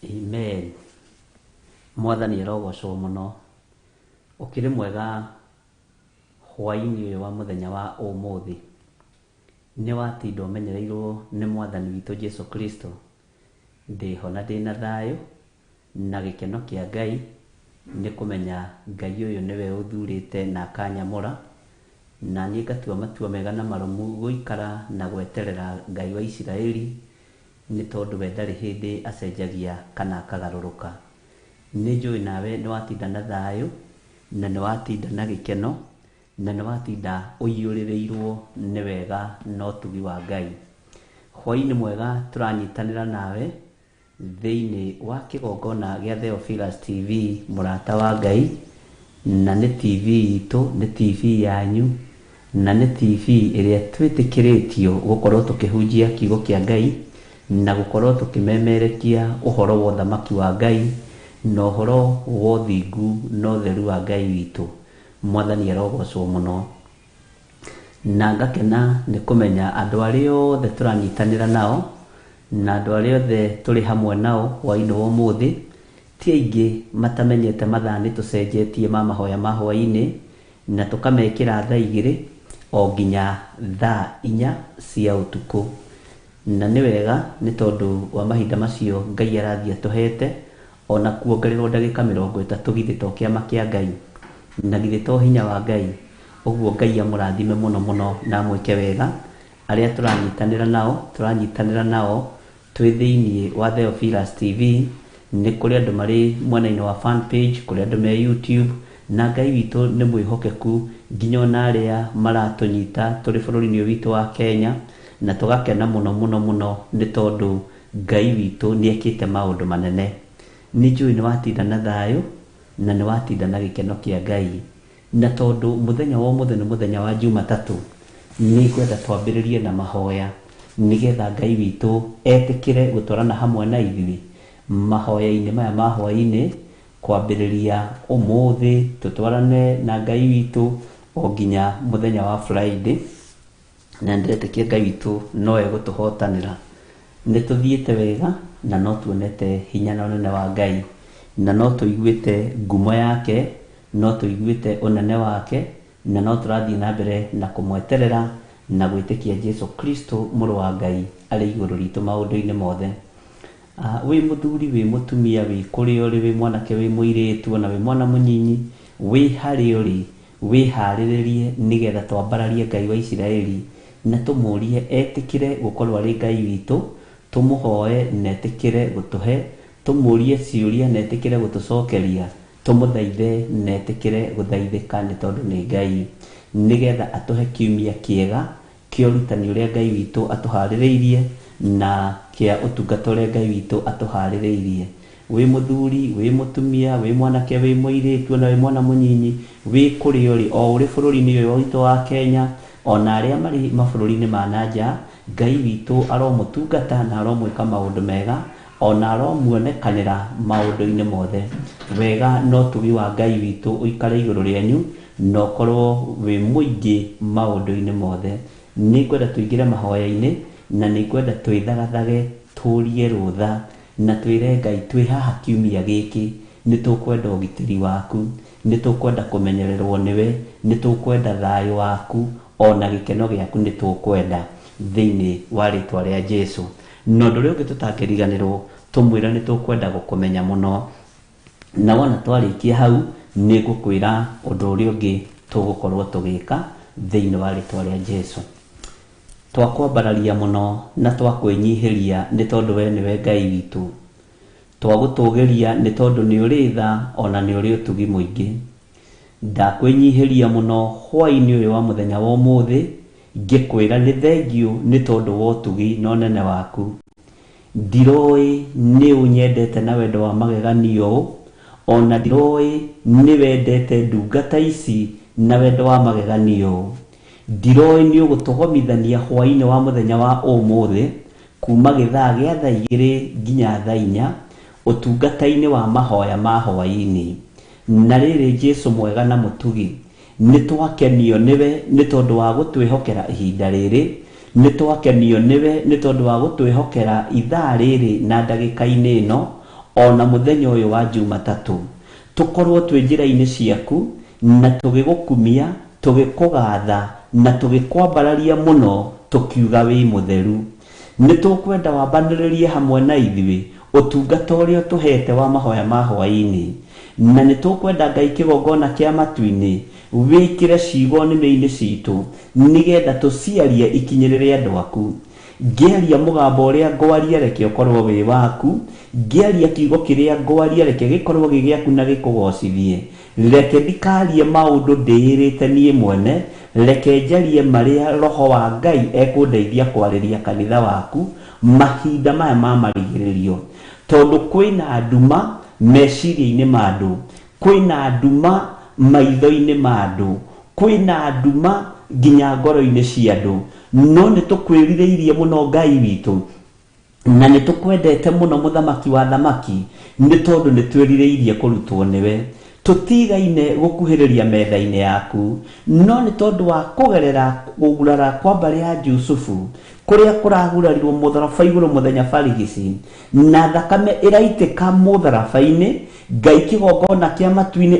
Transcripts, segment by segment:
Amen. Mwathani arogocwo mũno. Ũkĩrĩ mwega hwaĩ-inĩ ũyũ wa mũthenya wa ũmũthĩ. Nĩ watinda ũmenyereirwo nĩ Mwathani witũ Jesu Kristo. Ndĩho na ndĩna thayũ na gĩkeno kĩa Ngai nĩ kũmenya Ngai ũyũ nĩwe ũthurĩte na akanyamũra, na niĩ ngatua matua mega na marũmu gũikara na gweterera Ngai wa Isiraeli, nĩ tondũ we ndarĩ hĩndĩ acenjagia kana akagarũrũka. Nĩ njũĩ nawe nĩ watinda na thayũ, na nĩ watinda na gĩkeno, na nĩ watinda ũiyũrĩrĩirwo nĩ wega na ũtugi wa Ngai. Hwaĩ-inĩ mwega tũranyitanĩra nawe thĩinĩ wa kĩgongona gĩa Theophilus TV, mũrata wa Ngai, na nĩ TV itũ, nĩ TV yanyu, na nĩ TV ĩrĩa twĩtĩkĩrĩtio gũkorwo tũkĩhunjia kiugo kĩa Ngai na gũkorwo tũkĩmemerekia ũhoro wa ũthamaki wa Ngai na ũhoro wa ũthingu na ũtheru wa Ngai witũ. Mwathani arogocwo mũno. Na ngakena nĩ kũmenya andũ arĩa othe tũranyitanĩra nao na andũ arĩa othe tũrĩ hamwe nao hwaĩ-inĩ wa ũmũthĩ, ti aingĩ matamenyete mathaa nĩ tũcenjetie ma mahoya ma hwaĩ-inĩ, na tũkamekĩra thaa 2 o nginya thaa 4 cia ũtukũ. Na nĩ wega nĩ tondũ wa mahinda macio Ngai arathiĩ atũhete, ona kuongererwo ndagĩka 30 githĩ to kĩama kĩa Ngai, na githĩ to hinya wa Ngai. Ũguo Ngai amũrathime mũno mũno na amwĩke wega. Arĩa tũranyitanĩra nao, tũranyitanĩra nao twĩ thĩinĩ wa Theophilus TV, nĩ kũrĩ andũ marĩ mwena-inĩ wa fan page, kũrĩ andũ me YouTube, na Ngai witũ nĩ mwĩhokeku nginya ona arĩa maratũnyita tũrĩ bũrũri-inĩ ũyũ witũ wa Kenya, na tũgakena mũno mũno mũno nĩ tondũ Ngai witũ nĩ ekĩte maũndũ manene. Nĩ njũĩ nĩ watinda na thayũ na nĩ watinda na gĩkeno kĩa Ngai. Na tondũ mũthenya wa ũmũthĩ nĩ mũthenya wa Jumatatũ, nĩ ngwenda twambĩrĩrie na mahoya nĩgetha Ngai witũ etĩkĩre gũtwarana hamwe na ithuĩ mahoya-inĩ maya ma hwaĩ-inĩ, kwambĩrĩria ũmũthĩ tũtwarane na Ngai witũ o nginya mũthenya wa Friday. Na ndĩretĩkia Ngai witũ no egũtũhotanĩra. Nĩ tũthiĩte wega na no tuonete hinya na ũnene wa Ngai, na no tũiguĩte ngumo yake, no tũiguĩte ũnene wake, na no tũrathiĩ na mbere na kũmweterera na gwĩtĩkia Jesu Kristo mũrũ wa Ngai arĩ igũrũ ritũ maũndũ-inĩ mothe. Wĩ mũthuri, wĩ mũtumia, wĩ kũrĩa ũrĩ, wĩ mwanake, wĩ mũirĩtu, ona wĩ mwana mũnyinyi, wĩ harĩa ũrĩ, wĩharĩrĩrie nĩgetha twambararie Ngai wa Isiraeli na tũmũrie etĩkĩre gũkorwo arĩ Ngai witũ, tũmũhoe na etĩkĩre gũtũhe, tũmũrie ciũria na etĩkĩre gũtũcokeria, tũmũthaithe na etĩkĩre gũthaithĩka nĩ tondũ nĩ Ngai, nĩgetha atũhe kiumia kĩega kĩa ũrutani ũrĩa Ngai witũ atũharĩrĩirie na kĩa ũtungata ũrĩa Ngai witũ atũharĩrĩirie. Wĩ mũthuri, wĩ mũtumia, wĩ mwanake, wĩ mũirĩtu, ona wĩ mwana mũnyinyi, wĩ kũrĩa ũrĩ, o ũrĩ bũrũri-inĩ ũyũ witũ wa Kenya, ona arĩa marĩ mabũrũri-inĩ ma na nja, Ngai witũ aromũtungata na aromwĩka maũndũ mega, ona aromuonekanĩra maũndũ-inĩ mothe. Wega na ũtugi wa Ngai witũ ũikare igũrũ rĩanyu, na ũkorwo wĩ mũingĩ maũndũ-inĩ mothe. Nĩ ngwenda tũingĩre mahoya-inĩ, na nĩ ngwenda twĩthagathage tũrie rũtha, na twĩre Ngai twĩ haha kiumia gĩkĩ, nĩ tũkwenda ũgitĩri waku, nĩ tũkwenda kũmenyererwo nĩwe, nĩ tũkwenda thayũ waku, ona gĩkeno gĩaku nĩ tũkwenda thĩinĩ wa rĩtwa rĩa Jesu. Na ũndũ ũrĩa ũngĩ tũtangĩriganĩrwo, tũmwĩre nĩ tũkwenda gũkũmenya mũno. Na wona twarĩkia hau, nĩ ngũkwĩra ũndũ ũrĩa ũngĩ tũgũkorwo tũgĩka thĩinĩ wa rĩtwa rĩa Jesu. Twakwambararia mũno na twakwĩnyihĩria nĩ tondũ we nĩwe Ngai witũ. Twagũtũgĩria nĩ tondũ nĩ ũrĩ tha ona nĩ ũrĩ ũtugi mũingĩ. Ndakwĩnyihĩria mũno hwaĩ-inĩ ũyũ wa mũthenya wa ũmũthĩ, ngĩkwĩra nĩ thengiũ nĩ tondũ wa ũtugi na ũnene waku. Ndiroĩ nĩ ũnyendete na wendo wa mageganio ũũ, ona ndiroĩ nĩ wendete ndungata ici na wendo wa mageganio ũũ. Ndiroĩ nĩ ũgũtũgomithania hwaĩ-inĩ wa mũthenya wa ũmũthĩ, kuma gĩthaa gĩa thaa 2 nginya thaa 4, ũtungata-inĩ wa mahoya ma hwaĩ-inĩ. Na rĩrĩ, Jesu mwega na mũtugi, nĩ twakenio nĩwe nĩ tondũ wa gũtwĩhokera ihinda rĩrĩ, nĩ twakenio nĩwe nĩ tondũ wa gũtwĩhokera ithaa rĩrĩ na ndagĩka-inĩ ĩno, Ona mũthenya ũyũ wa Jumatatũ, tũkorwo twĩ njĩra-inĩ ciaku na tũgĩgũkumia, tũgĩkũgatha na tũgĩkwambararia mũno tũkiuga wĩ mũtheru. Nĩ tũkwenda wambanĩrĩrie hamwe na ithuĩ ũtungata ũrĩa ũtũhete wa mahoya ma hwaĩ-inĩ. Na nĩ tũkwenda Ngai kĩgongona kĩa matu-inĩ wĩkĩre ciugo nĩmĩ-inĩ citũ nĩgetha tũciarie ikinyĩrĩre andũ aku. Ngĩaria mũgambo ũrĩa ngwaria reke ũkorwo wĩ waku, ngĩaria kiugo kĩrĩa ngwaria reke gĩkorwo gĩ gĩaku na gĩkũgocithie. Reke ndikarie maũndũ ndĩĩrĩte niĩ mwene, reke njarie marĩa Roho wa Ngai ekũndeithia kwarĩria kanitha waku mahinda maya ma marigĩrĩrio. Tondũ kwĩna nduma meciria-inĩ ma andũ, kwĩna nduma maitho-inĩ ma andũ, kwĩna nduma nginya ngoro-inĩ cia andũ. No nĩ tũkwĩrirĩirie mũno Ngai witũ, na nĩ tũkwendete mũno Mũthamaki wa athamaki, nĩ tondũ nĩ twĩrirĩirie kũrutwo nĩwe. Tũtigaine gũkuhĩrĩria metha-inĩ yaku, no nĩ tondũ wa kũgerera kũgurara kwa mbarĩ ya Jusufu, kũrĩa kũragurarirwo mũtharaba igũrũ mũthenya barigici, na thakame ĩraitĩka mũtharaba-inĩ, Ngai kĩgongona kĩa matu-inĩ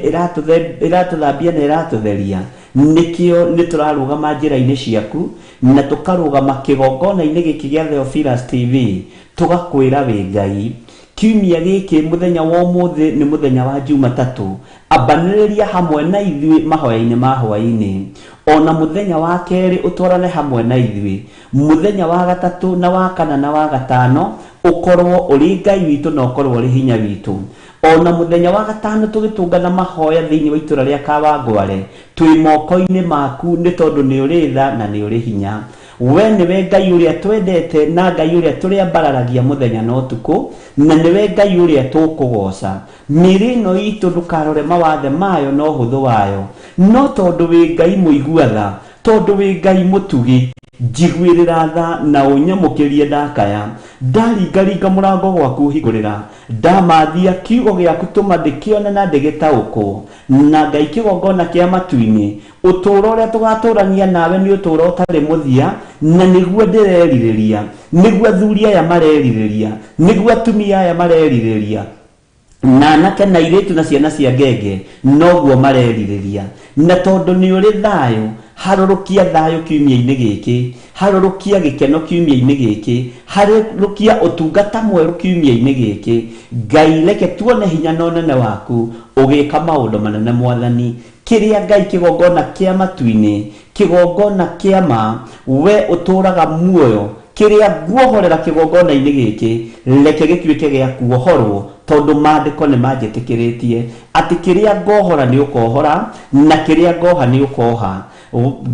ĩratũthambia na ĩratũtheria. Nĩkĩo nĩ tũrarũgama njĩra-inĩ ciaku na tũkarũgama kĩgongona-inĩ gĩkĩ gĩa Theophilus TV tũgakwĩra wĩ Ngai. Kiumia gĩkĩ mũthenya wa ũmũthĩ nĩ mũthenya wa Jumatatũ, ambanĩrĩria hamwe na ithuĩ mahoya-inĩ ma hwaĩ-inĩ. Ona mũthenya wa kerĩ ũtwarane hamwe na ithuĩ. Mũthenya wa gatatũ na wa kana na wa gatano ũkorwo ũrĩ Ngai witũ na ũkorwo ũrĩ hinya witũ. O na mũthenya wa gatano tũgĩtũngana mahoya thĩinĩ wa itũra rĩa Kawangware, twĩ moko-inĩ maku nĩ tondũ nĩ ũrĩ tha na nĩ ũrĩ hinya. We nĩwe Ngai ũrĩa twendete na Ngai ũrĩa tũrĩambararagia mũthenya na ũtukũ, na nĩwe Ngai ũrĩa tũkũgooca. Mĩĩrĩ ĩno itũ ndũkarore mawathe mayo na ũhũthũ wayo, no tondũ wĩ Ngai mũigua tha, tondũ wĩ Ngai mũtugi, njiguĩrĩra tha na ũnyamũkĩrie ndakaya. Ndaringaringa mũrango gwaku hingũrĩra, ndamathia kiugo gĩaku tũma ndĩkĩone na ndĩgĩtaũkwo. Na Ngai kĩgongona kĩa matu-inĩ, ũtũũro ũrĩa tũgatũrania nawe nĩ ũtũũro ũtarĩ mũthia, na nĩguo ndĩrerirĩria, nĩguo athuri aya marerirĩria, nĩguo atumia aya marerirĩria, na anake na airĩtu na ciana cia ngenge noguo marerirĩria. Na tondũ nĩ ũrĩ thayũ, harũrũkia thayũ kiumia-inĩ gĩkĩ, harũrũkia gĩkeno kiumia-inĩ gĩkĩ, harũrũkia ũtungata mwerũ kiumia-inĩ gĩkĩ. Ngai reke tuone hinya na ũnene waku ũgĩka maũndũ manene Mwathani. Kĩrĩa Ngai kĩgongona kĩa matu-inĩ, kĩgongona kĩa ma, we ũtũũraga muoyo, kĩrĩa nguohorera kĩgongona-inĩ gĩkĩ, reke gĩtuĩke gĩa kuohorwo, tondũ maandĩko nĩ manjĩtĩkĩrĩtie atĩ kĩrĩa ngohora nĩ ũkohora, na kĩrĩa ngoha nĩ ũkoha.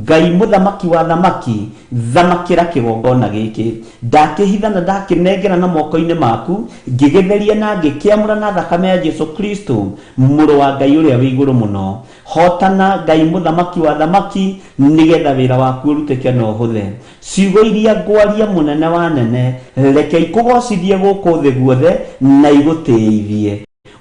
Ngai Mũthamaki wa athamaki, thamakĩra kĩgongona gĩkĩ. Ndakĩhitha na ndakĩnengera na moko-inĩ maku, ngĩgĩtheria na ngĩkĩamũra na thakame ya Jesu Kristo, Mũrũ wa Ngai ũrĩa wĩ igũrũ mũno. Hotana, Ngai Mũthamaki wa athamaki, nĩgetha wĩra waku ũrutĩke na ũhũthe. Ciugo iria ngwaria, Mũnene wa anene, reke ikũgocithie gũkũ thĩ guothe na igũtĩithie.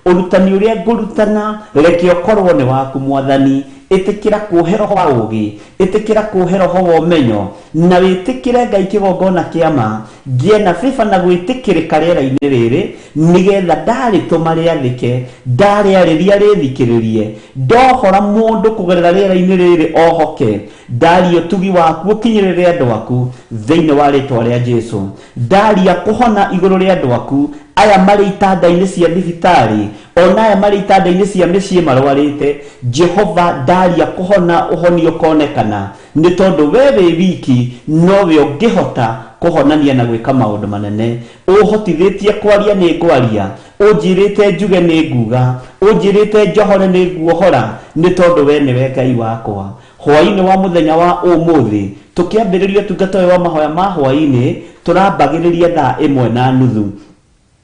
Ũrutani ũrĩa ngũrutana, reke ũkorwo nĩ waku, Mwathani. Ĩtĩkĩra kũũhe roho wa ũũgĩ, ĩtĩkĩra kũũhe roho wa ũmenyo, na wĩtĩkĩre Ngai kĩgongona kĩa ma, ngĩe na favor na gwĩtĩkĩrĩka rĩera-inĩ rĩrĩ, nĩgetha ndarĩtũma rĩathĩke, ndarĩarĩria rĩthikĩrĩrie, ndohora mũndũ kũgerera rĩera-inĩ rĩrĩ ohoke, ndaria ũtugi waku ũkinyĩrĩre andũ aku, thĩinĩ wa rĩtwa rĩa Jesu. Ndaria kũhona igũrũ rĩa andũ aku, aya marĩ itanda-inĩ cia thibitarĩ, ona aya marĩ itanda-inĩ cia mĩciĩ marwarĩte, Jehova ndaria kũhona ũhonio ũkonekana, nĩ tondũ we wĩ wiki nowe ũngĩhota kũhonania na gwĩka maũndũ manene. Ũhotithĩtie kwaria nĩ ngwaria, ũnjĩrĩte njuge nĩ nguga, ũnjĩrĩte njohore nĩ nguohora, nĩ tondũ we nĩwe Ngai wakwa. Hwaĩ-inĩ wa mũthenya wa ũmũthĩ, tũkĩambĩrĩria ũtungata ũyũ wa mahoya ma hwaĩ-inĩ, tũrambagĩrĩria thaa 1:30.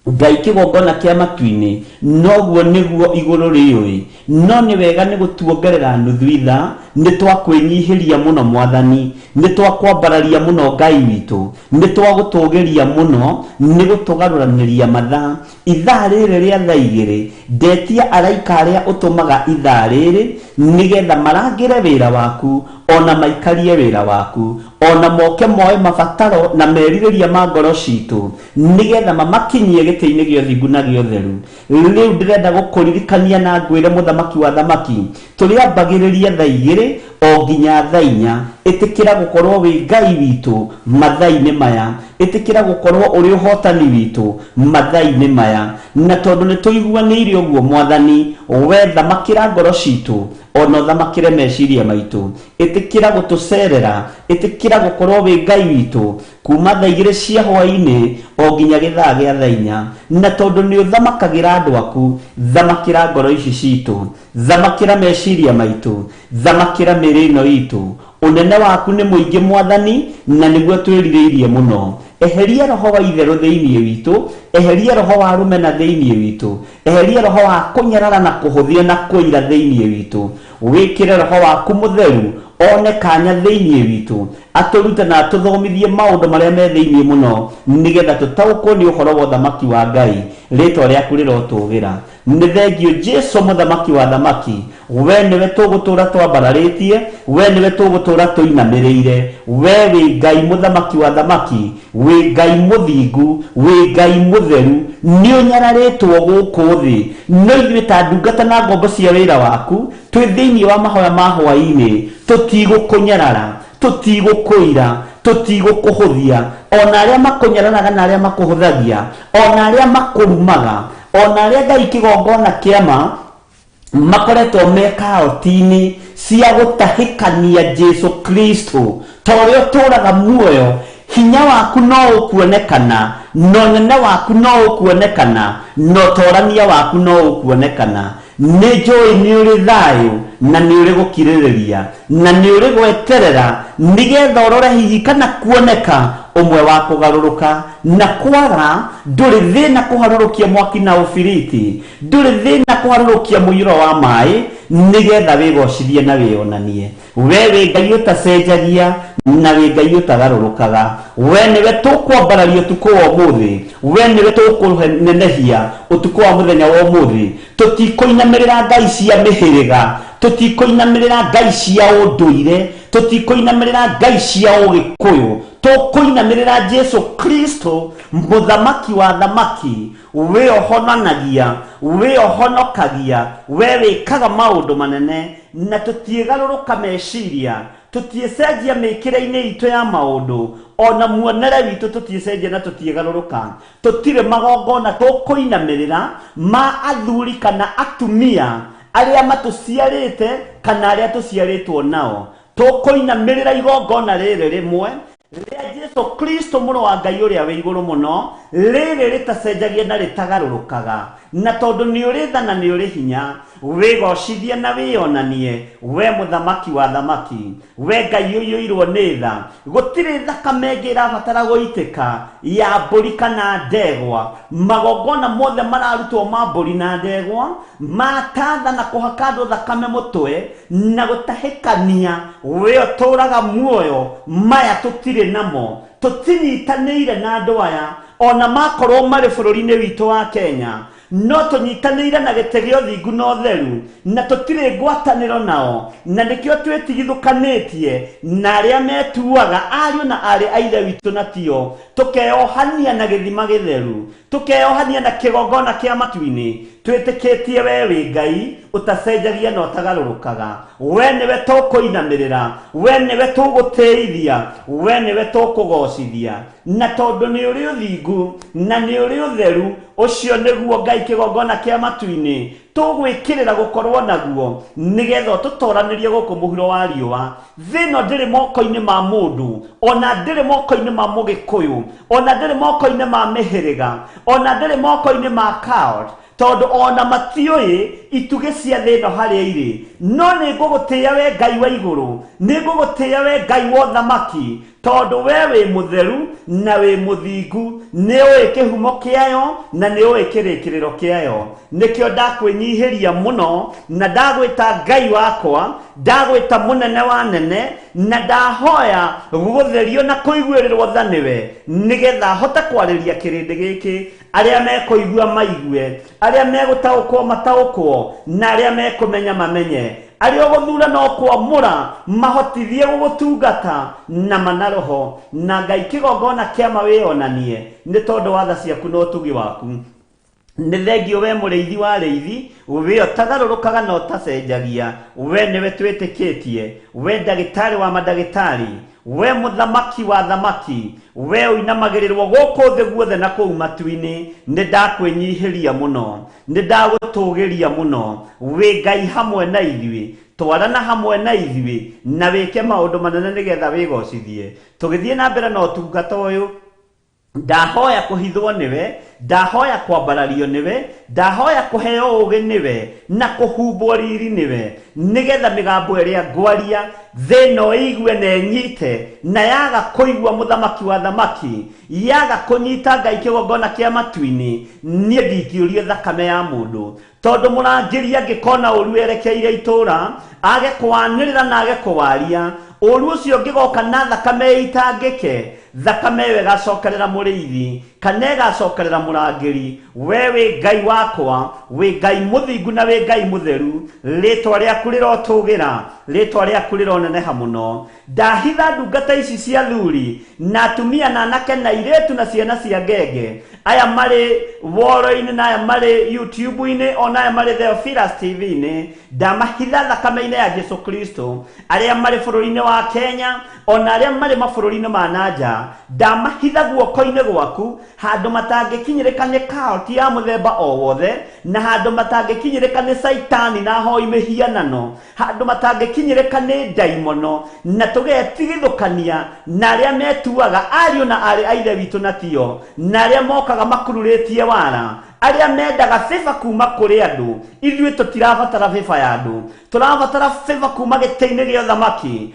Ngai kĩgongona kĩa matu-inĩ, noguo nĩguo igũrũ rĩũĩ. No nĩ wega nĩ gũtuongerera nuthu ithaa, Nĩ twakwĩnyihĩria mũno Mwathani, nĩ twakwambararia mũno Ngai witũ, nĩ twagũtũgĩria mũno nĩ gũtũgarũranĩria mathaa. Ithaa rĩrĩ rĩa thaa igĩrĩ ndetia araika arĩa ũtũmaga ithaa rĩrĩ nĩgetha marangĩre wĩra waku, ona maikarie wĩra waku, ona moke moe mabataro na merirĩria ma ngoro citũ nĩgetha mamakinyie gĩtĩ-inĩ gĩa ũthingu na gĩa ũtheru. Rĩu ndĩrenda gũkũririkania na ngwĩre mũthamaki wa thamaki, tũrĩambagĩrĩria thaa igĩrĩ o nginya thaa inya. Ĩtĩkĩra gũkorwo wĩ Ngai witũ mathaa-inĩ maya, ĩtĩkĩra gũkorwo ũrĩ ũhotani witũ mathaa-inĩ maya. Na tondũ nĩ tũiguanĩire ũguo Mwathani, we thamakĩra ngoro citũ, ona ũthamakĩre meciria maitũ. Ĩtĩkĩra gũtũcerera, ĩtĩkĩra gũkorwo wĩ Ngai witũ kuma thaa igĩrĩ cia hwaĩ-inĩ o nginya gĩthaa gĩa thaa inya. Na tondũ nĩ ũthamakagĩra andũ aku, thamakĩra ngoro ici citũ, thamakĩra meciria maitũ, thamakĩra mĩĩrĩ ĩno itũ. Ũnene waku nĩ mũingĩ Mwathani, na nĩguo twĩrirĩirie mũno. Eheria roho wa itherũ thĩinĩ witũ, eheria roho wa rũmena thĩinĩ witũ, eheria roho wa kũnyarara na kũhũthia na kũira thĩinĩ witũ. Wĩkĩre roho waku mũtheru one kanya thĩinĩ witũ, atũrute na atũthomithie maũndũ marĩa me thĩinĩ mũno, nĩgetha tũtaũkwo nĩ ũhoro wa ũthamaki wa Ngai. Rĩtwa rĩaku rĩrotũgĩra. Nĩ thengio Jesu mũthamaki wa thamaki, we nĩwe tũgũtũra twambararĩtie, we nĩwe tũgũtũra tũinamĩrĩire. We wĩ Ngai mũthamaki wa thamaki, wĩ Ngai mũthingu, wĩ Ngai mũtheru, nĩ ũnyararĩtwo gũkũ thĩ. No ithuĩ ta ndungata na ngombo cia wĩra waku, twĩ thĩinĩ wa mahoya ma hwaĩ-inĩ, tũtigũkũnyarara, tũtigũkũira, tũtigũkũhũthia. Ona arĩa makũnyararaga na arĩa makũhũthagia, ona arĩa makũrumaga, ona arĩa Ngai kĩgongona kĩama makoretwo me kaoti-inĩ cia gũtahĩkania Jesu Kristo, ta ũrĩa ũtũũraga muoyo, hinya waku no ũkuonekana, na ũnene waku no ũkuonekana, na ũtorania waku no ũkuonekana. Nĩ njũĩ nĩ ũrĩ thayũ, na nĩ ũrĩ gũkirĩrĩria, na nĩ ũrĩ gweterera, nĩgetha ũrore hihi kana kuoneka ũmwe wa kũgarũrũka. Na kwaga ndũrĩ thĩna kũharũrũkia mwaki na ũbiriti, ndũrĩ thĩna kũharũrũkia mũiyũro wa maĩ, nĩgetha wĩgocithie na wĩonanie. We wĩ Ngai ũtacenjagia, na wĩ Ngai ũtagarũrũkaga. We nĩwe tũkwambararia ũtukũ wa ũmũthĩ, we nĩwe tũkũnenehia ũtukũ wa mũthenya wa ũmũthĩ. Tũtikũinamĩrĩra ngai cia mĩhĩrĩga, tũtikũinamĩrĩra ngai cia ũndũire, tũtikũinamĩrĩra ngai cia ũgĩkũyũ, tũkũinamĩrĩra Jesu Kristo mũthamaki wa thamaki, we ũhonanagia, we ũhonokagia, we wĩkaga maũndũ manene. Na tũtiĩgarũrũka meciria, tũtiĩcenjia mĩkĩre-inĩ itũ ya maũndũ, ona muonere witũ tũtiĩcenjia na tũtiĩgarũrũka. Tũtirĩ magongona tũkũinamĩrĩra ma athuri kana atumia arĩa matũciarĩte kana arĩa tũciarĩtwo nao. Tũkũinamĩrĩra igongona rĩrĩ rĩmwe rĩa Jesu Kristo mũrũ wa Ngai ũrĩa wĩ igũrũ mũno, rĩrĩ rĩtacenjagia na rĩtagarũrũkaga. Na tondũ nĩ ũrĩ tha na nĩ ũrĩ hinya, wĩgocithie na wĩonanie, we mũthamaki wa thamaki, we Ngai ũiyũirwo nĩ tha. Gũtirĩ thakame ĩngĩ ĩrabatara gũitĩka ya mbũri kana ndegwa. Magongona mothe mararutwo ma mbũri na ndegwa, matatha na kũhaka andũ thakame mũtwe na gũtahĩkania, we ũtũũraga muoyo, maya tũtirĩ namo. Tũtinyitanĩire na andũ aya, ona makorwo marĩ bũrũri-inĩ witũ wa Kenya, no tũnyitanĩire na gĩtĩ gĩa ũthingu na ũtheru, na tũtirĩ ngwatanĩro nao, na nĩkĩo twĩtigithũkanĩtie na arĩa metuaga ariũ na aarĩ a Ithe witũ na tio, tũkeohania na gĩthima gĩtheru, tũkeohania na kĩgongona kĩa matu-inĩ, twĩtĩkĩtie we wĩ Ngai ũtacenjagia na ũtagarũrũkaga. We nĩwe tũkũinamĩrĩra, we nĩwe tũgũtĩithia, we nĩwe tũkũgocithia. Na tondũ nĩ ũrĩ ũthingu na nĩ ũrĩ ũtheru, ũcio nĩguo Ngai kĩgongona kĩa matu-inĩ tũgwĩkĩrĩra gũkorwo naguo, nĩgetha ũtũtoranĩrie gũkũ mũhuro wa riũa. Thĩ ĩno ndĩrĩ moko-inĩ ma mũndũ, ona ndĩrĩ moko-inĩ ma mũgĩkũyũ, ona ndĩrĩ moko-inĩ ma mĩhĩrĩga, ona ndĩrĩ moko-inĩ ma cult, tondũ ona matiũĩ itugĩ cia thĩ ĩno harĩa irĩ. No nĩ ngũgũtĩĩa we Ngai wa igũrũ, nĩ ngũgũtĩĩa we Ngai wa ũthamaki, Tondu we wĩ mũtheru na wĩ mũthingu, nĩ ũĩ kĩhumo kĩayo na nĩ ũĩ kĩrĩkĩrĩro kĩayo. Nĩkĩo ndakwĩnyihĩria mũno na ndagwĩta Ngai wakwa, ndagwĩta mũnene wa nene, na ndahoya gũtherio na kũiguĩrĩrwo tha nĩwe, nĩgetha hote kwarĩria kĩrĩndĩ gĩkĩ, arĩa mekũigua maigue, arĩa megũtaũkwo mataũkwo, na arĩa mekũmenya mamenye. Arĩa ũgũthura no kwamũra mahotithie gũgũtungata na mana roho, na Ngai kĩgongona kĩa ma wĩonanie nĩ tondũ wa tha ciaku na ũtugi waku. Nĩ thengio we mũrĩithi wa arĩithi, we ũtagarũrũkaga na ũtacenjagia, we nĩwe twĩtĩkĩtie, we ndagĩtarĩ wa mandagĩtarĩ, we mũthamaki wa thamaki, we ũinamagĩrĩrwo gũkũ thĩ guothe na kũu matu-inĩ. Nĩ ndakwĩnyihĩria mũno, nĩ ndagũtũgĩria mũno, wĩ Ngai hamwe na ithuĩ, twarana hamwe na ithuĩ, na wĩke maũndũ manene nĩgetha wĩgocithie. Tũgĩthiĩ na mbere na ũtungata ũyũ, ndahoya kũhithwo nĩwe, ndahoya kwambarario nĩwe, ndahoya kũheo ũũgĩ nĩwe, na kũhumbwo riri nĩwe, nĩgetha mĩgambo ĩrĩa ngwaria thĩ ĩno ĩigue na ĩnyite, na yaga kũigua mũthamaki wa thamaki, yaga kũnyita Ngai kĩgongona kĩa matu-inĩ, niĩ ndingĩũrio thakame ya mũndũ. Tondũ mũrangĩri angĩkona ũru erekeire itũũra, age kũwanĩrĩra na age kũwaria, ũru ũcio ũngĩgoka na thakame ĩitangĩke, thakame ĩyo ĩgacokerera mũrĩithi kana ĩgacokerera mũrangĩri. We wĩ Ngai wakwa, wĩ Ngai mũthingu na wĩ Ngai mũtheru, rĩtwa rĩaku rĩrotũgĩra, rĩtwa rĩaku rĩroneneha mũno. Ndahitha ndungata ici cia thuri na atumia na anake na airĩtu na ciana cia ngenge, aya marĩ woro-inĩ na aya marĩ YouTube-inĩ ona aya marĩ Theophilus TV-inĩ, ndamahitha thakame-inĩ ya Jesu Kristo. Arĩa marĩ bũrũri-inĩ wa Kenya ona arĩa marĩ mabũrũri-inĩ ma nanja, ndamahitha guoko-inĩ gwaku, handũ matangĩkinyĩrĩka nĩ cult ya mũthemba o wothe, na handũ matangĩkinyĩrĩka nĩ Saitani na hoi mĩhianano, handũ matangĩkinyĩrĩka nĩ ndaimono, na tũgetigithũkania na arĩa metuaga ariũ na aarĩ a ithe witũ na tio, na arĩa mokaga makururĩtie wara, arĩa mendaga favor kuma kũrĩ andũ. Ithuĩ tũtirabatara favor ya andũ, tũrabatara favor kuma gĩtĩ-inĩ gĩa ũthamaki,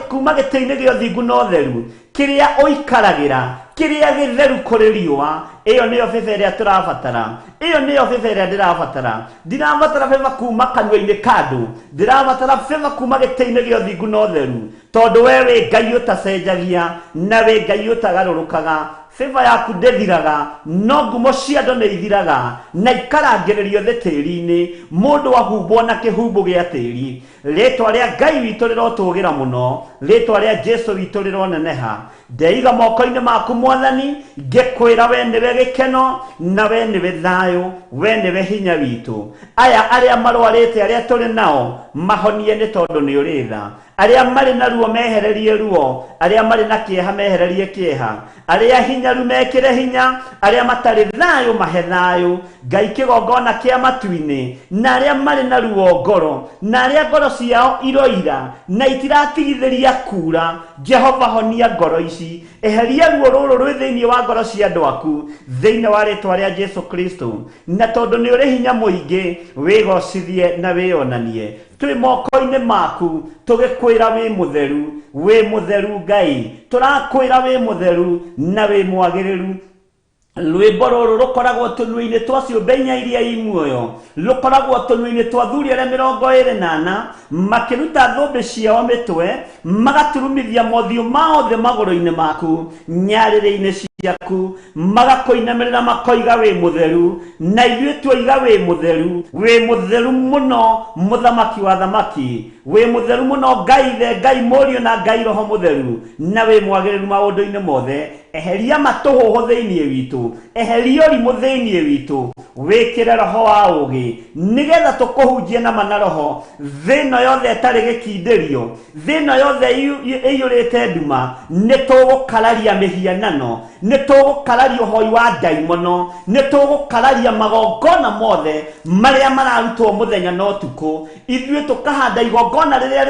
kuma gĩtĩ-inĩ gĩa ũthingu na ũtheru, kĩrĩa ũikaragĩra, kĩrĩa gĩtheru kũrĩ riũa. Ĩyo nĩyo favor ĩrĩa tũrabatara, ĩyo nĩyo favor ĩrĩa ndĩrabatara. Ndirabatara favor kuma kanua-inĩ ka andũ, ndĩrabatara favor kuma gĩtĩ-inĩ gĩa ũthingu na ũtheru, tondũ we wĩ Ngai ũtacenjagia na wĩ Ngai ũtagarũrũkaga. Favor yaku ndĩthiraga, no ngumo cia andũ nĩ ithiraga na ikarangĩrĩrio thĩ tĩri-inĩ, mũndũ ahumbwo na kĩhumbu gĩa tĩri. Rĩtwa rĩa Ngai witũ rĩrotũgĩra mũno, rĩtwa rĩa Jesu witũ rĩroneneha. Ndeiga moko-inĩ maku Mwathani, ngĩkwĩra we nĩwe gĩkeno na we nĩwe thayũ, we nĩwe hinya witũ. Aya arĩa marwarĩte, arĩa tũrĩ nao, mahonie nĩ tondũ nĩ ũrĩ tha. Arĩa marĩ na ruo mehererie ruo, arĩa marĩ na kĩeha mehererie kĩeha, arĩa hinyaru mekĩre hinya, arĩa matarĩ thayũ mahe thayũ. Ngai kĩgongona kĩa matu-inĩ, na arĩa marĩ na ruo ngoro, na arĩa ngoro ciao iroira na itiratigithĩria kura, Jehova honia ngoro ici, eheria ruo rũrũ rwĩ thĩinĩ wa ngoro cia andũ aku, thĩinĩ wa rĩtwa rĩa Jesu Kristo. Na tondũ nĩ ũrĩ hinya mũingĩ, wĩgocithie na wĩonanie. Twĩ moko-inĩ maku, tũgĩkwĩra wĩ mũtheru, wĩ mũtheru Ngai, tũrakwĩra wĩ mũtheru na wĩ mwagĩrĩru. Rwĩmbo rũrũ rũkoragwo tũnua-inĩ twa ciũmbe inya iria i muoyo, rũkoragwo tũnua-inĩ twa athuri arĩa 24 makĩruta thũmbĩ ciao mĩtwe, magaturumithia mothiũ mao thĩ magũrũ-inĩ maku, nyarĩrĩ-inĩ ciaku, magakũinamĩrĩra makoiga wĩ mũtheru, na ithuĩ tuoiga wĩ mũtheru, wĩ mũtheru mũno mũthamaki wa thamaki, wĩ mũtheru mũno Ngai Ithe, Ngai Mũriũ na Ngai Roho Mũtheru, na wĩ mwagĩrĩru maũndũ-inĩ mothe. Eheria matũhũhũ thĩinĩ witũ, eheria ũrimũ thĩinĩ witũ, wĩkĩre roho wa ũũgĩ, nĩgetha tũkũhunjie na mana roho. Thĩ ĩno yothe ĩtarĩ gĩkindĩrio, thĩ ĩno yothe ĩiyũrĩte nduma, nĩ tũgũkararia mĩhianano, nĩ tũgũkararia ũhoi wa ndaimono, nĩ tũgũkararia magongona mothe marĩa mararutwo mũthenya na ũtukũ. Ithuĩ tũkahanda igongona rĩrĩa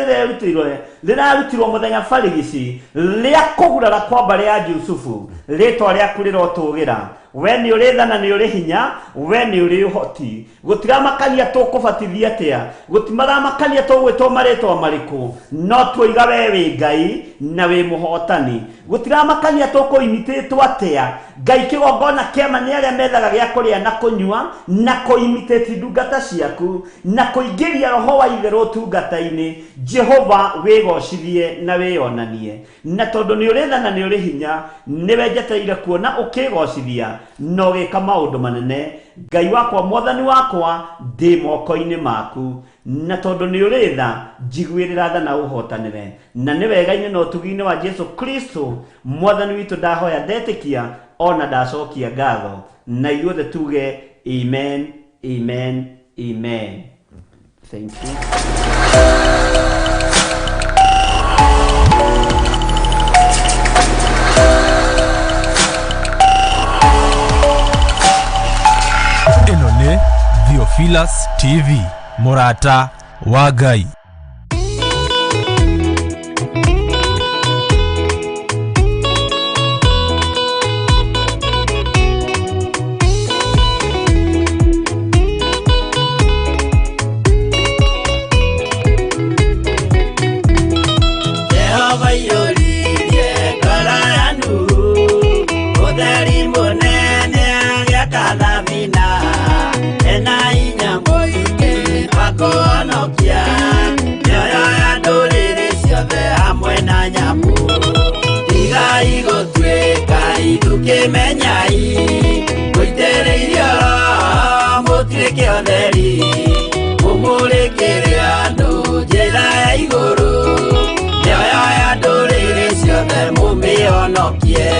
rĩrarutirwo mũthenya barigici, rĩa kũgurara kwa mbarĩ ya Jusufu, Rĩtwa rĩaku rĩrotũgĩra. We nĩ ũrĩ tha na nĩ ũrĩ hinya, we nĩ ũrĩ ũhoti. Gũtiramakania tũkũbatithia atĩa, gũtimaramakania tũgwĩtwo marĩtwa marĩkũ, no tuoiga we wĩ Ngai na wĩ mũhotani. Gũtiramakania tũkũimitĩtwo atĩa, Ngai kĩgongona kĩama nĩ arĩa methaga gĩa kũrĩa na kũnyua, na kũimitĩti ndungata ciaku, na kũingĩria roho wa itherũ ũtungata-inĩ. Jehova wĩgocithie na wĩyonanie. Na tondũ nĩ ũrĩ tha na nĩ ũrĩ hinya, nĩwe njetereire kuona ũkĩgocithia na ũgĩka maũndũ manene. Ngai wakwa, mwathani wakwa, ndĩ moko-inĩ maku. Na tondũ nĩ ũrĩ tha, njiguĩrĩra tha na ũhotanĩre. Na nĩ wega-inĩ na ũtugi-inĩ wa Jesu Kristo mwathani witũ ndahoya ndetĩkia ona ndacokia ngatho. Na ithuothe tuge amen, amen, amen. Thank you. Ĩno nĩ Theophilus TV, mũrata wa Ngai. Jehova iyũririe ngoro ya Nuhu, ũtheri mũnene agĩaka thabina, ena hinya mũingĩ wa kũhonokia mĩoyo ya ndũrĩrĩ ciothe hamwe na nyamũ. Tigai gũtuĩka ithukĩmenyai, mũitĩrĩirio Roho mũtuĩke ũtheri, mũmũrĩkĩre andũ njĩra ya igũrũ, mĩoyo ya ndũrĩrĩ ciothe mũmĩhonokie.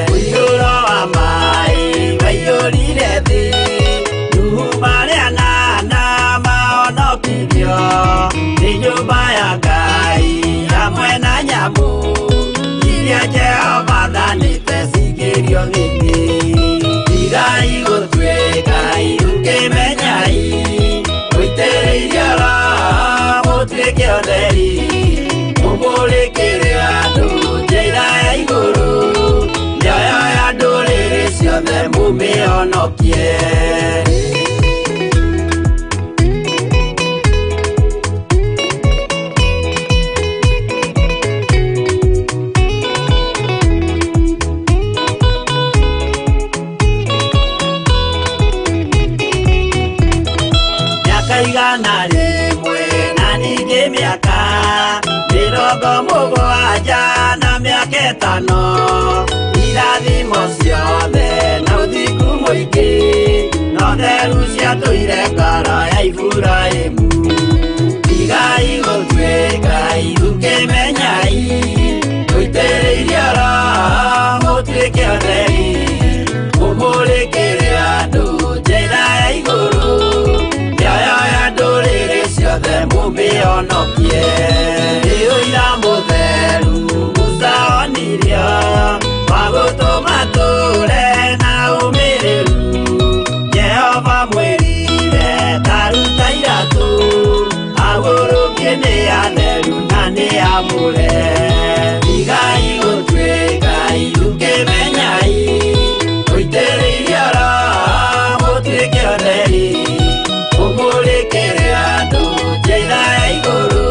Mũiyũro wa maĩ waiyũrire thĩ, Nuhu marĩ anana mahonokirio nĩ nyũmba ya Ngai hamwe na nyamũ iria Jehova athanĩte cingĩrio thĩinĩ. Tigai gũtuĩka ithukĩmenyai, mũitĩrĩirio Roho mũtuĩke ũtheri, mũmũrĩkĩre andũ njĩra ya igũrũ, mĩoyo ya ndũrĩrĩ ciothe mũmĩhonokie. Mĩaka 100 na ningĩ mĩaka 70 na mĩaka 5, irathimo ciothe na ũthingu mũingĩ, no theru ciatũire ngoro ya Iburahĩmu. Tigai gũtuĩka ithukĩmenyai, mũitĩrĩirio Roho mũtuĩke ũtheri, mũmũrĩkĩre andũ njĩra ya igũrũ, mĩoyo ya ndũrĩrĩ ciothe mũmĩhonokie. Nĩ ũira mũtheru Musa onirio, wa gũtũma tũre na ũmĩrĩru. Jehova mwĩrire ta ruta iratũ, agũrũkie nĩ atheru na nĩ amũre. Tigai gũtuĩka ithukĩmenyai, mũitĩrĩirio Roho mũtuĩke ũtheri, mũmũrĩkĩre andũ njĩra ya igũrũ,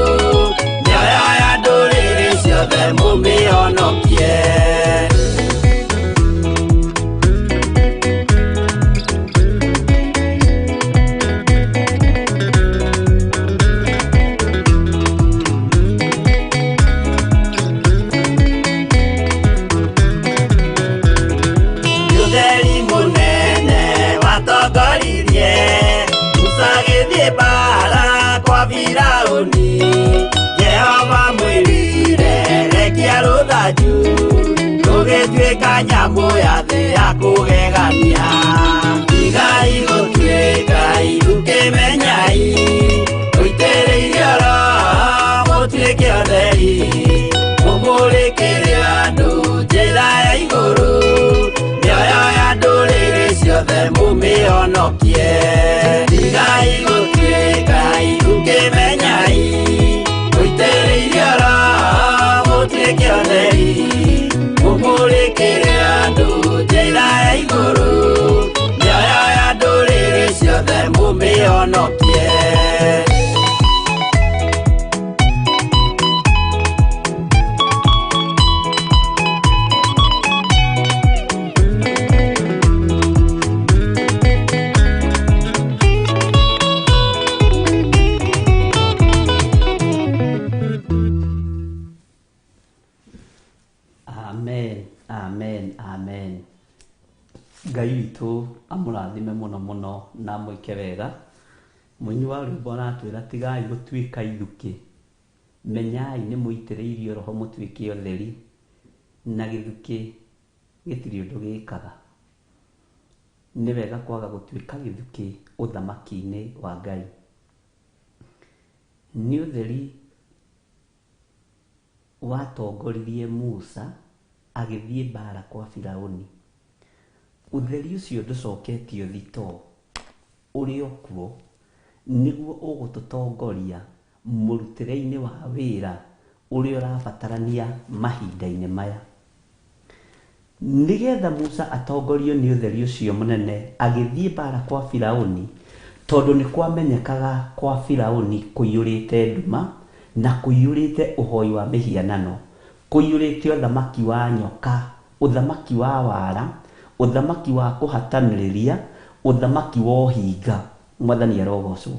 mĩoyo ya ndũrĩrĩ ciothe mũmĩhonokie. Ũtheri mũnene watongoririe Musa agĩthiĩ mbaara kwa Firaũni. Jehova mwĩrire rekia rũthanju, rũgĩtuĩka nyamũ ya thĩ ya kũgegania. Tigai gũtuĩka ithukĩmenyai, mũitĩrĩirio Roho mũtuĩke ũtheri, mũmũrĩkĩre andũ njĩra ya igũrũ, mĩoyo ya ndũrĩrĩ ciothe mũmĩhonokie. Tigai gũtuĩka ithukĩmenyai, mũitĩrĩirio Roho mũtuĩke ũtheri, mũmũrĩkĩre andũ Akĩhonokie. Amen, amen, amen. Ngai witũ amũrathime mũno mũno na amwĩke wega. Mũini wa rwĩmbo aratwĩra tigai gũtuĩka ithukĩ, menyai nĩ mũitĩrĩirio roho mũtuĩke ũtheri, na gĩthukĩ gĩtirĩ ũndũ gĩkaga. Nĩ wega kwaga gũtuĩka gĩthukĩ ũthamaki-inĩ wa Ngai. Nĩ ũtheri watongoririe Musa agĩthiĩ mbara kwa Firauni. Ũtheri ũcio ndũcoketio thitoo, ũrĩ o kuo, nĩguo ũgũtũtongoria mũrutĩre-inĩ wa wĩra ũrĩa ũrabatarania mahinda-inĩ maya. Nĩgetha Musa atongorio nĩ ũtheri ũcio mũnene agĩthiĩ mbara kwa Firauni, tondũ nĩ kwamenyekaga kwa Firauni kũiyũrĩte nduma na kũiyũrĩte ũhoi wa mĩhianano, kũiyũrĩte ũthamaki wa nyoka, ũthamaki wa wara, ũthamaki wa kũhatanĩrĩria, ũthamaki wa ũhinga. Mwathani arogocwo.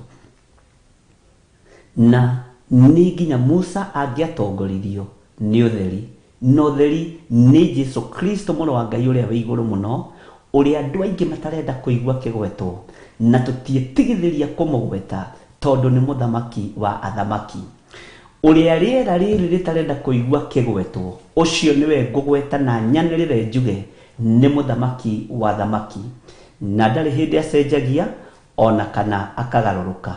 Na nĩ nginya Musa angĩatongoririo nĩ ũtheri, na ũtheri nĩ Jesu Kristo mũrũ wa Ngai ũrĩa wĩ igũrũ mũno, ũrĩa andũ aingĩ matarenda kũigua akĩgwetwo, na tũtiĩtigithĩria kũmũgweta tondũ nĩ mũthamaki wa athamaki. Ũrĩa rĩera rĩrĩ rĩtarenda kũigua akĩgwetwo, ũcio nĩwe ngũgweta na nyanĩrĩre njuge nĩ mũthamaki wa athamaki. Na ndarĩ hĩndĩ acenjagia ona kana akagarũrũka.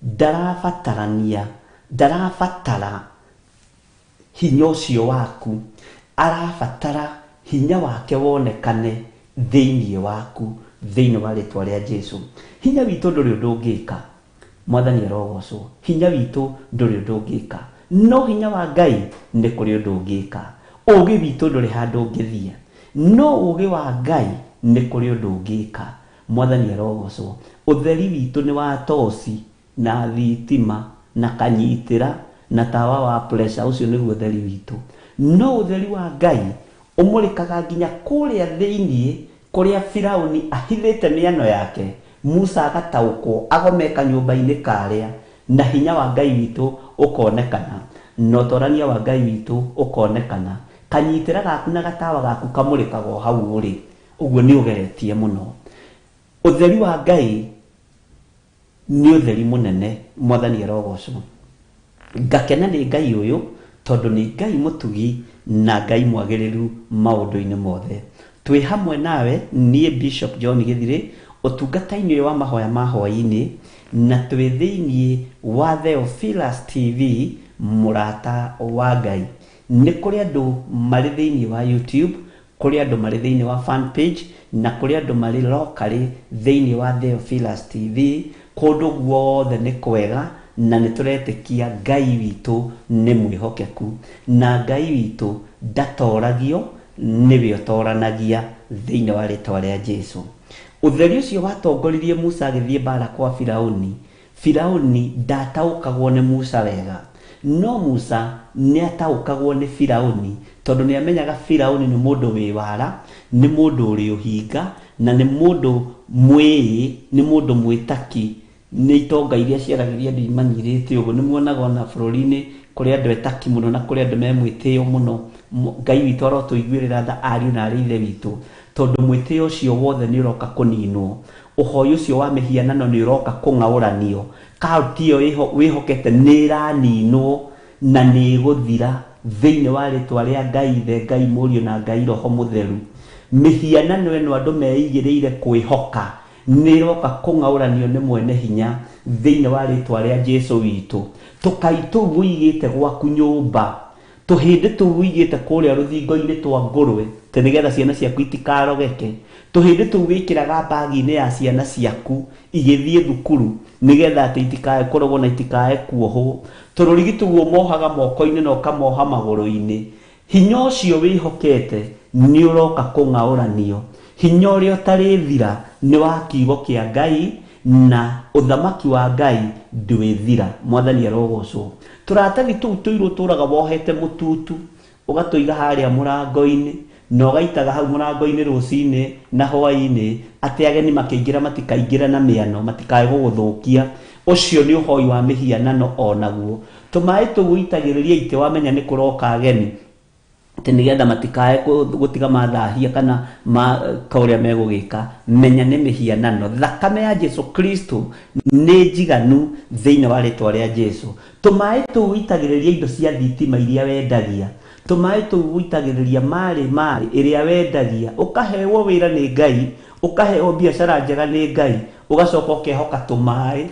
Ndarabatarania, ndarabatara hinya ũcio waku, arabatara hinya wake wonekane thĩinĩ waku, thĩinĩ wa rĩtwa rĩa Jesu. Hinya witũ ndũrĩ ũndũ ũngĩka, Mwathani arogocwo. Hinya witũ ndũrĩ ũndũ ũngĩka, no hinya wa Ngai nĩ kũrĩ ũndũ ũngĩka. Ũgĩ witũ ndũrĩ handũ ũngĩthiĩ, no ũgĩ wa Ngai nĩ kũrĩ ũndũ ũngĩka. Mwathani arogocwo. Ũtheri witũ nĩ wa toci na thitima na kanyitĩra na tawa wa pressure, ũcio nĩguo ũtheri witũ. No ũtheri wa Ngai ũmũrĩkaga nginya kũrĩa thĩinĩ, kũrĩa Firauni ahithĩte mĩano yake. Musa agataũkwo, agomeka nyũmba-inĩ karĩa, na hinya wa Ngai witũ ũkonekana, na ũtorania wa Ngai witũ ũkonekana. Kanyitĩra gaku na gatawa gaku kamũrĩkaga o hau ũrĩ. Ũguo nĩ ũgeretie mũno. Ũtheri wa Ngai nĩ ũtheri mũnene, Mwathani arogocwo. Ngakena nĩ Ngai ũyũ tondũ nĩ Ngai mũtugi na Ngai mwagĩrĩru maũndũ-inĩ mothe. Twĩ hamwe nawe niĩ Bishop John Gĩthirĩ ũtungata-inĩ ũyũ wa mahoya ma hwaĩ-inĩ, na twĩ thĩinĩ wa Theophilus TV mũrata wa Ngai. Nĩ kũrĩ andũ marĩ thĩinĩ wa YouTube, kũrĩ andũ marĩ thĩinĩ wa fan page, na kũrĩ andũ marĩ locally thĩinĩ wa Theophilus TV. Kũndũ guothe nĩ kwega, na nĩ tũretĩkia Ngai witũ nĩ mwĩhokeku, na Ngai witũ ndatoragio, nĩwe ũtoranagia thĩinĩ wa rĩtwa rĩa Jesu. Ũtheri ũcio watongoririe Musa agĩthiĩ mbara kwa Firauni. Firauni ndataũkagwo nĩ Musa wega, no Musa nĩ ataũkagwo nĩ Firauni, tondũ nĩ amenyaga Firauni nĩ mũndũ wĩ wara, nĩ mũndũ ũrĩ ũhinga, na nĩ mũndũ mwĩĩ, nĩ mũndũ mwĩtaki. Nĩ itonga iria ciaragĩria andũ imanyirĩte ũguo. Nĩ muonaga ona bũrũri-inĩ kũrĩ andũ etaki mũno na kũrĩ andũ me mwĩtĩo mũno. Ngai witũ arotũiguĩrĩra tha ariũ na arĩ ithe witũ, tondũ mwĩtĩo ũcio wothe nĩ ũroka kũninwo. Ũhoi ũcio wa mĩhianano nĩ ũroka kũng'aũranio. Cult ĩyo wĩhokete nĩ ĩraninwo na nĩ ĩgũthira thĩinĩ wa rĩtwa rĩa Ngai Ithe, Ngai Mũriũ na Ngai Roho Mũtheru. Mĩhianano ĩno andũ meigĩrĩire kwĩhoka nĩ ĩroka kũng'aũranio nĩ mwene hinya thĩinĩ wa rĩtwa rĩa Jesu witũ. Tũkai tũu ũigĩte gwaku nyũmba, tũhĩndĩ tũu ũigĩte kũrĩa rũthingo-inĩ twa ngũrwe, atĩ nĩgetha ciana ciaku itikarogeke. Tũhĩndĩ tũu wĩkĩraga bagi-inĩ ya ciana ciaku igĩthiĩ thukuru, nĩgetha atĩ itikae kũrogwo na itikae kuohwo. Tũrũrigi tũu ũmohaga moko-inĩ na ũkamoha magũrũ-inĩ. Hinya ũcio wĩhokete nĩ ũroka kũng'aũranio. Hinya ũrĩa ũtarĩthira nĩ wa kiugo kĩa Ngai, Na ũthamaki wa Ngai ndwĩthira. Mwathani arogocwo. Tũratathi tũu tũirũ tũraga wohete mũtutu, ũgatũiga harĩa mũrango-inĩ, na ũgaitaga hau mũrango-inĩ rũcinĩ na hwaĩ-inĩ, atĩ ageni makĩingĩra matikaingĩre na mĩano, matikae gũgũthũkia. Ũcio nĩ ũhoi wa mĩhianano onaguo. Tũmaĩ tũu ũitagĩrĩria itĩ wamenya nĩ kũroka ageni, atĩ nĩgetha matikae gũtiga mathahia kana maka ũrĩa megũgĩka. Menya nĩ mĩhianano. Thakame ya Jesu Kristo nĩ njiganu thĩinĩ wa rĩtwa rĩa Jesu. Tũmaĩ tũu ũitagĩrĩria indo cia thitima iria wendagia, tũmaĩ tũu ũitagĩrĩria marĩ marĩ ĩrĩa wendagia, ũkahewo wĩra nĩ Ngai, ũkaheo biacara njega nĩ Ngai, ũgacoka ũkehoka tũmaĩ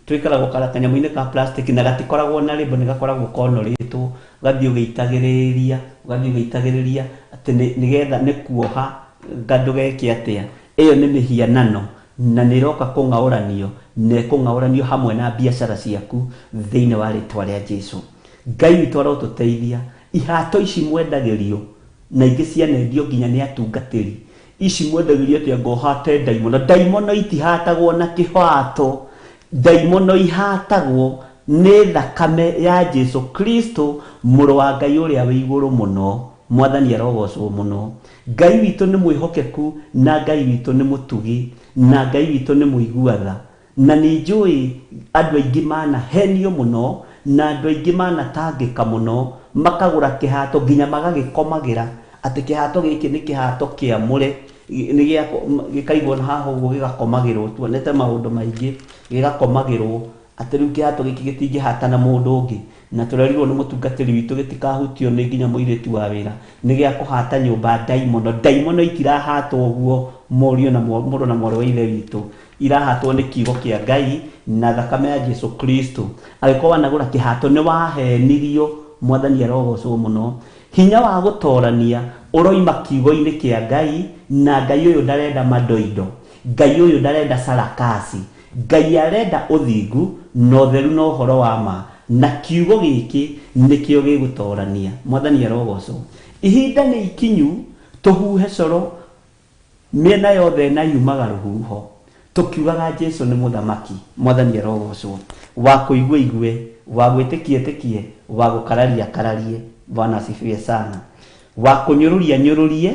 twĩkaragwo kanyamũ-inĩ ka plastic na gatikoragwo na label, nĩ gakoragwo konorĩtwo, ũgathiĩ ũgĩitagĩrĩria, ũgathiĩ ũgĩitagĩrĩria atĩ nĩgetha nĩ kuoha ndũgeke atĩa. Ĩyo nĩ mĩhianano na nĩ ĩroka kũng'aũranio, na ĩkũng'aũranio hamwe na biacara ciaku thĩinĩ wa rĩtwa rĩa Jesu. Ngai witũ arotũteithia. Ihato ici mwendagĩrio na ingĩ cianendio nginya nĩ atungatĩri, ici mwendagĩrio atĩ anga ũhate ndaimono. Ndaimono itihatagwo na kĩhato, ndaimono ihatagwo nĩ thakame ya Jesu Kristo, mũrũ wa Ngai ũrĩa wĩ igũrũ mũno. Mwathani arogocwo mũno. Ngai witũ nĩ mwĩhokeku, na Ngai witũ nĩ mũtugi, na Ngai witũ nĩ mũigua tha. Na nĩ njũĩ andũ aingĩ manahenio mũno, na andũ aingĩ manatangĩka mũno, makagũra kĩhato nginya magagĩkomagĩra atĩ kĩhato gĩkĩ nĩ kĩhato kĩamũre, nĩ gĩa gĩkaigwo na haha ũguo gĩgakomagĩrwo. Tuonete maũndũ maingĩ, gĩgakomagĩrwo atĩ rĩu kĩhato gĩkĩ gĩtingĩhata na mũndũ ũngĩ, na tũrerirwo nĩ mũtungatĩri witũ gĩtikahutio nĩ nginya mũirĩtu wa wĩra, nĩ gĩa kũhata nyũmba ndaimono. Ndaimono itirahatwo ũguo, mũriũ na mũrũ na mwarĩ wa ithe witũ, irahatwo nĩ kiugo kĩa Ngai na thakame ya Jesu Kristo. Angĩkorwo wanagũra kĩhato nĩ wahenirio, Mwathani arogocwo mũno. Hinya wa gũtorania ũroima kiugo-inĩ kĩa Ngai, na Ngai ũyũ ndarenda mandoindo, Ngai ũyũ ndarenda sarakasi, Ngai arenda ũthingu na ũtheru na ũhoro wa ma, na kiugo gĩkĩ nĩkĩo gĩgũtorania. Mwathani arogocwo. Ihinda nĩ ikinyu tũhuhe coro mĩena yothe na yumaga rũhuho, tũkiugaga Jesu nĩ mũthamaki. Mwathani arogocwo. Wa kũigua igue, wa gwĩtĩkia ĩtĩkie, wa gũkararia akararie. Bwana asifiwe sana. Wa kũnyũrũria nyũrũrie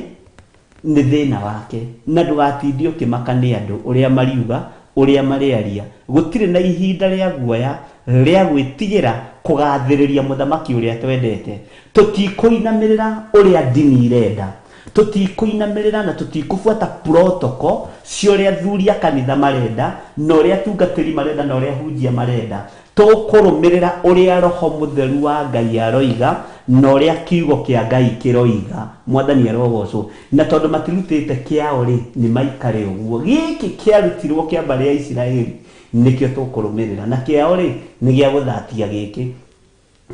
nĩ thĩna wake, na ndũgatindie ũkĩmaka nĩ andũ ũrĩa mariuga, ũrĩa marĩaria. Gũtirĩ na ihinda rĩa guoya rĩa gwĩtigĩra kũgathĩrĩria mũthamaki ũrĩa twendete. Tũtikũinamĩrĩra ũrĩa ndini irenda, tũtikũinamĩrĩra na tũtikũbuata protocol cia ũrĩa athuri a kanitha marenda, na ũrĩa atungatĩri marenda, na ũrĩa hunjia marenda. Tũkũrũmĩrĩra ũrĩa Roho Mũtheru wa Ngai aroiga, na ũrĩa kiugo kĩa Ngai kĩroiga. Mwathani arogocwo. Na tondũ matirutĩte kĩao rĩ, nĩ maikare ũguo. Gĩkĩ kĩarutirwo kĩa mbarĩ ya Isiraeli nĩkĩo tũkũrũmĩrĩra, na kĩao rĩ nĩ gĩa gũthatia gĩkĩ,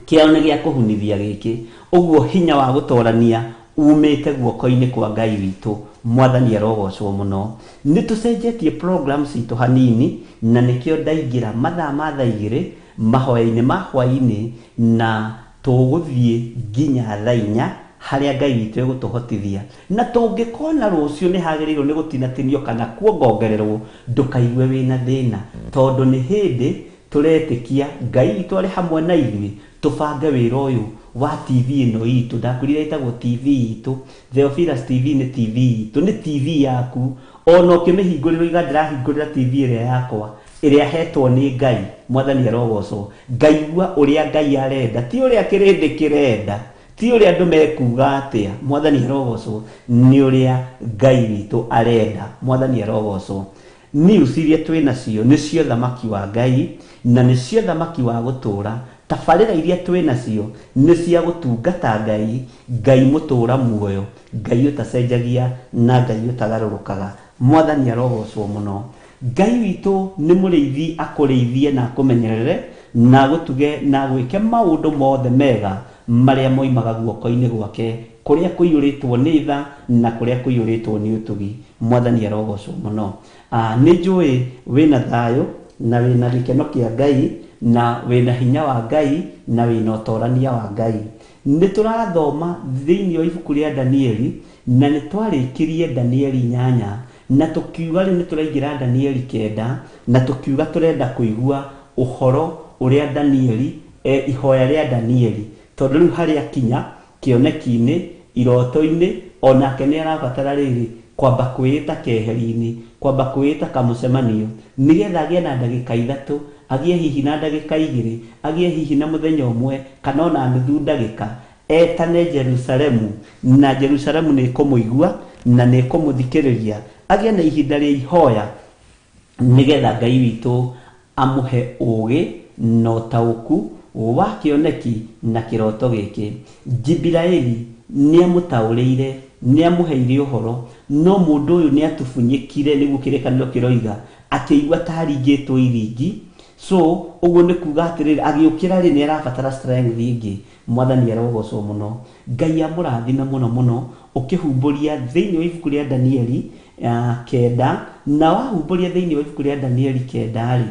kĩao nĩ gĩa kũhunithia gĩkĩ. Ũguo hinya wa gũtorania umĩte guoko-inĩ kwa Ngai witũ. Mwathani arogocwo mũno. Nĩ tũcenjetie program citũ hanini, na nĩkĩo ndaingĩra mathaa ma thaa igĩrĩ mahoya-inĩ ma hwaĩ-inĩ, na tũgũthiĩ nginya thaa inya harĩa Ngai witũ egũtũhotithia. Na tũngĩkona rũciũ nĩ hagĩrĩirwo nĩ gũtinatinio kana kuongongererwo, ndũkaigue wĩna thĩna, tondũ nĩ hĩndĩ tũretĩkia Ngai witũ arĩ hamwe na ithuĩ. Tũbange wĩra ũyũ wa TV ĩno itũ. Ndakwĩrire ĩtagwo TV itũ, Theophilus TV nĩ TV itũ, nĩ TV yaku. Ona ũkĩmĩhingũrĩra uga ndĩrahingũrĩra TV ĩrĩa yakwa, ĩrĩa hetwo nĩ Ngai. Mwathani arogocwo. Ngaigua ũrĩa Ngai arenda, ti ũrĩa kĩrĩndĩ kĩrenda, ti ũrĩa andũ mekuga atĩa. Mwathani arogocwo. Nĩ ũrĩa Ngai witũ arenda. Mwathani arogocwo. News iria twĩ nacio nĩcio thamaki wa Ngai, na nĩcio thamaki wa gũtũũra. Tabarĩra iria twĩ nacio nĩ cia gũtungata Ngai, Ngai mũtũũra muoyo, Ngai ũtacenjagia na Ngai ũtagarũrũkaga. Mwathani arogocwo mũno. Ngai witũ nĩ mũrĩithi, akũrĩithie na akũmenyerere, na agũtuge na agwĩke maũndũ mothe mega marĩa moimaga guoko-inĩ gwake, kũrĩa kũiyũrĩtwo nĩ tha na kũrĩa kũiyũrĩtwo nĩ ũtugi. Mwathani arogocwo mũno. Nĩ njũĩ wĩna thayũ na wĩna gĩkeno kĩa Ngai, na wĩna hinya wa Ngai, na wĩna ũtorania wa Ngai. Nĩ tũrathoma thĩinĩ wa ibuku rĩa Danieli, na nĩ twarĩkirie Danieli 8. Na tũkiuga rĩu nĩ tũraingĩra Danieli 9, na tũkiuga tũrenda kũigua ũhoro ũrĩa Danieli, ihoya rĩa Danieli, tondũ rĩu harĩa kinya kĩoneki-inĩ, iroto-inĩ, onake nĩ arabatara rĩrĩ kwamba kwĩĩta keheri-inĩ, kwamba kwĩĩta kamũcemanio, nĩgetha agĩe na ndagĩka 3, agĩe hihi na ndagĩka 2, agĩe hihi na mũthenya ũmwe, kana ona nuthu ndagĩka, etane Jerusalemu, na Jerusalemu nĩ ĩkũmũigua na nĩ ĩkũmũthikĩrĩria, agĩe na ihinda rĩa ihoya nĩgetha Ngai witũ amũhe ũũgĩ na ũtaũku wa kĩoneki na kĩroto gĩkĩ. Jibiraeli nĩ amũtaũrĩire, nĩ amũheire ũhoro, no mũndũ ũyũ nĩ atubunyĩkire, nĩguo kĩrĩkanĩro kĩroiga, akĩigua ta aringĩtwo iringi. So ũguo nĩ kuga atĩrĩrĩ, agĩũkĩra rĩ, nĩ arabatara strength ĩngĩ. Mwathani arogocwo mũno, Ngai amũrathime mũno mũno, ũkĩhumbũria thĩinĩ wa ibuku rĩa Danieli 9, na wahumbũria thĩinĩ wa ibuku rĩa Danieli 9 rĩ,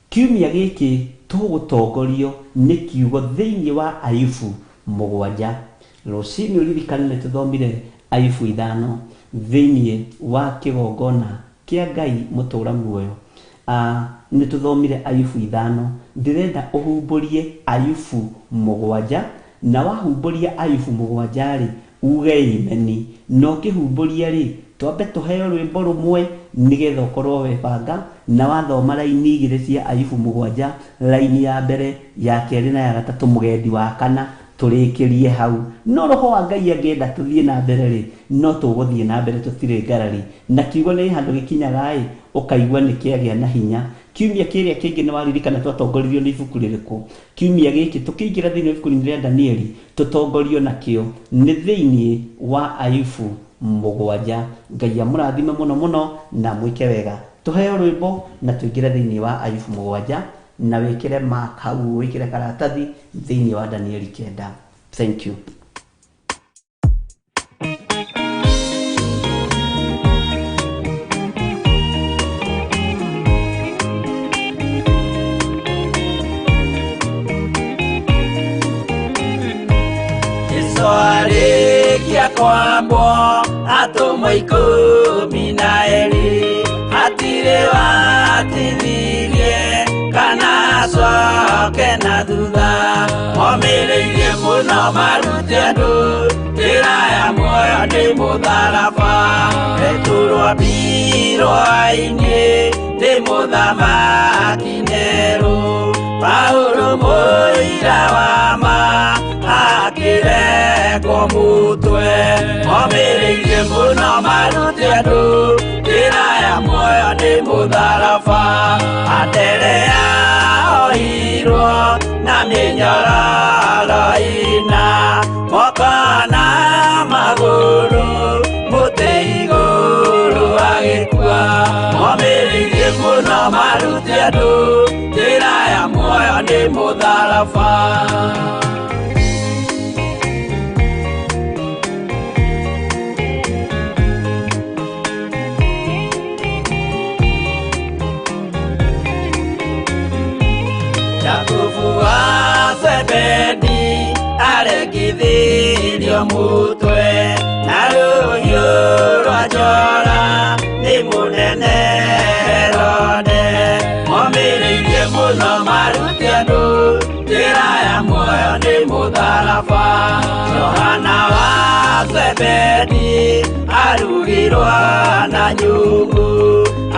kiumia gĩkĩ tũgũtongorio nĩ kiugo thĩinĩ wa Ayubu 7. Rũcinĩ ũririkane nĩ tũthomire Ayubu 5 thĩinĩ wa kĩgongona kĩa Ngai mũtũra muoyo. Nĩ tũthomire Ayubu 5, ndĩrenda ũhumbũrie Ayubu 7, na wahumbũria Ayubu 7 rĩ, uge imeni, na ũkĩhumbũria rĩ, twambe tũheo rwĩmbo rũmwe nĩgetha ũkorwo webanga, na wathoma raini 2 cia Ayubu 7, raini ya mbere, ya kerĩ na ya gatatũ, mũgendi wa kana, tũrĩkĩrie hau. No roho wa Ngai angĩenda tũthiĩ na mbere rĩ, no tũgũthiĩ na mbere, tũtirĩ ngarari. Na kiugo nĩ handũ gĩkinyaga ĩ, ũkaigua nĩ kĩagĩa na hinya. Kiumia kĩrĩa kĩngĩ nĩ waririkana twatongoririo nĩ ibuku rĩrĩkũ? Kiumia gĩkĩ tũkĩingĩra thĩinĩ wa ibuku rĩa Danieli, tũtongorio nakĩo nĩ thĩinĩ wa Ayubu 7. Ngai amũrathime mũno mũno na mwĩke wega. Tũheo rwĩmbo na tũingĩre thĩinĩ wa Ayubu 7, na wĩkĩre mark hau, wĩkĩre karatathi thĩinĩ wa Danieli 9. Thank you. Arĩkia kwambwo atũmwo 12, hatirĩ watithirie kana acoke na thutha, momĩrĩirie mũno marute andũ njĩra ya muoyo nĩ mũtharaba, Petero ambirwo-inĩ nĩ mũthamaki Nero, Paulo mũira wa ma akĩrekwo mũtwe, momĩrĩirie mũno marute andũ njĩra ya muoyo nĩ mũtharaba, Anderea oirwo na mĩnyororo ĩna, moko na magũrũ mũtĩ igũrũ agĩkua, momĩrĩirie mũno marute andũ njĩra ya muoyo nĩ mũtharaba. Jakubu wa Zebedi arekithirio mũtwe na rũhiũ rwa njora nĩ mũnene Herode, momĩrĩirie mũno marute andũ njĩra ya muoyo nĩ mũtharaba, Johana wa Zebedi arugirwo na nyũngũ,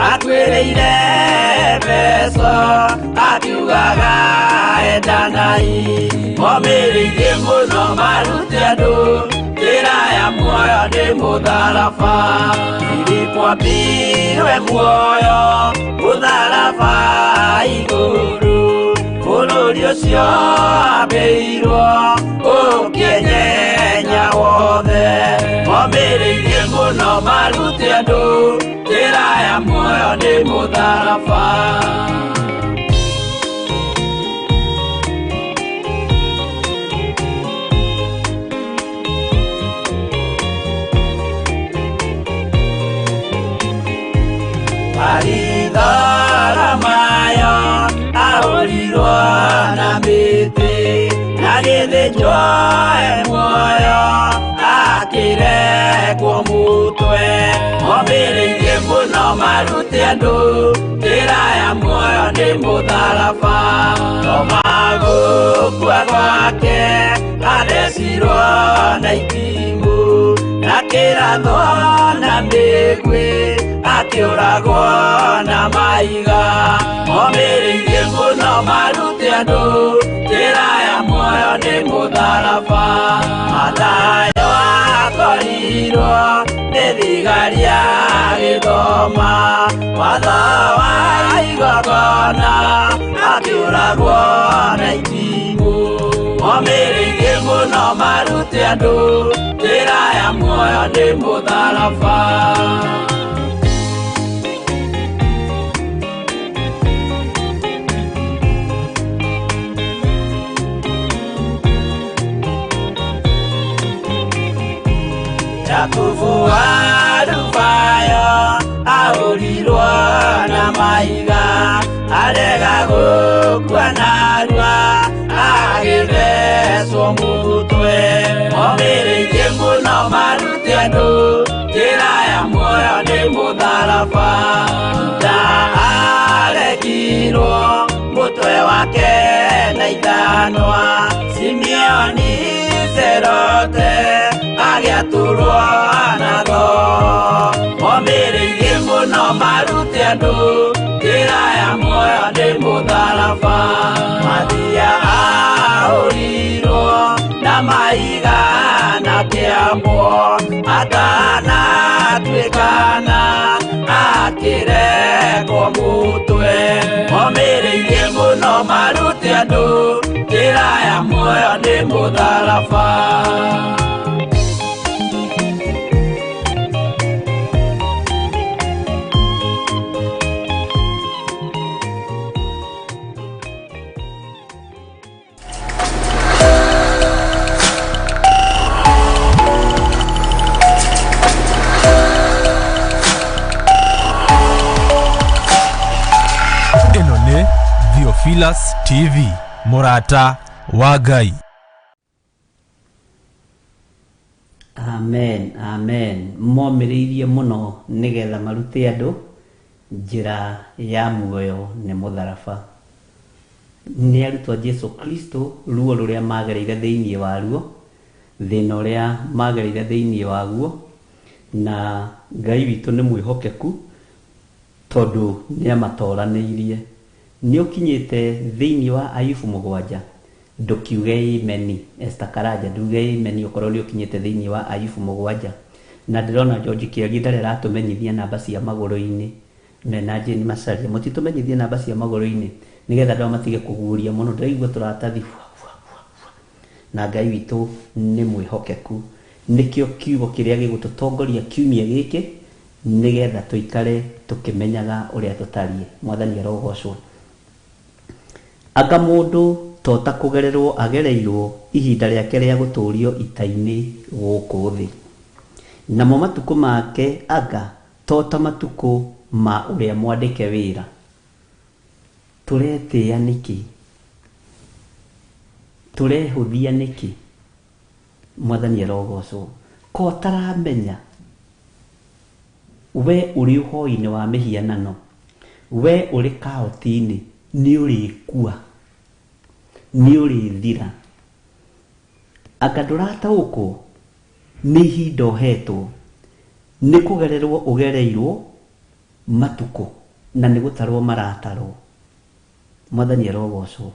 akuĩrĩire mbeca akiugaga endanai, momĩrĩirie mũno marute andũ njĩra ya muoyo nĩ mũtharaba, Filipo ambirwe muoyo mũtharaba igũrũ, bũrũri ũcio ambĩirwo ũkĩenyenya wothe, momĩrĩirie mũno marute andũ njĩra ya muoyo nĩ mũtharaba. Baritholomayo ahũrirwo na mĩtĩ, na gĩthĩnjwo e muoyo akĩrekwo mũtwe, Momĩrĩirie mũno marute andũ njĩra ya muoyo nĩ mũtharaba. Toma gũkua gwake athecirwo na itimũ, na kĩrathwo na mĩguĩ, akĩũragwo na mahiga. Momĩrĩirie mũno marute andũ njĩra ya muoyo nĩ mũtharaba. Mathayo akorirwo nĩ thigari agĩthoma watho wa igongona, akĩũragwo na itimũ. Momĩrĩirie mũno marute andũ njĩra ya muoyo nĩ mũtharaba. Jakubu wa Alufayo ahũrirwo na mahiga, arega gũkua narua agĩthecwo mũtwe. Momĩrĩirie mũno marute andũ njĩra ya muoyo nĩ mũtharaba. Juda aregirwo mũtwe wake na ithanwa, Simeoni Zerote agĩatũrwo na thoo. Momĩrĩirie mũno marute andũ njĩra ya muoyo nĩ mũtharaba. Mathia ahũrirwo na mahiga na kĩambwo, atanatuĩkana akĩrekwo mũtwe. Momĩrĩirie mũno marute andũ njĩra ya muoyo nĩ mũtharaba. Ĩno nĩ Theophilus TV, mũrata wa Ngai. Amen, amen. Momĩrĩirie mũno nĩgetha marute andũ njĩra ya muoyo nĩ mũtharaba. Nĩ arutwo a Jesu Kristo, ruo rũrĩa magereire thĩinĩ waruo, thĩna ũrĩa magereire thĩinĩ waguo, na Ngai witũ nĩ mwĩhokeku tondũ nĩ amatoranĩirie. Nĩ ũkinyĩte thĩinĩ wa Ayubu 7, ndũkiuge imeni. Esther Karanja, nduge imeni okorwo nĩ ũkinyĩte thĩinĩ wa Ayubu 7. Na ndĩrona George Kĩarie ndarĩ aratũmenyithia namba cia magũrũ-inĩ, mena Jane Macharia mũtitũmenyithie namba cia magũrũ-inĩ nĩgetha andũ matige kũguũria mũno. Ndĩraigua tũratathi fua, fua, fua, fua. Na Ngai witũ nĩ mwĩhokeku. Nĩkĩo kiugo kĩrĩa gĩgũtũtongoria kiumia gĩkĩ nĩgetha tũikare tũkĩmenyaga ũrĩa tũtariĩ. Mwathani arogocwo. Anga mũndũ to ta kũgererwo agereirwo ihinda rĩake rĩa gũtũũrio ita-inĩ gũkũ thĩ, namo matukũ make anga to ta matukũ ma ũrĩa mwandĩke wĩra. Tũretĩĩa nĩkĩ? Tũrehũthia nĩkĩ? Mwathani arogocwo. Ko ũtaramenya we ũrĩ ũhoi-inĩ wa mĩhianano, we ũrĩ kaũti-inĩ, nĩ ũrĩkua, nĩ ũrĩthira. Anga ndũrataũkwo nĩ ihinda ũhetwo, nĩ kũgererwo ũgereirwo matukũ na nĩ gũtarwo maratarwo. Mwathani arogocwo.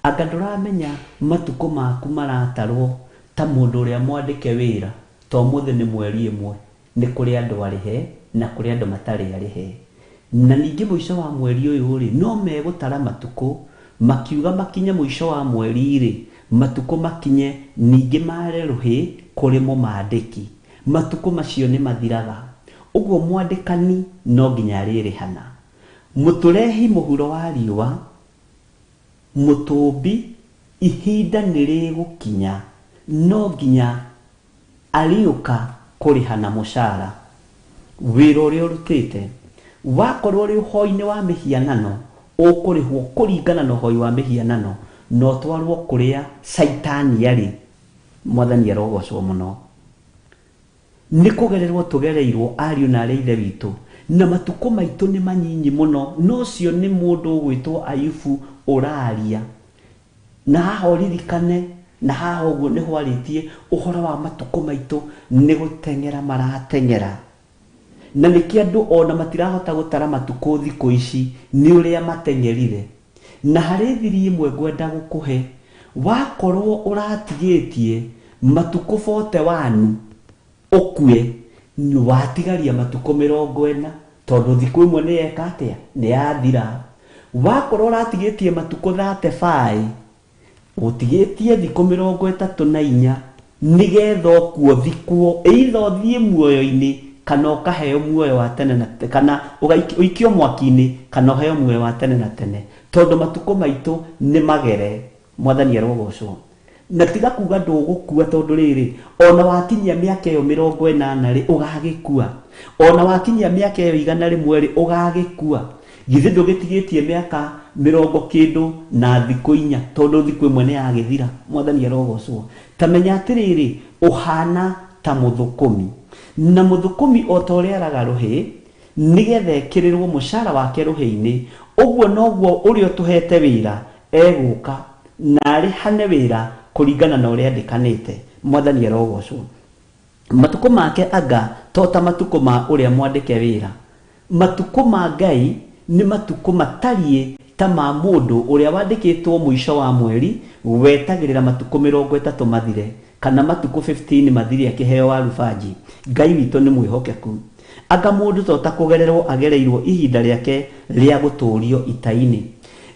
Anga ndũramenya matukũ maku maratarwo ta mũndũ ũrĩa mwandĩke wĩra, to ũmũthĩ nĩ mweri ĩmwe, nĩ kũrĩ andũ arĩhe na kũrĩ andũ matarĩ arĩhe. Na ningĩ mũico wa mweri ũyũ rĩ, no megũtara matukũ makiuga makinye mũico wa mweri rĩ, matukũ makinye ningĩ mare rũhĩ kũrĩ mũmandĩki. Matukũ macio nĩ mathiraga. Ũguo mwandĩkani no nginya arĩrĩhana. Mũtũrehi mũhuro wa riũa, mũtũmbi, ihinda nĩ rĩgũkinya, no nginya arĩũka kũrĩhana mũcara. Wĩra ũrĩa ũrutĩte, wakorwo ũrĩ ũhoi-inĩ wa mĩhianano, ũkũrĩhwo kũringana na ũhoi wa mĩhianano, na ũtwarwo kũrĩa caitani arĩ. Mwathani arogocwo mũno. Nĩ kũgererwo tũgereirwo ariũ na arĩa ithe witũ, na matukũ maitũ nĩ manyinyi mũno. No ũcio nĩ mũndũ ũgwĩtwo Ayubu ũraria. Na haha ũririkane, na haha ũguo nĩ hwarĩtie ũhoro wa matukũ maitũ nĩ gũteng'era marateng'era. Na nĩkĩo andũ ona matirahota gũtara matukũ thikũ ici nĩ ũrĩa mateng'erire. Na harĩ thiri ĩmwe ngwenda gũkũhe, wakorwo ũratigĩtie matukũ 41 ũkue, watigaria matukũ 40, tondũ thikũ ĩmwe nĩ yeka atĩa? Nĩ yathira. Wakorwo ũratigĩtie matukũ 35, ũtigĩtie thikũ 34 nĩgetha ũkuo thikwo, either ũthiĩ muoyo-inĩ kana ũkaheo muoyo wa tene na kana ũikio mwaki-inĩ kana ũheo muoyo wa tene na tene, tondũ matukũ maitũ nĩ magere. Mwathani arogocwo. Na tiga kuga ndũgũkua, tondũ rĩrĩ ona wakinyia mĩaka ĩyo 80 rĩ, ũgagĩkua. Ona wakinyia mĩaka ĩyo 100 rĩ, ũgagĩkua. Githĩ ndũgĩtigĩtie mĩaka 90 kĩndũ na thikũ 4, tondũ thikũ ĩmwe nĩ yagĩthira. Mwathani arogocwo. Ta menya atĩrĩrĩ, ũhana ta mũthũkũmi, na mũthũkũmi o ta ũrĩa araga rũhĩ nĩgetha ekĩrĩrwo mũcara wake rũhĩ-inĩ, ũguo noguo ũrĩa ũtũhete wĩra egũka na arĩhane wĩra kũringana na ũrĩa andĩkanĩte. Mwathani arogocwo. Matukũ make anga to ta matukũ ma ũrĩa mwandĩke wĩra. Matukũ ma Ngai nĩ matukũ matariĩ ta ma mũndũ ũrĩa wandĩkĩtwo mũico wa mweri, wetagĩrĩra matukũ 30 mathire, kana matukũ 15 mathire akĩheo warubanji. Ngai witũ nĩ mwĩhokeku. Anga mũndũ to ta kũgererwo agereirwo ihinda rĩake rĩa gũtũũrio ita-inĩ.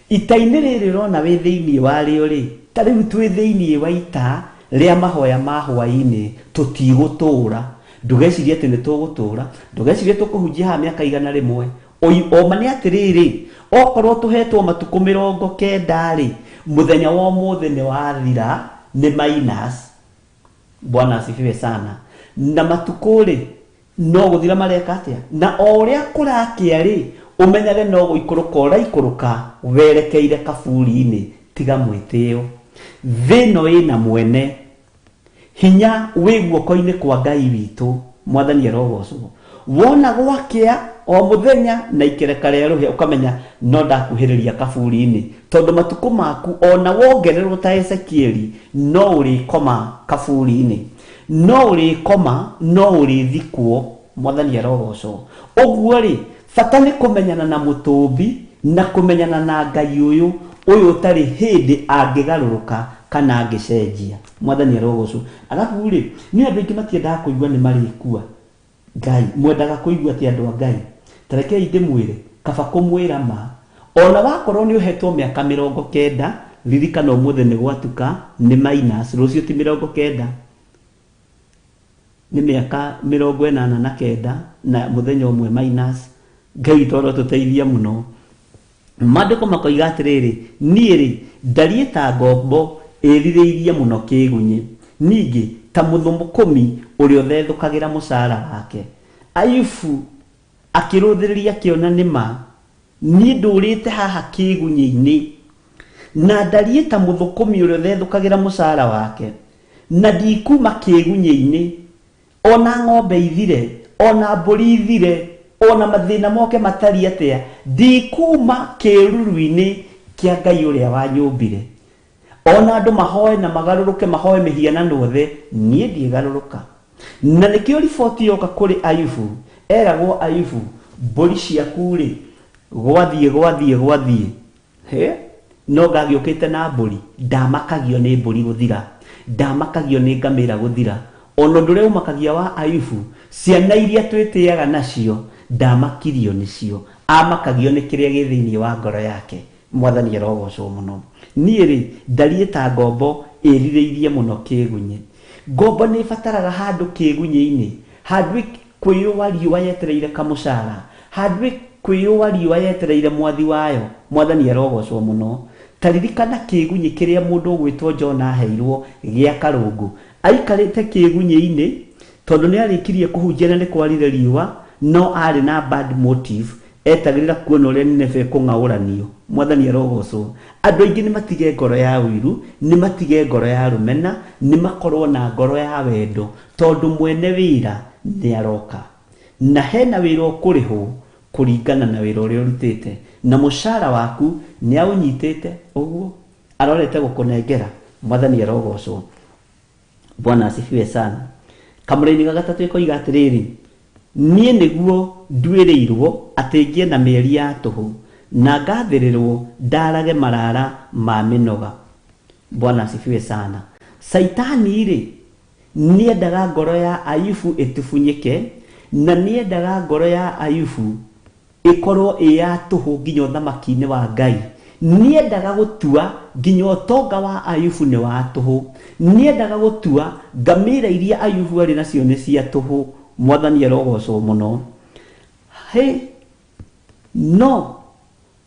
Ita-inĩ rĩrĩ ũrona wĩ thĩinĩ warĩo rĩ, ta rĩu twĩ thĩinĩ wa ita rĩa mahoya ma hwaĩ-inĩ, tũtigũtũũra. Ndũgecirie atĩ nĩ tũgũtũũra, ndũgecirie tũkũhunjia haha mĩaka 100. Oma nĩ atĩrĩrĩ, okorwo tũhetwo matukũ 90 rĩ, mũthenya wa ũmũthĩ nĩ wathira, nĩ minus. Bwana asifiwe sana. Na matukũ rĩ, no gũthira mareka atĩa? Na o ũrĩa kũrakĩa rĩ, ũmenyage no gũikũrũka ũraikũrũka werekeire kaburi-inĩ. Tiga mwĩtĩo. Thĩ ĩno ĩna mwene, hinya wĩ guoko-inĩ kwa Ngai witũ. Mwathani arogocwo. Wona gwakĩa o mũthenya na ikereka rĩa rũhĩa, ũkamenya no ndakuhĩrĩria kaburi-inĩ, tondũ matukũ maku ona wongererwo ta Ezekieli, no ũrĩkoma kaburi-inĩ, no ũrĩkoma, no ũrĩthikwo. Mwathani arogocwo. Ũguo rĩ, bata nĩ kũmenyana na mũtũmbi na kũmenyana na Ngai ũyũ, ũyũ ũtarĩ hĩndĩ angĩgarũrũka kana angĩcenjia. Mwathani arogocwo. Arabu rĩ, nĩ andũ aingĩ matiendaga kũigua nĩ marĩkua. Ngai, mwendaga kũigua atĩ andũ a Ngai. Ta rekei ndĩmwĩre, kaba kũmwĩra ma. Ona wakorwo nĩ ũhetwo mĩaka 90, ririkana ũmũthĩ nĩ gwatuka, nĩ minus, rũciũ ti 90. Nĩ mĩaka 89 na mũthenya ũmwe minus. Ngai witũ arotũteithia mũno. Maandĩko makoiga atĩrĩrĩ, niĩ rĩ, ndariĩ ta ngombo ĩrirĩirie mũno kĩgunyĩ, ningĩ ta mũthũkũmi ũrĩa ũthethũkagĩra mũcara wake. Ayubu akĩrũthĩrĩria akĩona nĩ ma, niĩ ndũrĩte haha kĩgunyĩ-inĩ, na ndariĩ ta mũthũkũmi ũrĩa ũthethũkagĩra mũcara wake, na ndikuma kĩgunyĩ-inĩ, ona ng'ombe ithire, ona mbũri ithire, ona mathĩna moke matariĩ atĩa, ndikuma kĩruru-inĩ kĩa Ngai ũrĩa wanyũmbire. Ona andũ mahoe na magarũrũke, mahoe mĩhianano othe, niĩ ndiĩgarũrũka. Na nĩkĩo riboti yoka kũrĩ Ayubu, eragwo Ayubu, mbũri ciaku rĩ, gwathiĩ, gwathiĩ, gwathiĩ. He? No ngagĩũkĩte na mbũri, ndamakagio nĩ mbũri gũthira, ndamakagio nĩ ngamĩra gũthira. Ona ũndũ ũrĩa ũmakagia wa Ayubu, ciana iria twĩtĩaga nacio, ndamakirio nĩcio. Amakagio nĩ kĩrĩa gĩ thĩinĩ wa ngoro yake. Mwathani arogocwo mũno. Niĩ rĩ, ndariĩ ta ngombo ĩrirĩirie mũno kĩgunyĩ. Ngombo nĩ ĩbataraga handũ kĩgunyĩ-inĩ, handũ kwĩyũa riũa yetereire kamũcara, handũ kwĩyũa riũa yetereire mwathi wayo. Mwathani arogocwo mũno. Ta ririkana kĩgunyĩ kĩrĩa mũndũ ũgwĩtwo John aheirwo gĩa karũngũ. Aikarĩte kĩgunyĩ-inĩ tondũ nĩ arĩkirie kũhunjia na nĩ kwarire riũa, no arĩ na bad motive, etagĩrĩra kuona ũrĩa Nineve ĩkũng'aũranio. Mwathani arogocwo. Andũ aingĩ nĩ matige ngoro ya ũiru, nĩ matige ngoro ya rũmena, nĩ makorwo na ngoro ya wendo, tondũ mwene wĩra Nĩ aroka na hena wĩra ũkũrĩhwo kũringana na wĩra ũrĩa ũrutĩte, na mũcara waku nĩ aũnyitĩte ũguo arorete gũkũnengera. Mwathani arogocwo. Bwana asifiwe sana. Kamũraini ga gatatũ ĩkoiga atĩrĩrĩ, niĩ nĩguo nduĩrĩirwo atĩ ngĩe na mĩeri ya tũhũ na ngathĩrĩrwo ndarage marara ma mĩnoga. Bwana asifiwe sana. Saitani rĩ, nĩendaga ngoro ya Ayubu ĩtubunyĩke, na nĩendaga ngoro ya Ayubu ĩkorwo ĩ ya tũhũ nginya ũthamaki-inĩ wa Ngai. Nĩendaga gũtua nginya ũtonga wa Ayubu nĩ wa tũhũ. Nĩendaga gũtua ngamĩra iria Ayubu arĩ nacio nĩ cia tũhũ. Mwathani arogocwo mũno. Hĩ, no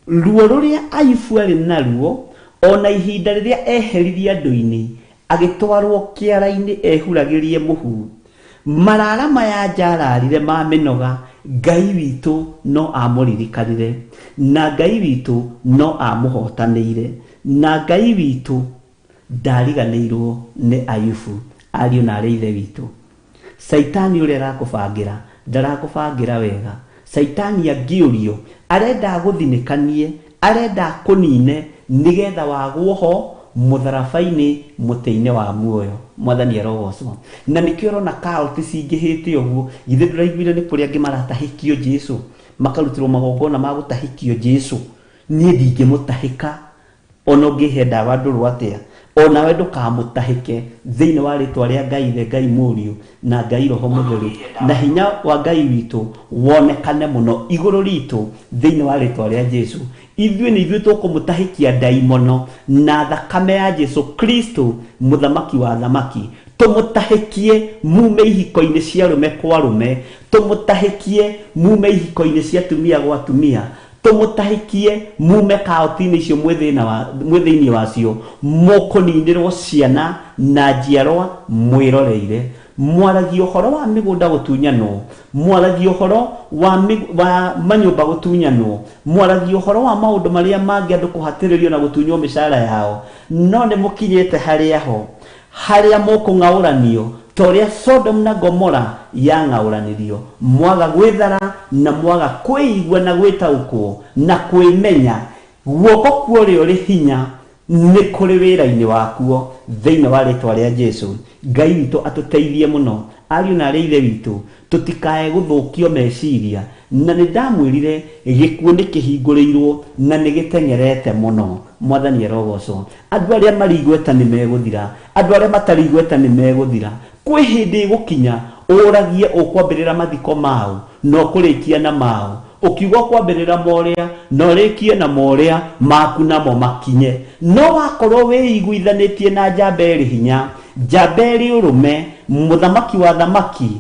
ruo rũrĩa Ayubu arĩ naruo, ona ihinda rĩrĩa eheririe andũ-inĩ agĩtwarwo kĩara-inĩ ehuragĩrie mũhu, marara maya njararire ma mĩnoga, Ngai witũ no amũririkanire, na Ngai witũ no amũhotanĩire, na Ngai witũ ndariganĩirwo nĩ Ayubu. Ariũ na arĩ ithe witũ, Saitani ũrĩa arakũbangĩra ndarakũbangĩra wega. Saitani angĩũrio arenda agũthinĩkanie, arenda akũnine nĩgetha wagwo ho mũtharaba-inĩ mũtĩ-inĩ wa muoyo. Mwathani arogocwo. Na nĩkĩo ũrona cult cingĩhĩte ũguo. Githĩ ndũraiguire nĩ kũrĩ angĩ maratahĩkio Jesu, makarutĩrwo magongona ma gũtahĩkio Jesu? Niĩ ndingĩmũtahĩka ona ũngĩhe ndawa ndũrũ atĩa, onawe ndũkamũtahĩke thĩinĩ wa rĩtwa rĩa Ngai Ithe, Ngai Mũriũ na Ngai Roho Mũtheru, na hinya wa Ngai witũ wonekane mũno igũrũ ritũ thĩinĩ wa rĩtwa rĩa Jesu. Ithuĩ nĩ ithuĩ tũkũmũtahĩkia ndaimono na thakame ya Jesu Kristo, mũthamaki wa thamaki. Tũmũtahĩkie mume ihiko-inĩ cia arũme kwa arũme, tũmũtahĩkie mume ihiko-inĩ cia atumia gwa atumia, tũmũtahĩkie mume kaũti-inĩ icio mwĩ thĩinĩ wacio, mũkũninĩrwo ciana na njiarwa mwĩroreire. Mwaragia ũhoro wa mĩgũnda gũtunyanwo, mwaragia ũhoro wa manyũmba gũtunyanwo, mwaragia ũhoro wa maũndũ marĩa mangĩ andũ kũhatĩrĩrio na gũtunywo mĩcara yao, no nĩ mũkinyĩte harĩa ho harĩa mũkũng'aũranio ta ũrĩa Sodom na Gomora yang'aũranirio. Mwaga gwĩthara na mwaga kwĩigua na gwĩtaũkwo na kwĩmenya, guoko kwa ũrĩa ũrĩ hinya nĩ kũrĩ wĩra-inĩ wakuo thĩinĩ wa rĩtwa rĩa Jesu. Ngai witũ atũteithie mũno, ariũ na arĩ ithe witũ, tũtikae gũthũkio meciria. Na nĩ ndamwĩrire gĩkuũ nĩ kĩhingũrĩirwo na nĩ gĩteng'erete mũno. Mwathani arogocwo. Andũ arĩa marĩ igweta nĩ megũthira, andũ arĩa matarĩ igweta nĩ megũthira. Kwĩ hĩndĩ ĩgũkinya ũragie ũkwambĩrĩra mathiko mao na ũkũrĩkia na mao, ũkiuga ũkwambĩrĩra morĩa na ũrĩkie na morĩa maku namo makinye. No wakorwo wĩiguithanĩtie na njamba ĩrĩ hinya, njamba ĩrĩ ũrũme, mũthamaki wa thamaki,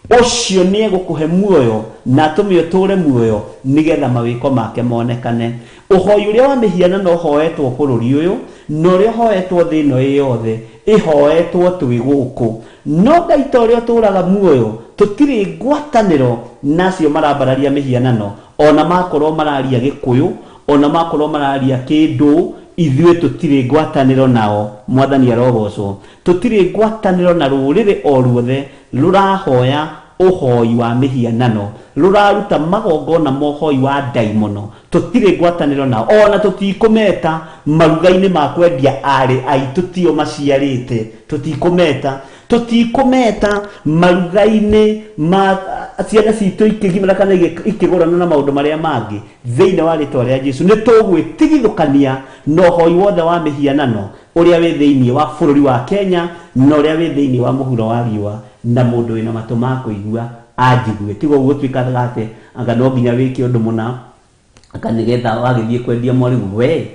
ũcio nĩ egũkũhe muoyo na atũme ũtũũre muoyo nĩgetha mawĩko make monekane. Ũhoi ũrĩa wa mĩhianano ũhoetwo bũrũri ũyũ na ũrĩa ũhoetwo thĩ ĩno ĩ yothe ĩhoetwo twĩ gũkũ, no Ngai ta ũrĩa ũtũũraga muoyo tũtirĩ ngwatanĩro na acio marambararia mĩhianano, ona makorwo mararia Gĩkũyũ, ona makorwo mararia kĩndũ, ithuĩ tũtirĩ ngwatanĩro nao. Mwathani arogocwo. Tũtirĩ ngwatanĩro na rũrĩrĩ o ruothe rũrahoya ũhoi wa mĩhianano, rũraruta magongona ma ũhoi wa ndaimono. Tũtirĩ ngwatanĩro nao, ona tũtikũmeta maruga-inĩ ma kwendia arĩ aitũ tio maciarĩte. Tũtikũmeta, tũtikũmeta maruga-inĩ ma ciana citũ ikĩgimara kana ikĩgũrana na maũndũ marĩa mangĩ. Thĩinĩ wa rĩtwa rĩa Jesu nĩ tũgwĩtigithũkania na ũhoi wothe wa mĩhianano ũrĩa wĩ thĩinĩ wa bũrũri wa Kenya na ũrĩa wĩ thĩinĩ wa mũhuro wa riũa, na mũndũ wĩna matũ ma kũigua anjigue. Tiga ũguo gũtuĩkaga atĩ anga no nginya wĩke ũndũ mũna anga nĩgetha wagĩthiĩ kwendia mwarĩ, we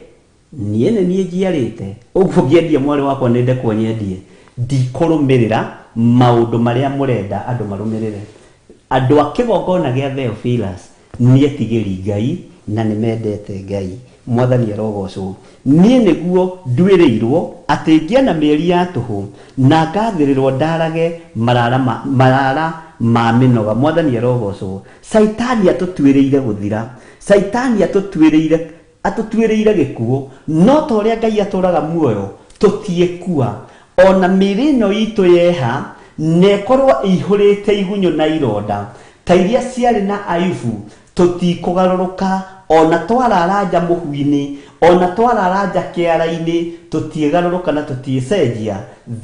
niĩ nĩ niĩ njiarĩte ũguo ngĩendia mwarĩ wakwa nĩ ndekwo nyendie. Ndikũrũmĩrĩra maũndũ marĩa mũrenda andũ marũmĩrĩre. Andũ a kĩgongona gĩa Theophilus nĩ etigĩri Ngai na nĩ mendete Ngai. Mwathani arogocwo. Niĩ nĩguo nduĩrĩirwo atĩ ngĩe na mĩeri ya tũhũ na ngathĩrĩrwo ndarage marara ma mĩnoga. Mwathani arogocwo. Saitani atũtuĩrĩire gũthira, Saitani atũtuĩrĩire gĩkuũ, no ta ũrĩa Ngai atũũraga muoyo tũtiĩkua. Ona mĩĩrĩ ĩno itũ yeha Na ĩkorwo ĩihũrĩte igunyũ na ironda ta iria ciarĩ na Ayubu, tũtikũgarũrũka ona twarara nja mũhu-inĩ, ona twarara nja kĩara-inĩ, tũtiĩgarũrũka na tũtiĩcenjia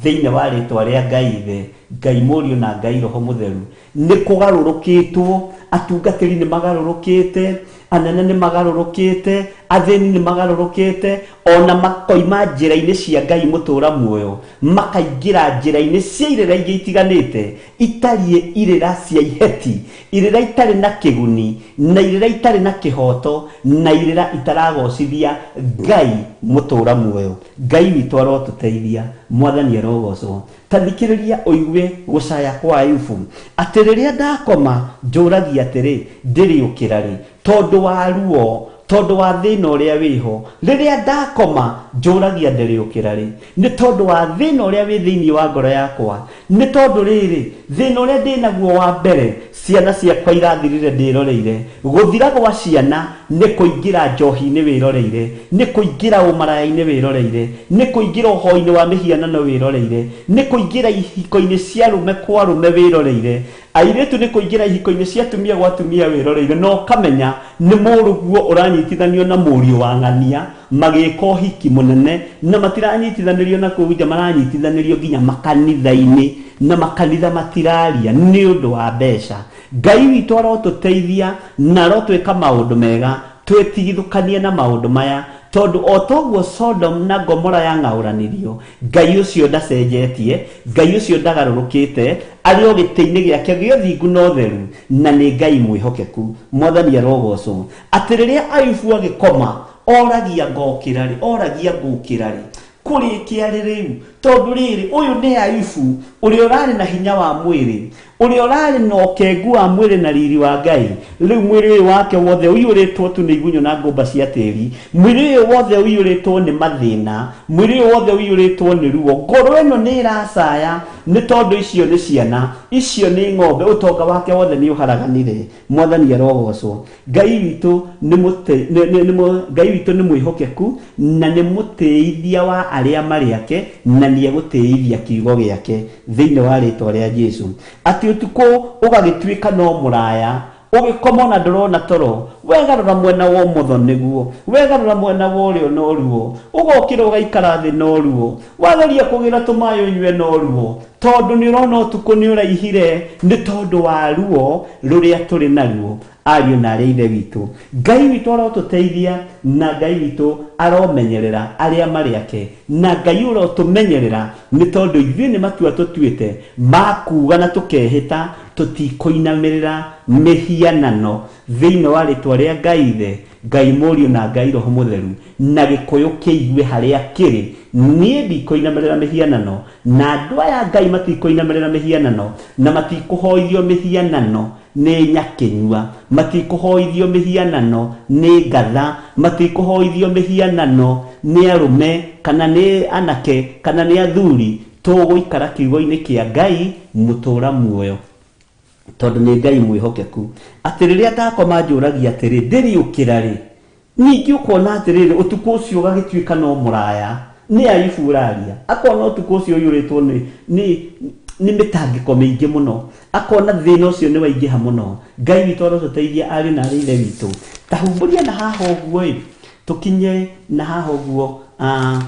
thĩinĩ wa rĩtwa rĩa Ngai Ithe, Ngai Mũriũ na Ngai Roho Mũtheru. Nĩ kũgarũrũkĩtwo, atungatĩri nĩ magarũrũkĩte, anene nĩ magarũrũkĩte, athĩni nĩ magarũrũkĩte, ona makoima njĩra-inĩ cia Ngai mũtũra muoyo, makaingĩra njĩra-inĩ cia irĩra ingĩ itiganĩte, itariĩ irĩra cia iheti, irĩra itarĩ na kĩguni, na irĩra itarĩ na kĩhoto, na irĩra itaragocithia Ngai mũtũra muoyo. Ngai witũ arotũteithia, Mwathani arogocwo. Ta thikĩrĩria ũigue gũcaya kwa Ayubu, atĩ rĩrĩa ndakoma njũragia atĩrĩ, ndĩrĩũkĩra rĩ? Tondũ wa ruo, tondũ wa thĩna ũrĩa wĩho. Rĩrĩa ndakoma njũragia ndĩrĩũkĩra rĩ? Nĩ tondũ wa thĩna ũrĩa wĩ thĩinĩ wa ngoro yakwa. Nĩ tondũ rĩrĩ, thĩna ũrĩa ndĩnaguo wa mbere, ciana ciakwa irathirire ndĩroreire. Gũthira gwa ciana nĩ kũingĩra njohi-inĩ wĩroreire, nĩ kũingĩra ũmaraya-inĩ wĩroreire, nĩ kũingĩra ũhoi-inĩ wa mĩhianano wĩroreire, nĩ kũingĩra ihiko-inĩ cia arũme kwa arũme wĩroreire, airĩtu nĩ kũingĩra ihiko-inĩ cia atumia gwa atumia wĩroreire, na ũkamenya nĩ mũrũguo ũranyitithanio na mũriũ wa ng'ania magĩka ũhiki mũnene, na matiranyitithanĩrio na kũu nja, maranyitithanĩrio nginya makanitha-inĩ, na makanitha matiraria nĩ ũndũ wa mbeca. Ngai witũ arotũteithia na arotwĩka maũndũ mega, twĩtigithũkanie na maũndũ maya, tondũ o toguo Sodom na Gomora yang'aũranirio, Ngai ũcio ndacenjetie, Ngai ũcio ndagarũrũkĩte, arĩ o gĩtĩ-inĩ gĩake gĩa ũthingu na ũtheru, na nĩ Ngai mwĩhokeku. Mwathani arogocwo. Atĩ rĩrĩa Ayubu agĩkoma, oragia ngokĩra rĩ, oragia ngũkĩra rĩ, kũrĩkia rĩ rĩu, tondũ rĩrĩ, ũyũ nĩ Ayubu ũrĩa ũrarĩ na hinya wa mwĩrĩ, ũrĩa ũrarĩ na ũkengu wa mwĩrĩ na riri wa Ngai. Rĩu mwĩrĩ ũyũ wake wothe ũiyũrĩtwo tu nĩ igunyũ na ngũmba cia tĩri, mwĩrĩ ũyũ wothe ũiyũrĩtwo nĩ mathĩna, mwĩrĩ ũyũ wothe ũiyũrĩtwo nĩ ruo. Ngoro ĩno nĩ ĩracaya nĩ tondũ icio nĩ ciana, icio nĩ ng'ombe, ũtonga wake wothe nĩ ũharaganire. Mwathani arogocwo. Ngai witũ nĩ Ngai witũ nĩ mwĩhokeku na nĩ mũtĩithia wa arĩa marĩ ake, na nĩ egũtĩithia kiugo gĩake thĩinĩ wa rĩtwa rĩa Jesu. Atĩ ũtukũ ũgagĩtuĩka no mũraya, ũgĩkoma ona ndũrona toro, wegarũra mwena wa ũmotho nĩguo, wegarũra mwena wa ũrĩo no ruo, ũgokĩra ũgaikara thĩ no ruo, wageria kũgĩra tũmaĩ ũnyue no ruo, tondũ nĩ ũrona ũtukũ nĩ ũraihire nĩ tondũ wa ruo rũrĩa tũrĩ naruo. Ariũ na arĩa ithe witũ, Ngai witũ arotũteithia na Ngai witũ aromenyerera arĩa marĩ ake, na Ngai ũrotũmenyerera nĩ tondũ ithuĩ nĩ matua tũtuĩte ma kuuga na tũkehĩta tũtikũinamĩrĩra mĩhianano thĩinĩ wa rĩtwa rĩa Ngai Ithe, Ngai Mũriũ na Ngai Roho Mũtheru, na Gĩkũyũ kĩigue harĩa kĩrĩ. Niĩ ndikũinamĩrĩra mĩhianano, na andũ aya Ngai matikũinamĩrĩra mĩhianano, na matikũhoithio mĩhianano nĩ nyakĩnyua, matikũhoithio mĩhianano nĩ ngatha, matikũhoithio mĩhianano nĩ arũme kana nĩ anake kana nĩ athuri. Tũgũikara kiugo-inĩ kĩa Ngai mũtũra muoyo, tondũ nĩ Ngai mwĩhokeku. Atĩ rĩrĩa ndakoma njũragia atĩrĩ, ndĩrĩũkĩra rĩ? Ningĩ ũkona atĩrĩrĩ, ũtukũ ũcio ũgagĩtuĩka no mũraya. Nĩ Ayubu ũraria, akona ũtukũ ũcio ũiyũrĩtwo nĩ mĩtangĩko mĩingĩ mũno, akona thĩna ũcio nĩ waingĩha mũno. Ngai witũ arotũteithia ariũ na arĩ ithe witũ. Ta humbũria na haha ũguo ĩ, tũkinye na haha ũguo,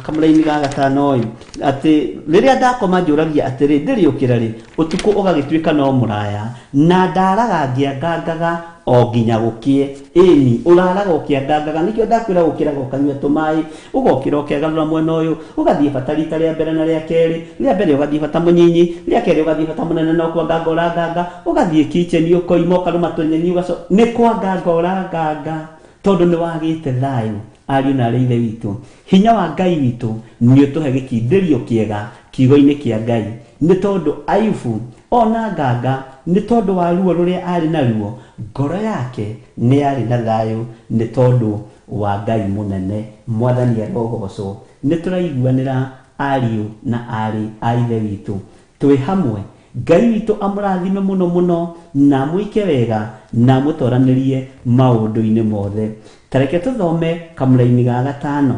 kamũraini ga gatano ĩ, atĩ rĩrĩa ndakoma njũragia atĩrĩ, ndĩrĩũkĩra rĩ? Ũtukũ ũgagĩtuĩka no mũraya, na ndaraga ngĩangangaga o nginya gũkĩe. Ĩni, ũraraga ũkĩangangaga, nĩkĩo ndakwĩra gũkĩraga ũkanyua tũmaĩ, ũgokĩra ũkegarũra mwena ũyũ, ũgathiĩ bata rita rĩa mbere na rĩa kerĩ, rĩa mbere ũgathiĩ bata mũnyinyi, rĩa kerĩ ũgathiĩ bata mũnene na ũkwanganga ũranganga, ũgathiĩ kitchen ũkoima ũkarũma tũnyeni ũgacoka, nĩ kwanganga ũranganga, tondũ nĩ wagĩte thayũ. Ariũ na arĩ ithe witũ, hinya wa Ngai witũ nĩ ũtũhe gĩkindĩrio kĩega kiugo-inĩ kĩa Ngai, nĩ tondũ Ayubu ona nganga nĩ tondũ wa ruo rũrĩa arĩ naruo, ngoro yake nĩ yarĩ na thayũ nĩ tondũ wa Ngai mũnene. Mwathani arogocwo. Nĩ tũraiguanĩra ariũ na aarĩ a ithe witũ, twĩ hamwe. Ngai witũ amũrathime mũno mũno, na amwĩke wega, na amũtoranĩrie maũndũ-inĩ mothe. Ta reke tũthome kamũraini ga gatano.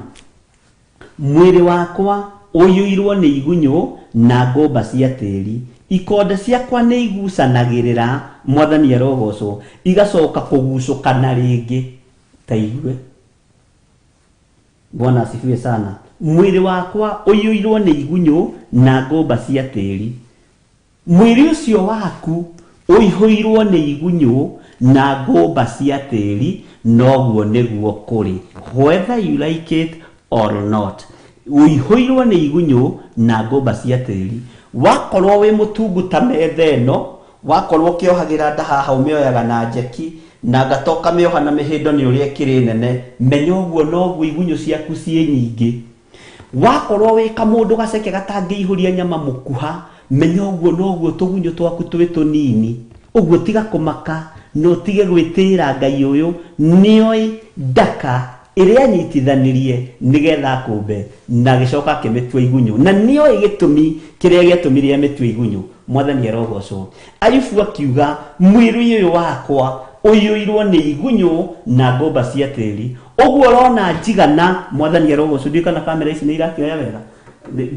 Mwĩrĩ wakwa ũiyũirwo nĩ igunyũ na ngũmba cia tĩri, Ikonde ciakwa nĩ igucanagĩrĩra, mwathani arogocwo, igacoka kũgucũkana rĩngĩ. Ta igue, Bwana asifiwe sana. Mwĩrĩ wakwa ũiyũirwo nĩ igunyũ na ngũmba cia tĩri. Mwĩrĩ ũcio waku ũihũirwo nĩ igunyũ na ngũmba cia tĩri, noguo nĩguo kũrĩ, whether you like it or not. Ũihũirwo nĩ igunyũ na ngũmba cia tĩri. Wakorwo wĩ mũtungu ta metha ĩno, wakorwo ũkĩohagĩra nda haha, ũmĩoyaga na njeki na ngatoka mĩoha na mĩhĩndo nĩ ũrĩa ĩkĩrĩ nene, menya ũguo noguo igunyũ ciaku ciĩ nyingĩ. Wakorwo wĩ kamũndũ gaceke gatangĩihũria nyama mũkuha, menya ũguo noguo tũgunyũ twaku twĩ tũnini. Ũguo tiga kũmaka na ũtige gwĩtĩĩra. Ngai ũyũ nĩoĩ ndaka ĩrĩa anyitithanirie nĩgetha akũmbe na agĩcoka akĩmĩtua igunyũ, na nĩoĩ gĩtũmi kĩrĩa gĩatũmire amĩtue igunyũ. Mwathani arogocwo. Ayubu akiuga, mwĩrĩ ũyũ wakwa ũiyũirwo nĩ igunyũ na ngũmba cia tĩri. Ũguo ũrona njigana, mwathani arogocwo. Ndiũĩ kana kamera ici nĩ irakĩoya wega,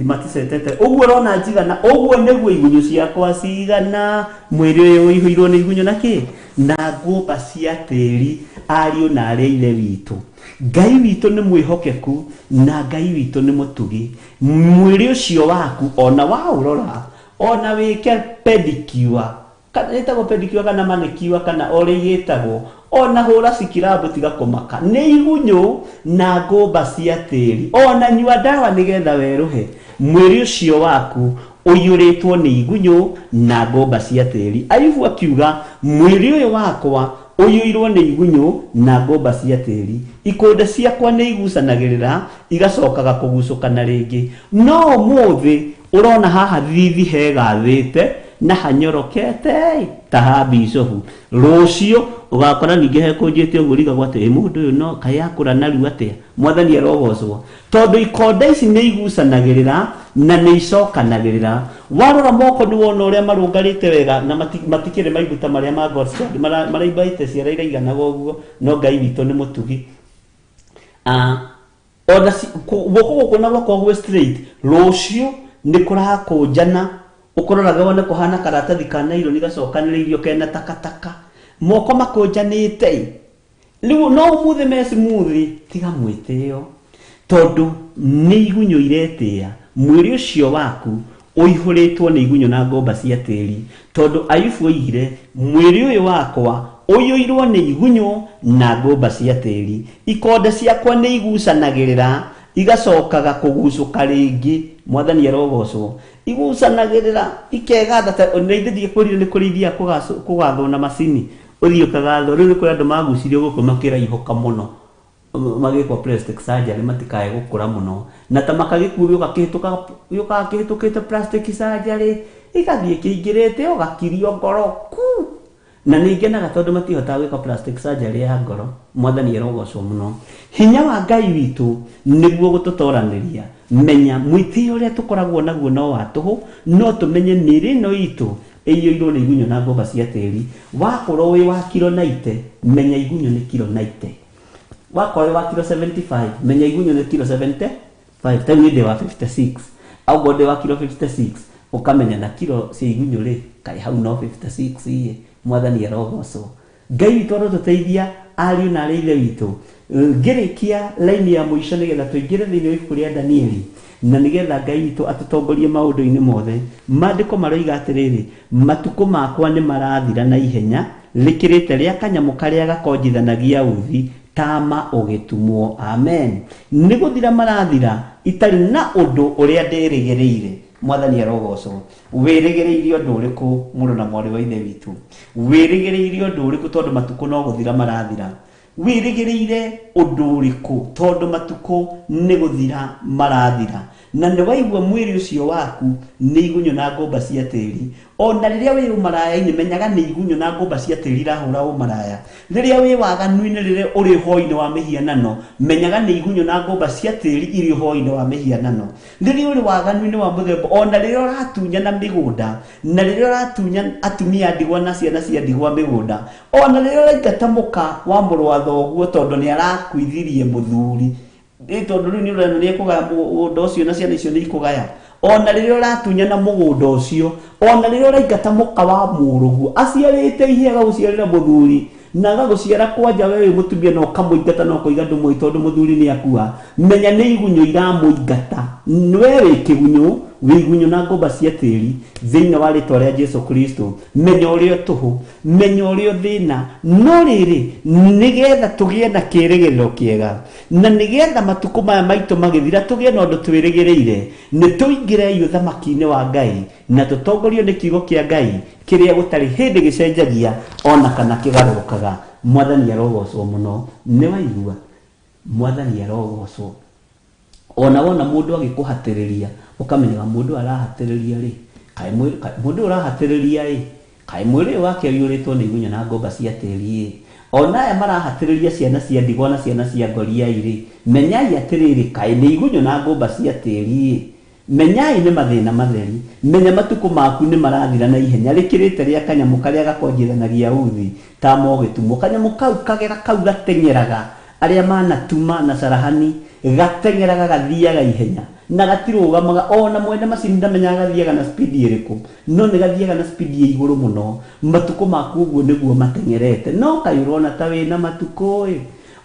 maticetete. Ũguo ũrona njigana, ũguo nĩguo igunyũ ciakwa cigana. Mwĩrĩ ũyũ ũihũirwo nĩ igunyũ na kĩ na ngũmba cia tĩri. Ariũ na arĩa ithe witũ, Ngai witũ nĩ mwĩhokeku na Ngai witũ nĩ mũtugi. Mwĩrĩ ũcio waku, ona waũrora, ona wĩke pedicure, kana ĩtagwo pedicure kana manicure kana ũrĩa igĩtagwo, ona hũra cikirabu, tiga kũmaka, nĩ igunyũ na ngũmba cia tĩri. Ona nyua ndawa nĩgetha werũhe, mwĩrĩ ũcio waku ũiyũrĩtwo nĩ igunyũ na ngũmba cia tĩri. Ayubu akiuga, mwĩrĩ ũyũ wakwa ũiyũirwo nĩ igunyũ na ngũmba cia tĩri. Ikũnda ciakwa nĩ igucanagĩrĩra, igacokaga kũgucũkana rĩngĩ. No ũmũthĩ ũrona haha thithi hegathĩte na hanyorokete ta ha bicobu, rũciũ ũgakora ningĩ hekũnjĩte ũguo, rigagwo atĩ ĩ mũndũ ũyũ no kaĩ akũra narua atĩa. Mwathani arogocwo, tondũ ikonde ici nĩ igucanagĩrĩra na nĩ icokanagĩrĩra. Warora moko nĩ wona ũrĩa marũngarĩte wega na matikĩrĩ maimbu ta marĩa ma God's child, maraimbaĩte ciara iraiganaga ũguo. No Ngai witũ nĩ mũtugi. Ona guoko gũkũ na gwakwa gwĩ straight, rũciũ nĩ kũrakũnjana, ũkũroraga wone kũhana karatathi ka naironi gacokanĩrĩirio kena takataka. Moko makũnjanĩte rĩu, no ũmũthĩ me smooth. Tiga mwĩtĩo, tondũ nĩ igunyũ iretĩĩa. Mwĩrĩ ũcio waku ũihũrĩtwo nĩ igunyũ na ngũmba cia tĩri, tondũ Ayubu oigire, mwĩrĩ ũyũ wakwa ũiyũirwo nĩ igunyũ na ngũmba cia tĩri. Ikonde ciakwa nĩ igucanagĩrĩra, igacokaga kũgucũka rĩngĩ. Mwathani arogocwo. Igucanagĩrĩra, ikegatha ta nĩ ithe ndikwĩrire nĩ kũrĩ ithiaga kũgathwo na macini, ũthiĩ ũkagathwo. Rĩu nĩ kũrĩ andũ magucirio gũkũ makĩraihũka mũno, magĩkwo plastic surgery matikae gũkũra mũno, na ta makagĩkuo gĩũka kĩhĩtũkaga, gĩũkaga kĩhĩtũkĩte plastic surgery, gĩgathiĩ kĩingĩrĩte ũgakirio ngoro ku. Na nĩ ngenaga tondũ matihotaga gwĩka plastic surgery ya ngoro. Mwathani arogocwo mũno. Hinya wa Ngai witũ nĩguo gũtũtoranĩria. Menya mwĩtĩo ũrĩa tũkoragwo naguo no wa tũhũ. No tũmenye mĩĩrĩ ĩno itũ ĩiyũirwo nĩ igunyũ na ngũmba cia tĩri. Wakorwo wĩ wa kiro 90, menya igunyũ nĩ kiro 90. Wakorwo wĩ wa kiro 75, menya igunyũ nĩ kiro 75. Ta rĩu niĩ ndĩ wa 56. Akorwo ndĩ wa kiro 56, ũkamenya na kiro cia igunyũ rĩ, kaĩ hau no 56 iĩ. Mwathani arogocwo. Ngai witũ arotũteithia, ariũ na arĩa ithe witũ. Ngĩrĩkia laini ya mũico nĩgetha tũingĩre thĩinĩ wa ibuku rĩa Danieli na nĩgetha Ngai witũ atũtongorie maũndũ-inĩ mothe, maandĩko maroiga atĩrĩrĩ, matukũ makwa nĩ marathira na ihenya rĩkĩrĩte rĩa kanyamũ karĩa gakonjithanagia uthi tama ũgĩtumwo. Amen. Nĩ gũthira marathira itarĩ na ũndũ ũrĩa ndĩrĩgĩrĩire. Mwathani arogocwo. Wĩrĩgĩrĩire ũndũ ũrĩkũ, mũrũ na mwarĩ wa ithe witũ? Wĩrĩgĩrĩire ũndũ ũrĩkũ, tondũ matukũ no gũthira marathira? Wĩrĩgĩrĩire ũndũ ũrĩkũ, tondũ matukũ nĩ gũthira marathira, na nĩ waigua mwĩrĩ ũcio waku nĩ igunyũ na ngũmba cia tĩri? Ona rĩrĩa wĩ ũmaraya-inĩ, menyaga nĩ igunyũ na ngũmba cia tĩri irahũra ũmaraya. Rĩrĩa wĩ waganu-inĩ, rĩrĩa ũrĩ ũhoi-inĩ wa mĩhianano, menyaga nĩ igunyũ na ngũmba cia tĩri irĩ ũhoi-inĩ wa mĩhianano. Rĩrĩa ũrĩ waganu-inĩ wa mũthemba, ona rĩrĩa ũratunyana mĩgũnda, na rĩrĩa ũratunya atumia a ndigwa na ciana cia ndigwa mĩgũnda, ona rĩrĩa ũraingata mũka wa mũrũ wa thoguo tondũ nĩ arakuithirie mũthuri, ĩ tondũ rĩu nĩ ũrona nĩ ekũgaya mũgũnda ũcio na ciana icio nĩ ikũgaya. Ona rĩrĩa ũratunyana mũgũnda ũcio, ona rĩrĩa ũraingata mũka wa mũrũguo aciarĩte ihe agagũciarĩra mũthuri na agagũciara kwanja we wĩ mũtumia na ũkamũingata na ũkoiga ndũmũĩ tondũ mũthuri nĩ akua, menya nĩ igunyũ iramũingata. We wĩ kĩgunyũ, wĩ igunyũ na ngũmba cia tĩri thĩinĩ wa rĩtwa rĩa Jesu Kristo. Menya ũrĩa tũhũ, menya ũrĩa thĩna, no rĩrĩ nĩgetha tũgĩe na kĩĩrĩgĩrĩro kĩega na nĩgetha matukũ maya maitũ magĩthira tũgĩe na ũndũ twĩrĩgĩrĩire, nĩ tũingĩrei ũthamaki-inĩ wa Ngai na tũtongorio nĩ kiugo kĩa Ngai kĩrĩa gũtarĩ hĩndĩ gĩcenjagia ona kana kĩgarũrũkaga. Mwathani arogocwo mũno. Nĩ waigua? Mwathani arogocwo. Ona wona mũndũ agĩkũhatĩrĩria ũkamenyaga mũndũ arahatĩrĩria rĩ, kaĩ mũndũ ũrahatĩrĩria ĩ, kaĩ mwĩrĩ ũyũ wake ũiyũrĩtwo nĩ igunyũ na ngũmba cia tĩri ĩ. Ona aya marahatĩrĩria ciana cia ndigwa na ciana cia ngoriai rĩ, menyai atĩrĩrĩ, kaĩ nĩ igunyũ na ngũmba cia tĩri ĩ. Menyai nĩ mathĩna matheri, menya matukũ maku nĩ marathira na ihenya rĩkĩrĩte rĩa kanyamũ karĩa gakonjithanagia uthi ta mogĩtumwo. Kanyamũ kau kagera kau gateng'eraga arĩa manatuma na carahani, gateng'eraga gathiaga ihenya na gatirũgamaga. Ona mwene macini ndamenyaga gathiaga na speed ĩrĩkũ, no nĩ gathiaga na speed ĩ igũrũ mũno. Matukũ maku ũguo nĩguo mateng'erete, no kaĩ ũrona ta wĩna matukũ ĩ,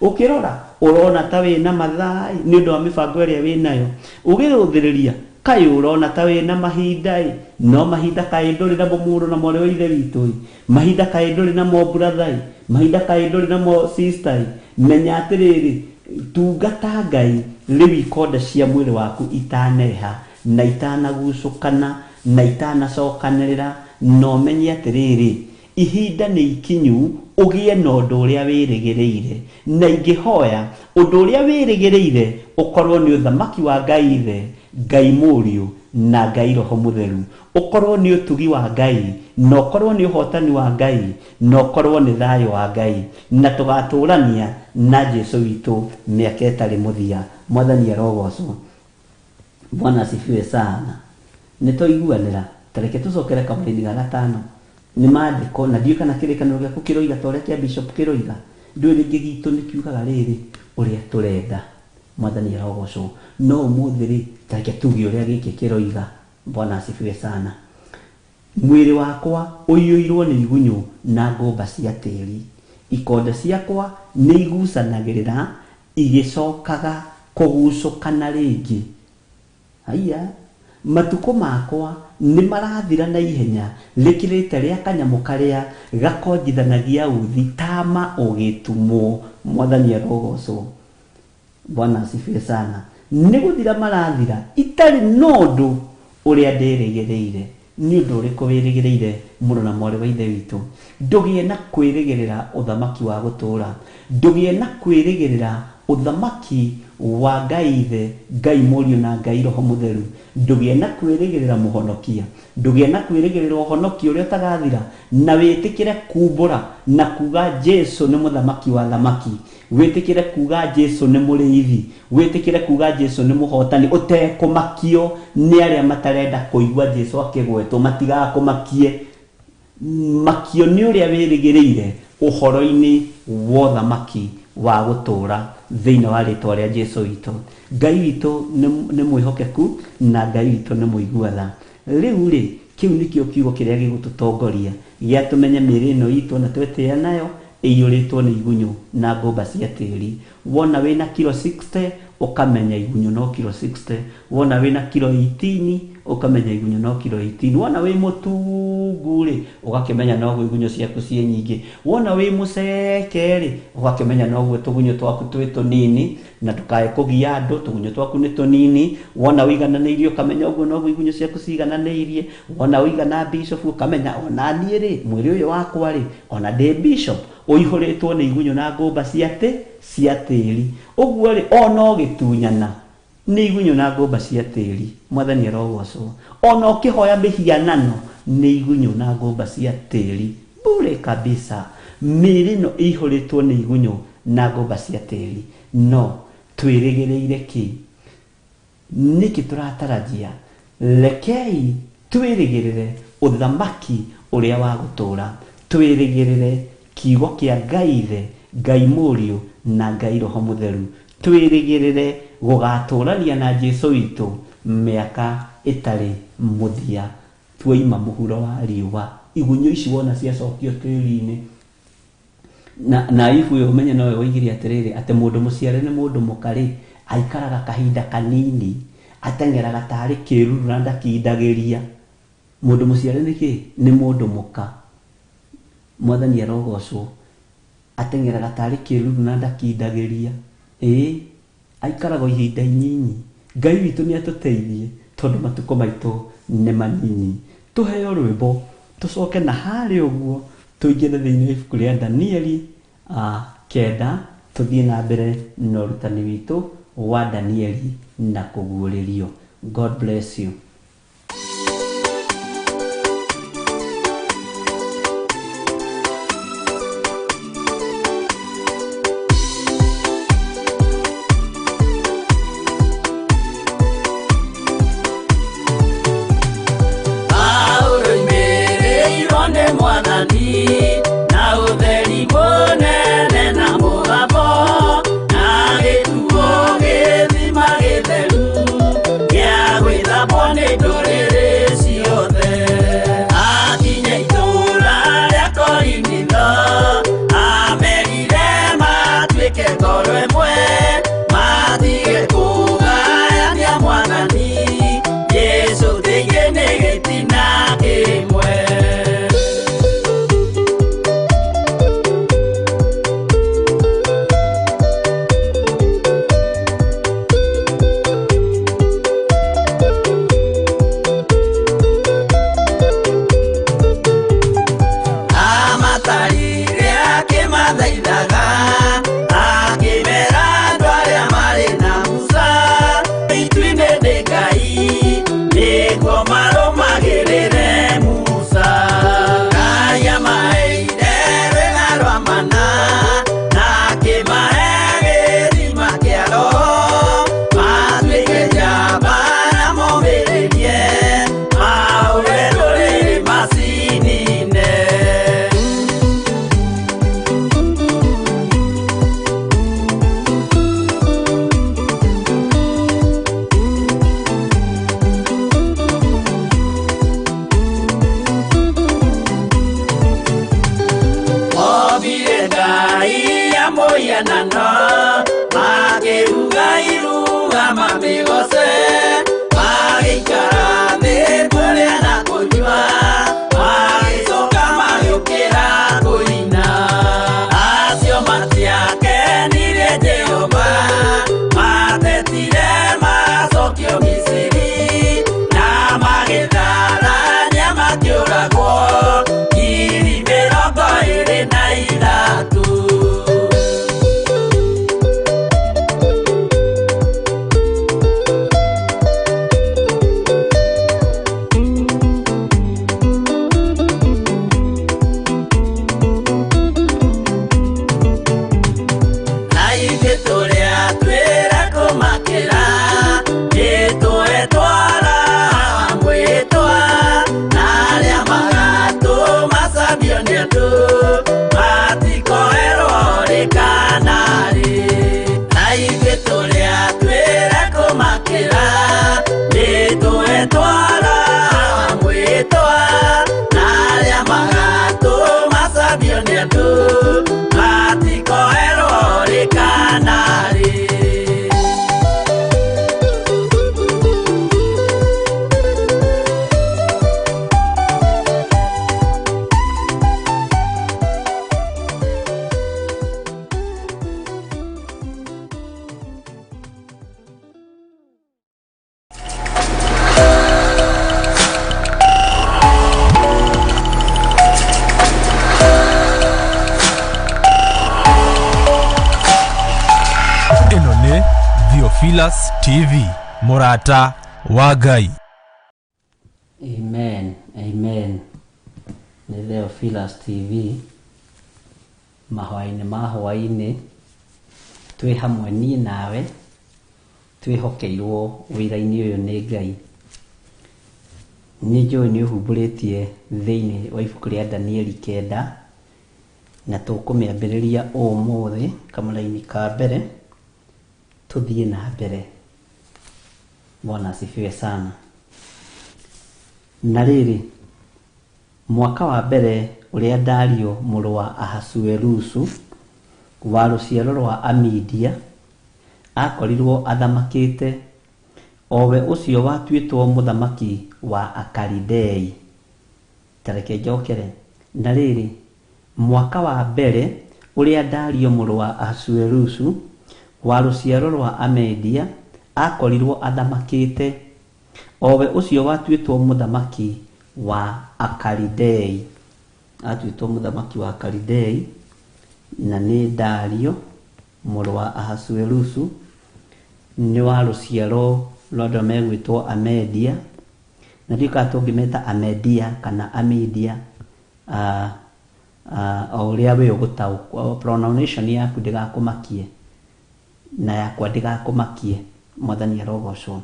ũkĩrora ũrona ta wĩna mathaa ĩ, nĩ ũndũ wa mĩbango ĩrĩa wĩnayo. Ũgĩrũthĩrĩria kaĩ ũrona ta wĩna mahinda ĩ, no mahinda kaĩ ndũrĩ namo mũrũ na mwarĩ wa ithe witũ ĩ, mahinda kaĩ ndũrĩ namo brother ĩ, mahinda kaĩ ndũrĩ namo sister ĩ. Menya atĩrĩrĩ, tungata Ngai rĩu ikonde cia mwĩrĩ waku itaneha na itanagucũkana na itanacokanĩrĩra, na ũmenye atĩrĩrĩ, ihinda nĩ ikinyu ũgĩe na ũndũ ũrĩa wĩrĩgĩrĩire. Na ingĩhoya ũndũ ũrĩa wĩrĩgĩrĩire ũkorwo nĩ ũthamaki wa Ngai Ithe, Ngai Mũriũ na Ngai Roho Mũtheru, ũkorwo nĩ ũtugi wa Ngai, na ũkorwo nĩ ũhotani wa Ngai, na ũkorwo nĩ thayũ wa Ngai, na tũgatũrania na Jesu witũ mĩaka ĩtarĩ mũthia. Mwathani arogocwo. Bwana asifiwe sana. Nĩ twaiguanĩra, ta reke tũcokere kamũraini ga gatano. Nĩ maandĩko na ndiũĩ kana kĩrĩkanĩro gĩaku kĩroiga ta ũrĩa kĩa bishop kĩroiga. Ndiũĩ rĩngĩ gitũ nĩ kiugaga rĩrĩ ũrĩa tũrenda. Mwathani arogocwo. No ũmũthĩ rĩ, ta reke tuge ũrĩa gĩkĩ kĩroiga. Bwana asifiwe sana. Mwĩrĩ wakwa ũiyũirwo nĩ igunyũ na ngũmba cia tĩri, ikonde ciakwa nĩ igucanagĩrĩra igĩcokaga kũgucũkana rĩngĩ. Haiya, matukũ makwa nĩ marathira na ihenya rĩkĩrĩte rĩa kanyamũ karĩa gakonjithanagia uthi tama ũgĩtumwo. Mwathani arogocwo. Bwana asifiwe sana. Nĩ gũthira marathira itarĩ na ũndũ ũrĩa ndĩrĩgĩrĩire. Nĩ ũndũ ũrĩkũ wĩrĩgĩrĩire mũrũ na mwarĩ wa ithe witũ? Ndũgĩe na kwĩrĩgĩrĩra ũthamaki wa gũtũũra, ndũgĩe na kwĩrĩgĩrĩra ũthamaki wa Ngai Ithe, Ngai Mũriũ na Ngai Roho Mũtheru, ndũgĩe na kwĩrĩgĩrĩra mũhonokia, ndũgĩe na kwĩrĩgĩrĩra ũhonokio ũrĩa ũtagathira, na wĩtĩkĩre kumbũra na kuga Jesu nĩ mũthamaki wa thamaki, wĩtĩkĩre kuga Jesu nĩ mũrĩithi, wĩtĩkĩre kuga Jesu nĩ mũhotani, ũtekũmakio nĩ arĩa matarenda kũigua Jesu akĩgwetwo, matigakũmakie. Makio nĩ ũrĩa wĩrĩgĩrĩire ũhoro-inĩ wa ũthamaki wa gũtũũra thĩinĩ wa rĩtwa rĩa Jesu witũ. Ngai witũ nĩ mwĩhokeku na Ngai witũ nĩ mũigua tha. Rĩu rĩ, kĩu nĩkĩo kiugo kĩrĩa gĩgũtũtongoria gĩa tũmenye mĩĩrĩ ĩno itũ na twetĩĩa nayo ĩiyũrĩtwo nĩ igunyũ na ngũmba cia tĩri. Wona wĩna kilo 60 ũkamenya igunyũ no kilo 60, wona wĩna kilo 18 ũkamenya igunyũ no kilo 18, wona wĩ mũtungu rĩ ũgakĩmenya noguo igunyũ ciaku ciĩ nyingĩ, wona wĩ mũceke rĩ ũgakĩmenya noguo tũgunyũ twaku twĩ tũnini, na ndũkae kũgia andũ, tũgunyũ twaku nĩ tũnini. Wona ũigananĩirie ũkamenya ũguo noguo igunyũ ciaku ciigananĩirie. Wona ũigana bishop ũkamenya ona niĩ rĩ mwĩrĩ ũyũ wakwa rĩ ona ndĩ bishop ũihũrĩtwo nĩ igunyũ na ngũmba cia tĩri. Ũguo rĩ ona ũgĩtunyana nĩ igunyũ na ngũmba cia tĩri. Mwathani arogocwo. Ona ũkĩhoya mĩhianano nĩ igunyũ na ngũmba cia tĩri bure kabisa. Mĩĩrĩ ĩno ĩihũrĩtwo nĩ igunyũ na ngũmba cia tĩri. No twĩrĩgĩrĩire kĩ? Nĩkĩ tũratarajia? Rekei twĩrĩgĩrĩre ũthamaki ũrĩa wa gũtũũra, twĩrĩgĩrĩre kiugo kĩa Ngai Ithe, Ngai Mũriũ na Ngai Roho Mũtheru, twĩrĩgĩrĩre gũgatũũrania na Jesu witũ mĩaka ĩtarĩ mũthia. Tuoima mũhuro wa riũa, igunyũ ici wona ciacokio tĩri-inĩ. Na Ayubu ũyũ ũmenye nowe woigire atĩrĩrĩ, atĩ mũndũ mũciare nĩ mũndũ mũka-rĩ, aikaraga kahinda kanini, ateng'eraga tarĩ kĩruru na ndakindagĩria. Mũndũ mũciare nĩ kĩ? Nĩ mũndũ mũka. Mwathani arogocwo. Ateng'eraga tarĩ kĩruru na ndakindagĩria. Ĩĩ, aikaraga ihinda inyinyi. Ngai witũ nĩ atũteithie tondũ matukũ maitũ nĩ manini. Tũheo rwĩmbo tũcoke na harĩ ũguo tũingĩre thĩinĩ wa ibuku rĩa Danieli 9, tũthiĩ na mbere na ũrutani witũ wa Danieli na kũguũrĩrio. God bless you. Theophilus TV, Murata wa Ngai. Amen, amen. Nĩ Theophilus TV, mahwainĩ ma hwainĩ, twĩ hamwe niĩ nawe, twĩhokeirwo wĩra-inĩ ũyũ nĩ Ngai. Nĩ njũĩ nĩ ũhumbũrĩtie thĩinĩ wa ibuku rĩa Danieli 9, na tũkũmĩambĩrĩria ũmũthĩ kamũraini ka mbere, tũthiĩ na mbere. Bwana asifiwe sana. Na rĩrĩ, mwaka wa mbere ũrĩa Dario mũrũ wa Ahasuerusu wa rũciaro rwa Amidia akorirwo athamakĩte, o we ũcio watuĩtwo mũthamaki wa Akalidei. Ta reke njokere. Na rĩrĩ, mwaka wa mbere ũrĩa Dario mũrũ wa Ahasuerusu wa rũciaro rwa Amedia akorirwo athamakĩte, o we ũcio watuĩtwo mũthamaki wa Akalidei. Atuĩtwo mũthamaki wa Akalidei, na nĩ Dario mũrũ wa Ahasuerusu, nĩ wa rũciaro rwa andũ megwĩtwo Amedia, na ndiũĩ kana tũngĩmeta Amedia kana Amidia, o ũrĩa we ũgũtaũkwo, pronunciation yaku ndĩgakũmakie na yakwa ndĩgakũmakie. Mwathani arogocwo.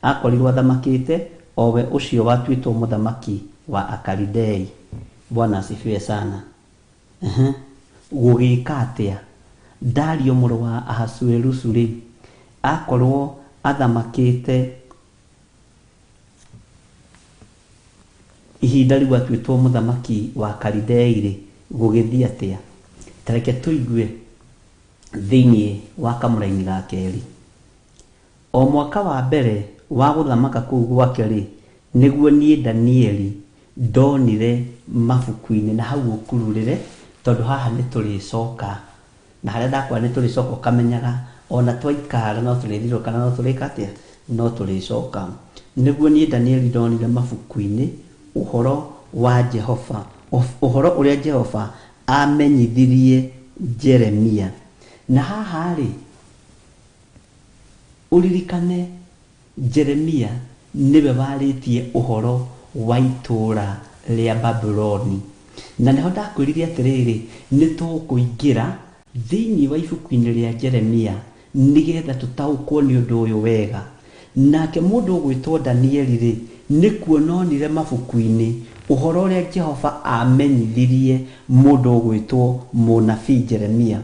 Akorirwo athamakĩte, o we ũcio watuĩtwo mũthamaki wa Akalidei. Bwana asifiwe sana. Gũgĩka atĩa? Dario mũrũ wa Ahasuerusu rĩ, akorwo athamakĩte ihinda rĩu atuĩtwo mũthamaki wa Kalidei rĩ, gũgĩthiĩ atĩa? Ta reke tũigue thĩinĩ wa kamũraini ga kerĩ. O mwaka wa mbere wa gũthamaka kũu gwake rĩ, nĩguo niĩ Danieli ndonire mabuku-inĩ, na hau ũkururĩre, tondũ haha nĩ tũrĩcoka, na harĩa ndakwĩra nĩ tũrĩcoka ũkamenyaga ona twaikara no tũrĩthiũrũrũka na no tũrĩka atĩa, no tũrĩcoka. Nĩguo niĩ Danieli ndonire mabuku-inĩ ũhoro wa Jehova, ũhoro ũrĩa Jehova amenyithirie Jeremia. Na haha rĩ, ũririkane Jeremia nĩwe warĩtie ũhoro wa itũũra rĩa Babuloni. Na nĩho ndakwĩrire atĩrĩrĩ, nĩ tũkũingĩra thĩinĩ wa ibuku-inĩ rĩa Jeremia nĩgetha tũtaũkwo nĩ ũndũ ũyũ wega. Nake mũndũ ũgwĩtwo Danieli rĩ, nĩ kuononire mabuku-inĩ ũhoro ũrĩa Jehova amenyithirie mũndũ ũgwĩtwo mũnabii Jeremia,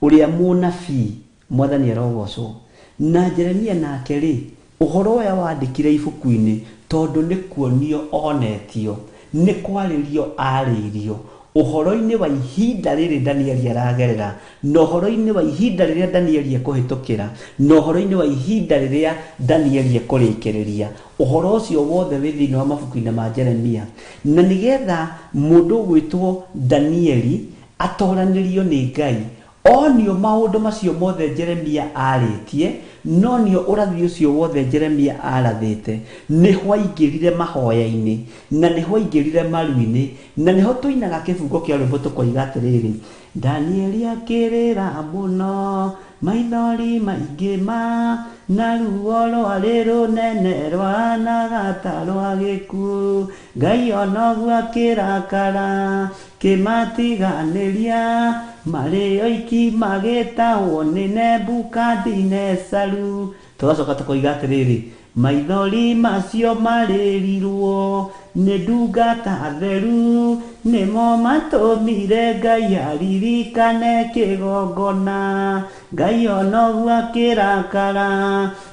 ũrĩa mũnabii, Mwathani arogocwo. Na Jeremia nake rĩ, ũhoro ũrĩa wandĩkire ibuku-inĩ, tondũ nĩ kuonio onetio, nĩ kwarĩrio arĩirio ũhoro-inĩ wa ihinda rĩrĩ Danieli aragerera, na ũhoro-inĩ wa ihinda rĩrĩa Danieli ekũhĩtũkĩra, na ũhoro-inĩ wa ihinda rĩrĩa Danieli ekũrĩkĩrĩria. Ũhoro ũcio wothe wĩ thĩinĩ wa mabuku-inĩ ma Jeremia. Na nĩgetha mũndũ ũgwĩtwo Danieli atoranĩrio nĩ Ngai, onio maũndũ macio mothe Jeremia arĩtie, nonio ũrathi ũcio wothe Jeremia arathĩte, nĩho aingĩrire mahoya-inĩ, na nĩho aingĩrire maru-inĩ, na nĩho tũinaga kĩbungo kĩa rwĩmbo tũkoiga atĩrĩrĩ, Danieli akĩrĩra mũno, maithori maingĩ ma, na ruo rwarĩ rũnene rwahanaga ta rwa gĩkuũ. Ngai ona ũguo akĩrakara, kĩmatiganĩria, marĩ oiki magĩtahwo nĩ Nebukadinesaru. Tũgacoka tũkoiga atĩrĩrĩ, maithori macio marĩrirwo nĩ ndungata theru, nĩmo matũmire Ngai aririkane kĩgongona. Ngai ona ũguo akĩrakara,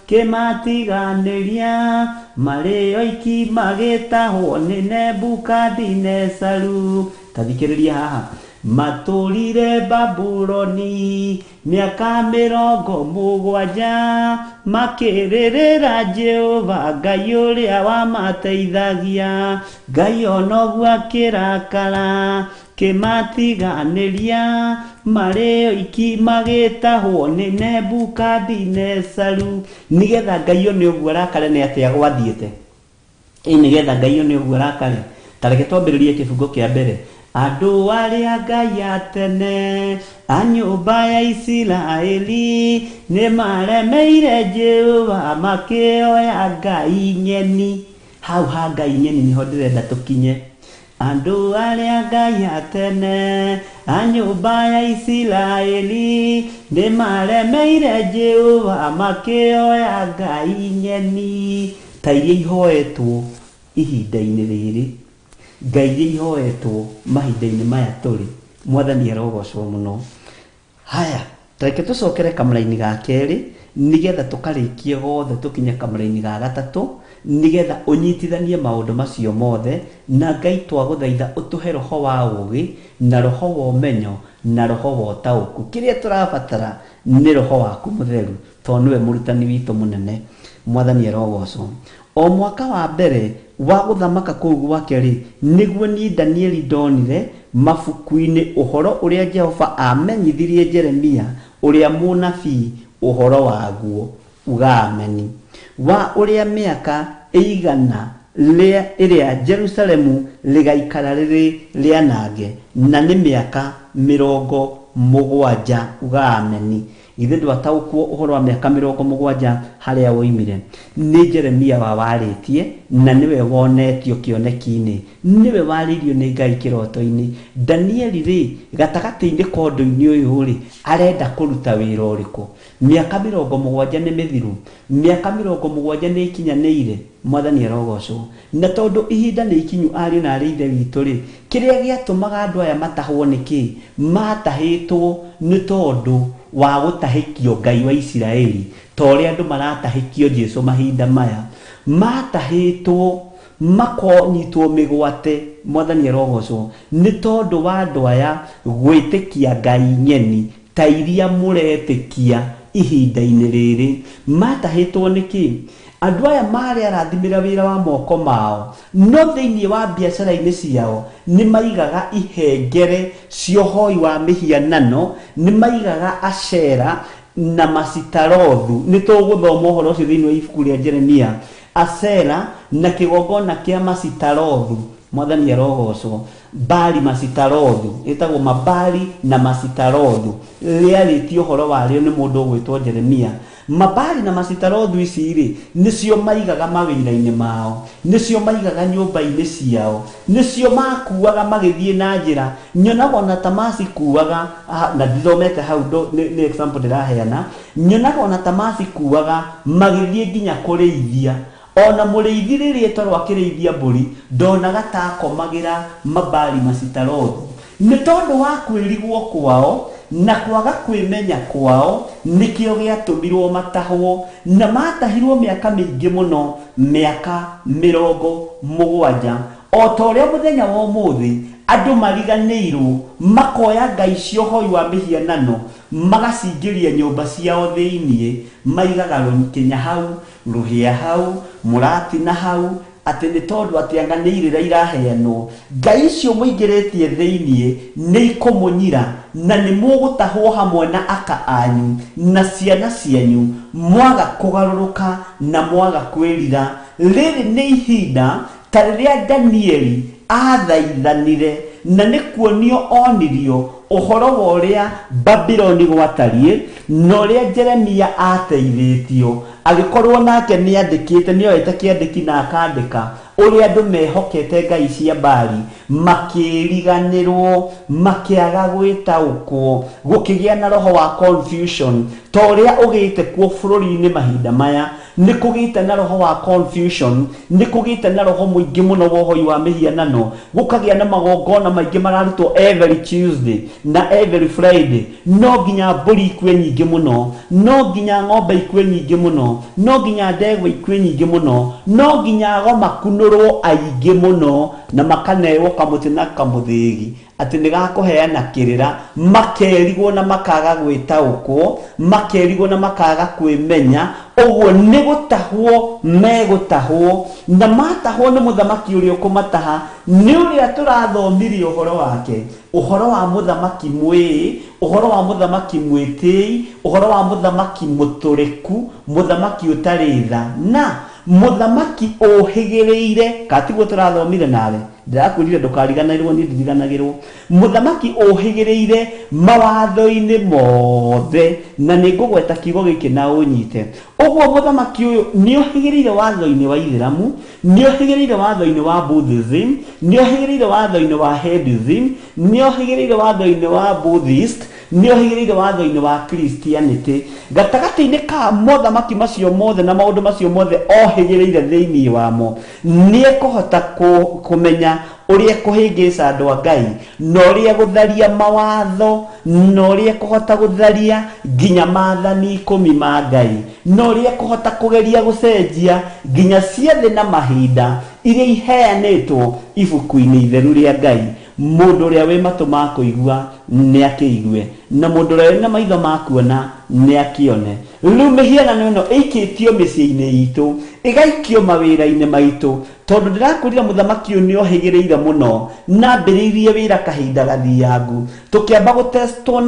kĩmatiganĩria, marĩ oiki magĩtahwo nĩ Nebukadinesaru. Ta thikĩrĩria haha. Matũrire Babuloni mĩaka mĩrongo mũgwanja, makĩrĩrĩra Jehova Ngai ũrĩa wamateithagia. Ngai ona ũguo akĩrakara, kĩmatiganĩria, marĩ oiki magĩtahwo nĩ Nebukadinesaru. Nĩgetha Ngai one ũguo arakare nĩ atĩa gwathiĩte? Ĩ nĩgetha Ngai one ũguo arakare. Ta reke twambĩrĩrie kĩbungo kĩa mbere. Andũ arĩa Ngai a tene a nyũmba ya Isiraeli nĩmaremeire Jehova makĩoya Ngai ng'eni. Hau ha Ngai ng'eni nĩho ndĩrenda tũkinye. Andũ arĩa Ngai a tene a nyũmba ya Isiraeli nĩmaremeire Jehova makĩoya Ngai ng'eni. Ta iria ihoetwo ihinda-inĩ rĩrĩ, Ngai iria ihoetwo mahinda-inĩ maya tũrĩ, Mwathani arogocwo mũno. Haya, reke tũcokere kamũraini ga kerĩ nĩgetha tũkarĩkie gothe tũkinye kamũraini ga gatatũ, Nĩgetha ũnyitithanie maũndũ macio mothe, na Ngai twagũthaitha ũtũhe roho wa ũũgĩ na roho wa ũmenyo na roho wa ũtaũku. Kĩrĩa tũrabatara nĩ roho waku mũtheru, tondũ nĩwe mũrutani witũ mũnene. Mwathani arogocwo. O mwaka wa mbere wa gũthamaka kũu gwake rĩ, nĩguo niĩ Danieli ndonire mabuku-inĩ ũhoro ũrĩa Jehova amenyithirie Jeremia ũrĩa mũnabii ũhoro waguo, uga ameni, wa ũrĩa mĩaka ĩigana ĩrĩa Jerusalemu rĩgaikara rĩrĩ rĩanange, na nĩ mĩaka 70, uga ameni. Githĩ ndwataũkwo ũhoro wa mĩaka 70 harĩa woimire? Nĩ Jeremia wa warĩtie, na nĩwe wonetio kĩoneki-inĩ, nĩwe warĩirio nĩ Ngai kĩroto-inĩ. Danieli rĩ, gatagatĩ-inĩ ka ũndũ-inĩ ũyũ rĩ, arenda kũruta wĩra ũrĩkũ? Mĩaka 70 nĩ mĩthiru, mĩaka 70 nĩ ĩkinyanĩire. Mwathani arogocwo. Na tondũ ihinda nĩ ikinyu ariũ na arĩ ithe witũ rĩ, kĩrĩa gĩatũmaga andũ aya matahwo nĩ kĩ? Matahĩtwo nĩ tondũ wa gũtahĩkio Ngai wa Isiraeli, ta ũrĩa andũ maratahĩkio Jesũ mahinda maya. Matahĩtwo makonyitwo mĩgwate, Mwathani arogocwo, nĩ tondũ wa andũ aya gwĩtĩkia Ngai ng'eni ta iria mũretĩkia ihinda-inĩ rĩrĩ. Matahĩtwo nĩkĩ? Andũ aya marĩ arathimĩra wĩra wa moko mao, no thĩinĩ wa biacara-inĩ ciao nĩ maigaga ihengere cia ũhoi wa mĩhianano, nĩ maigaga Ashera na Masitarothu. Nĩ tũgũthoma ũhoro ũcio thĩinĩ wa ibuku rĩa Jeremia. Ashera na kĩgongona kĩa Masitarothu, Mwathani arogocwo. Bali Masitarothu, ĩtagwo Mabali na Masitarothu, rĩarĩtie ũhoro warĩo nĩ mũndũ ũgwĩtwo Jeremia. Mabali na Masitarothu ici rĩ, nĩcio maigaga mawĩra-inĩ mao, nĩcio maigaga nyũmba-inĩ ciao, nĩcio makuaga magĩthiĩ na njĩra. Nyonaga ona ta macikuaga, na ndithomete hau, nĩ example ndĩraheana. Nyonaga ona ta macikuaga magĩthiĩ nginya kũrĩithia. Ona mũrĩithi rĩrĩa etwarwo akĩrĩithia mbũri, ndonaga ta akomagĩra Mabali Masitarothu. Nĩ tondũ wa kwĩrigwo kwao na kwaga kwĩmenya kwao, nĩkĩo gĩatũmirwo matahwo, na matahirwo mĩaka mĩingĩ mũno, mĩaka 70. O ta ũrĩa mũthenya wa ũmũthĩ andũ mariganĩirwo, makoya ngai cia ũhoi wa mĩhianano, magacingĩria nyũmba ciao thĩiniĩ, maigaga rũkinya hau, rũhĩa hau, mũratina hau, atĩ nĩ tondũ atĩ anga nĩ irĩra iraheanwo. Ngai icio mũingĩrĩtie thĩiniĩ nĩ ikũmũnyira, na nĩ mũgũtahwo hamwe na aka anyu na ciana cianyu, mwaga kũgarũrũka na mwaga kwĩrira. Rĩrĩ nĩ ihinda ta rĩrĩa Danieli athaithanire, na nĩ kuonio onirio ũhoro wa ũrĩa Babiloni gwatariĩ, na ũrĩa Jeremia ateithĩtio, agĩkorwo nake nĩandĩkĩte, nĩoete kĩandĩki na akandĩka ũrĩa andũ mehokete ngai cia Baali, makĩriganĩrwo, makĩaga gwĩtaũkwo, gũkĩgĩa na roho wa confusion, ta ũrĩa ũgĩte kuo bũrũri-inĩ mahinda maya. Nĩ kũgĩte na roho wa confusion, nĩ kũgĩte na roho mũingĩ mũno wa ũhoi wa mĩhianano, gũkagĩa na magongona maingĩ mararutwo every Tuesday na every Friday. No nginya mbũri ikue nyingĩ mũno, no nginya ng'ombe ikue nyingĩ mũno, no nginya ndegwa ikue nyingĩ mũno, no nginya ago makunũrwo aingĩ mũno, na makanewo kamũtĩ na kamũthĩgi atĩ nĩ gakũheana kĩrĩra, makerigwo na makaga gwĩtaũkwo, makerigwo na makaga kwĩmenya. Ũguo nĩ gũtahwo megũtahwo, na matahwo nĩ mũthamaki ũrĩa ũkũmataha, nĩ ũrĩa tũrathomire ũhoro wake, ũhoro wa mũthamaki mwĩĩ, ũhoro wa mũthamaki mwĩtĩi, ũhoro wa mũthamaki mũtũrĩku, mũthamaki ũtarĩ tha, na mũthamaki ũhĩgĩrĩire. Katiguo tũrathomire nawe, ndĩrakwĩrire ndũkariganĩrwo, niĩ ndiriganagĩrwo. Mũthamaki ũhĩgĩrĩire mawatho-inĩ mothe, na nĩ ngũgweta kiugo gĩkĩ na ũnyite. Ũguo mũthamaki ũyũ nĩ ũhĩgĩrĩire watho-inĩ wa Ithĩramu, nĩ ũhĩgĩrĩire watho-inĩ wa Buddhism, nĩ ũhĩgĩrĩire watho-inĩ wa Hinduism, nĩ ũhĩgĩrĩire watho-inĩ wa Buddhist, nĩ ũhĩgĩrĩire watho-inĩ wa Christianity. Gatagatĩ-inĩ ka mothamaki macio mothe na maũndũ macio mothe ohĩgĩrĩire thĩinĩ wamo, nĩ ekũhota kũmenya Ũrĩa kũhĩngĩca andũ a Ngai, na ũrĩa gũtharia mawatho, na ũrĩa kũhota gũtharia nginya maathani 10 ma Ngai, na ũrĩa kũhota kũgeria gũcenjia nginya ciathĩ na mahinda iria iheanĩtwo ibuku-inĩ itheru rĩa Ngai. Mũndũ ũrĩa wĩ matũ ma kũigua nĩ akĩigue, na mũndũ ũrĩa wĩna maitho ma kuona nĩ akĩone. Rĩu mĩhianano ĩno ĩikĩtio mĩciĩ-inĩ itũ, ĩgaikio mawĩra-inĩ maitũ, tondũ ndĩrakwĩrire mũthamaki ũyũ nĩ ohĩgĩrĩire mũno, na ambĩrĩirie wĩra kahinda gathiangu, tũkĩamba gũtestwo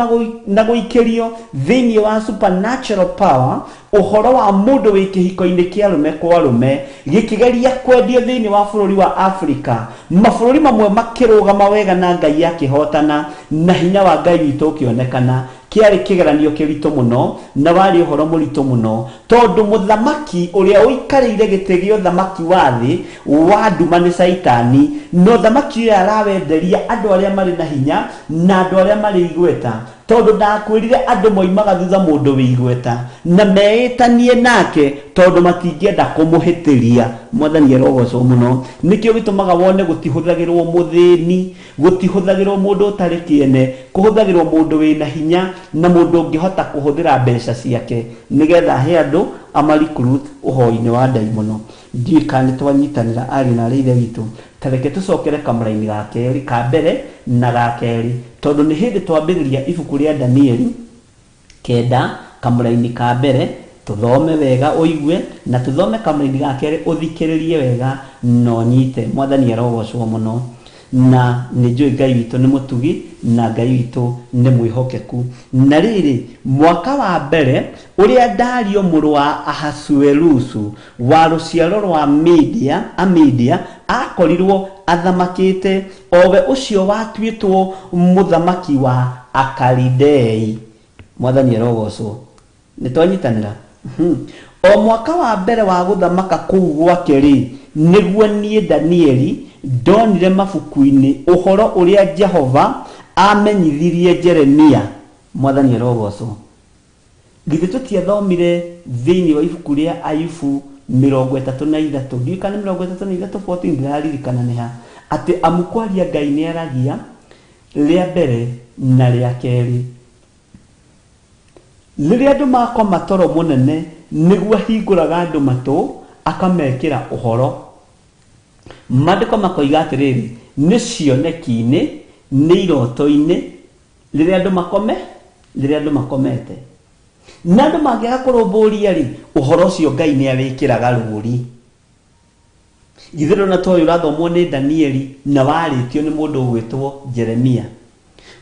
na gũikĩrio thĩinĩ wa supernatural power, ũhoro wa mũndũ wĩ kĩhiko-inĩ kĩa arũme kwa arũme gĩkĩgeria kwendio thĩinĩ wa bũrũri wa Afrika. Mabũrũri mamwe makĩrũgama wega na Ngai akĩhotana, na hinya wa Ngai witũ ũkĩonekana. Kĩarĩ kĩgeranio kĩritũ mũno, na warĩ ũhoro mũritũ mũno, tondũ mũthamaki ũrĩa ũikarĩire gĩtĩ gĩa ũthamaki wa thĩ wa nduma nĩ Caitani, na ũthamaki ũyũ arawenderia andũ arĩa marĩ na hinya na andũ arĩa marĩ igweta, tondũ ndakwĩrire andũ moimaga thutha mũndũ wĩ igweta na meĩtanie nake, tondũ matingĩenda kũmũhĩtĩria. Mwathani arogocwo mũno. Nĩkĩo gĩtũmaga wone gũtihũthagĩrwo mũthĩni, gũtihũthagĩrwo mũndũ ũtarĩ kĩene, kũhũthagĩrwo mũndũ wĩna hinya na mũndũ ũngĩhota kũhũthĩra mbeca ciake nĩgetha ahe andũ ama-recruit ũhoi-inĩ wa ndaimono. Ndiũĩ kana nĩ twanyitanĩra ariũ na arĩ ithe witũ. Ta reke tũcokere kamũraini ga kerĩ, ka mbere na ga kerĩ, tondũ nĩ hĩndĩ twambĩrĩria ibuku rĩa Danieli 9 kamũraini ka mbere, tũthome wega ũigue, na tũthome kamũraini ga kerĩ ũthikĩrĩrie wega na ũnyite. Mwathani arogocwo mũno. Na nĩ njũĩ Ngai witũ nĩ mũtugi na Ngai witũ nĩ mwĩhokeku. Na rĩrĩ, mwaka wa mbere ũrĩa Dario mũrũ wa Ahasuerusu wa rũciaro rwa Amidia akorirwo athamakĩte, owe ũcio watuĩtwo mũthamaki wa Akalidei. Mwathani arogocwo. Nĩ twanyitanĩra? O mwaka wa mbere wa gũthamaka kũu gwake rĩ, nĩguo niĩ Danieli ndonire mabuku-inĩ ũhoro ũrĩa Jehova amenyithirie Jeremia. Mwathani arogocwo. Githĩ tũtiathomire thĩinĩ wa ibuku rĩa Ayubu 33, ndiũĩ kana 33 14, ndĩraririkana nĩ ha, atĩ amu kwaria Ngai nĩ aragia rĩa mbere na rĩa kerĩ. Rĩrĩa andũ makoma toro mũnene, nĩguo ahingũraga andũ matũ akamekĩra ũhoro. Maandĩko makoiga atĩrĩrĩ, nĩ cioneki-inĩ, nĩ iroto-inĩ, rĩrĩa andũ makome, rĩrĩa andũ makomete. Na andũ mangĩaga kũrũmbũria rĩ, ũhoro ũcio Ngai nĩ awĩkĩraga rũũri. Githĩ ndũrona ta ũyũ ũrathomwo nĩ Danieli na warĩtio nĩ mũndũ ũgwĩtwo Jeremia.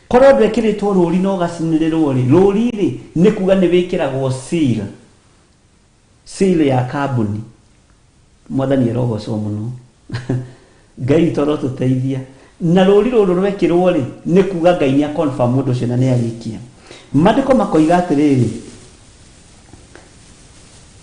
Korwo ndwekĩrĩtwo rũũri na ũgacinĩrĩrwo rĩ, rũũri rĩ nĩ kuga nĩ wĩkĩragwo seal, seal ya kambuni. Mwathani arogocwo mũno. Ngai witũ arotũteithia. Na rũũri rũrũ rwekĩrwo rĩ, nĩ kuga Ngai nĩ a-confirm mũndũ ũcio na nĩ arĩkia. Maandĩko makoiga atĩrĩrĩ,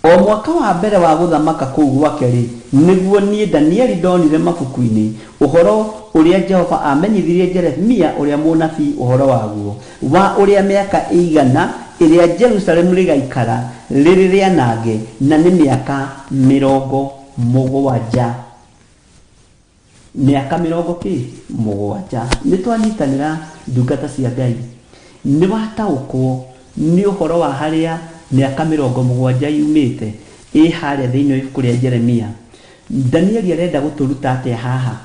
o mwaka wa mbere wa gũthamaka kũu gwake rĩ, nĩguo niĩ Danieli ndonire mabuku-inĩ ũhoro ũrĩa Jehova amenyithirie Jeremia ũrĩa mũnabii ũhoro waguo, wa ũrĩa mĩaka ĩigana ĩrĩa Jerusalemu rĩgaikara rĩrĩ rĩanange, na nĩ mĩaka 70. Mĩaka mĩrongo kĩ? 70. Nĩ twanyitanĩra ndungata cia Ngai. Nĩ wataũkwo nĩ ũhoro wa harĩa mĩaka 70 yumĩte ĩ harĩa thĩinĩ wa ibuku rĩa Jeremia. Danieli arenda gũtũruta atĩa haha?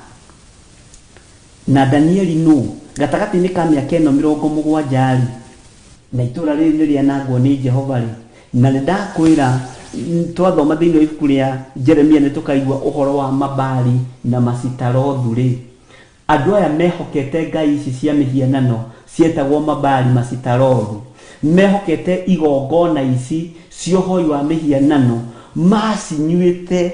Na Danieli nũ? Gatagatĩ-inĩ ka mĩaka ĩno 70 rĩ, na itũũra rĩrĩ nĩ rĩanangwo nĩ Jehova rĩ, na nĩ ndakwĩra twathoma thĩinĩ wa ibuku rĩa Jeremia nĩ tũkaigua ũhoro wa Mabali na Masitarothu rĩ. Andũ aya mehokete ngai ici cia mĩhianano cietagwo Mabali Masitarothu, mehokete igongona ici cia ũhoi wa mĩhianano, macinyuĩte,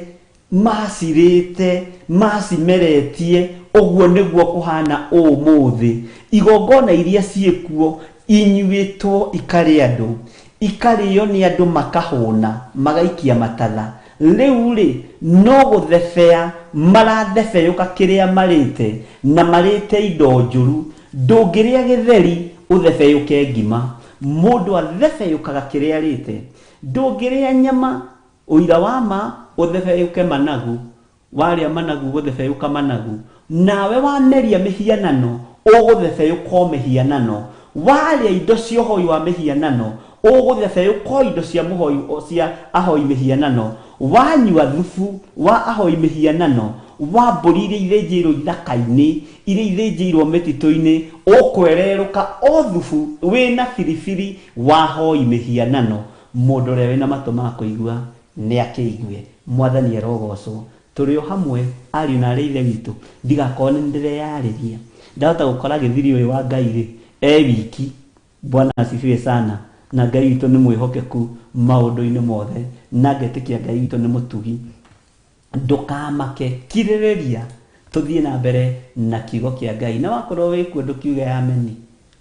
macirĩte, macimeretie. Ũguo nĩguo kũhana ũmũthĩ. Igongona iria ciĩkuo inyuĩtwo ikarĩ andũ, ikarĩo nĩ andũ makahũna, magaikia matatha. Rĩu rĩ, no gũthebea marathebeyũka kĩrĩa marĩte, na marĩte indo njũru. Ndũngĩrĩa gĩtheri ũthebeyũke ngima. Mũndũ athebeyũkaga kĩrĩa arĩte. Ndũngĩrĩa nyama ũira wa ma ũthebeyũke managu. Warĩa managu gũthebeyũka managu. Nawe wameria mĩhianano ũgũthebeyũka mĩhianano. Warĩa indo cia ũhoi wa mĩhianano ũgũthebeyũka indo cia mũhoi cia ahoi mĩhianano. Wanyua thubu wa ahoi mĩhianano wa mbũri iria ithĩnjĩirwo ithaka-inĩ, iria ithĩnjĩirwo mĩtitũ-inĩ, ũkwererũka o thubu wĩna biribiri wa hoi mĩhianano. Mũndũ ũrĩa wĩna matũ ma kũigua nĩ akĩigue. Mwathani arogocwo. Tũrĩ o hamwe ariũ na arĩ ithe witũ, ndigakorwo nĩ ndĩreyarĩria. Ndahota gũkora gĩthiri ũyũ wa Ngai rĩ e wiki. Bwana asifiwe sana. Na Ngai witũ nĩ mwĩhokeku maũndũ-inĩ mothe, na ngetĩkia Ngai witũ nĩ mũtugi. Ndũkamake, kirĩrĩria tũthiĩ na mbere na kiugo kĩa Ngai. Na wakorwo wĩ kuo ndũkiuge ameni.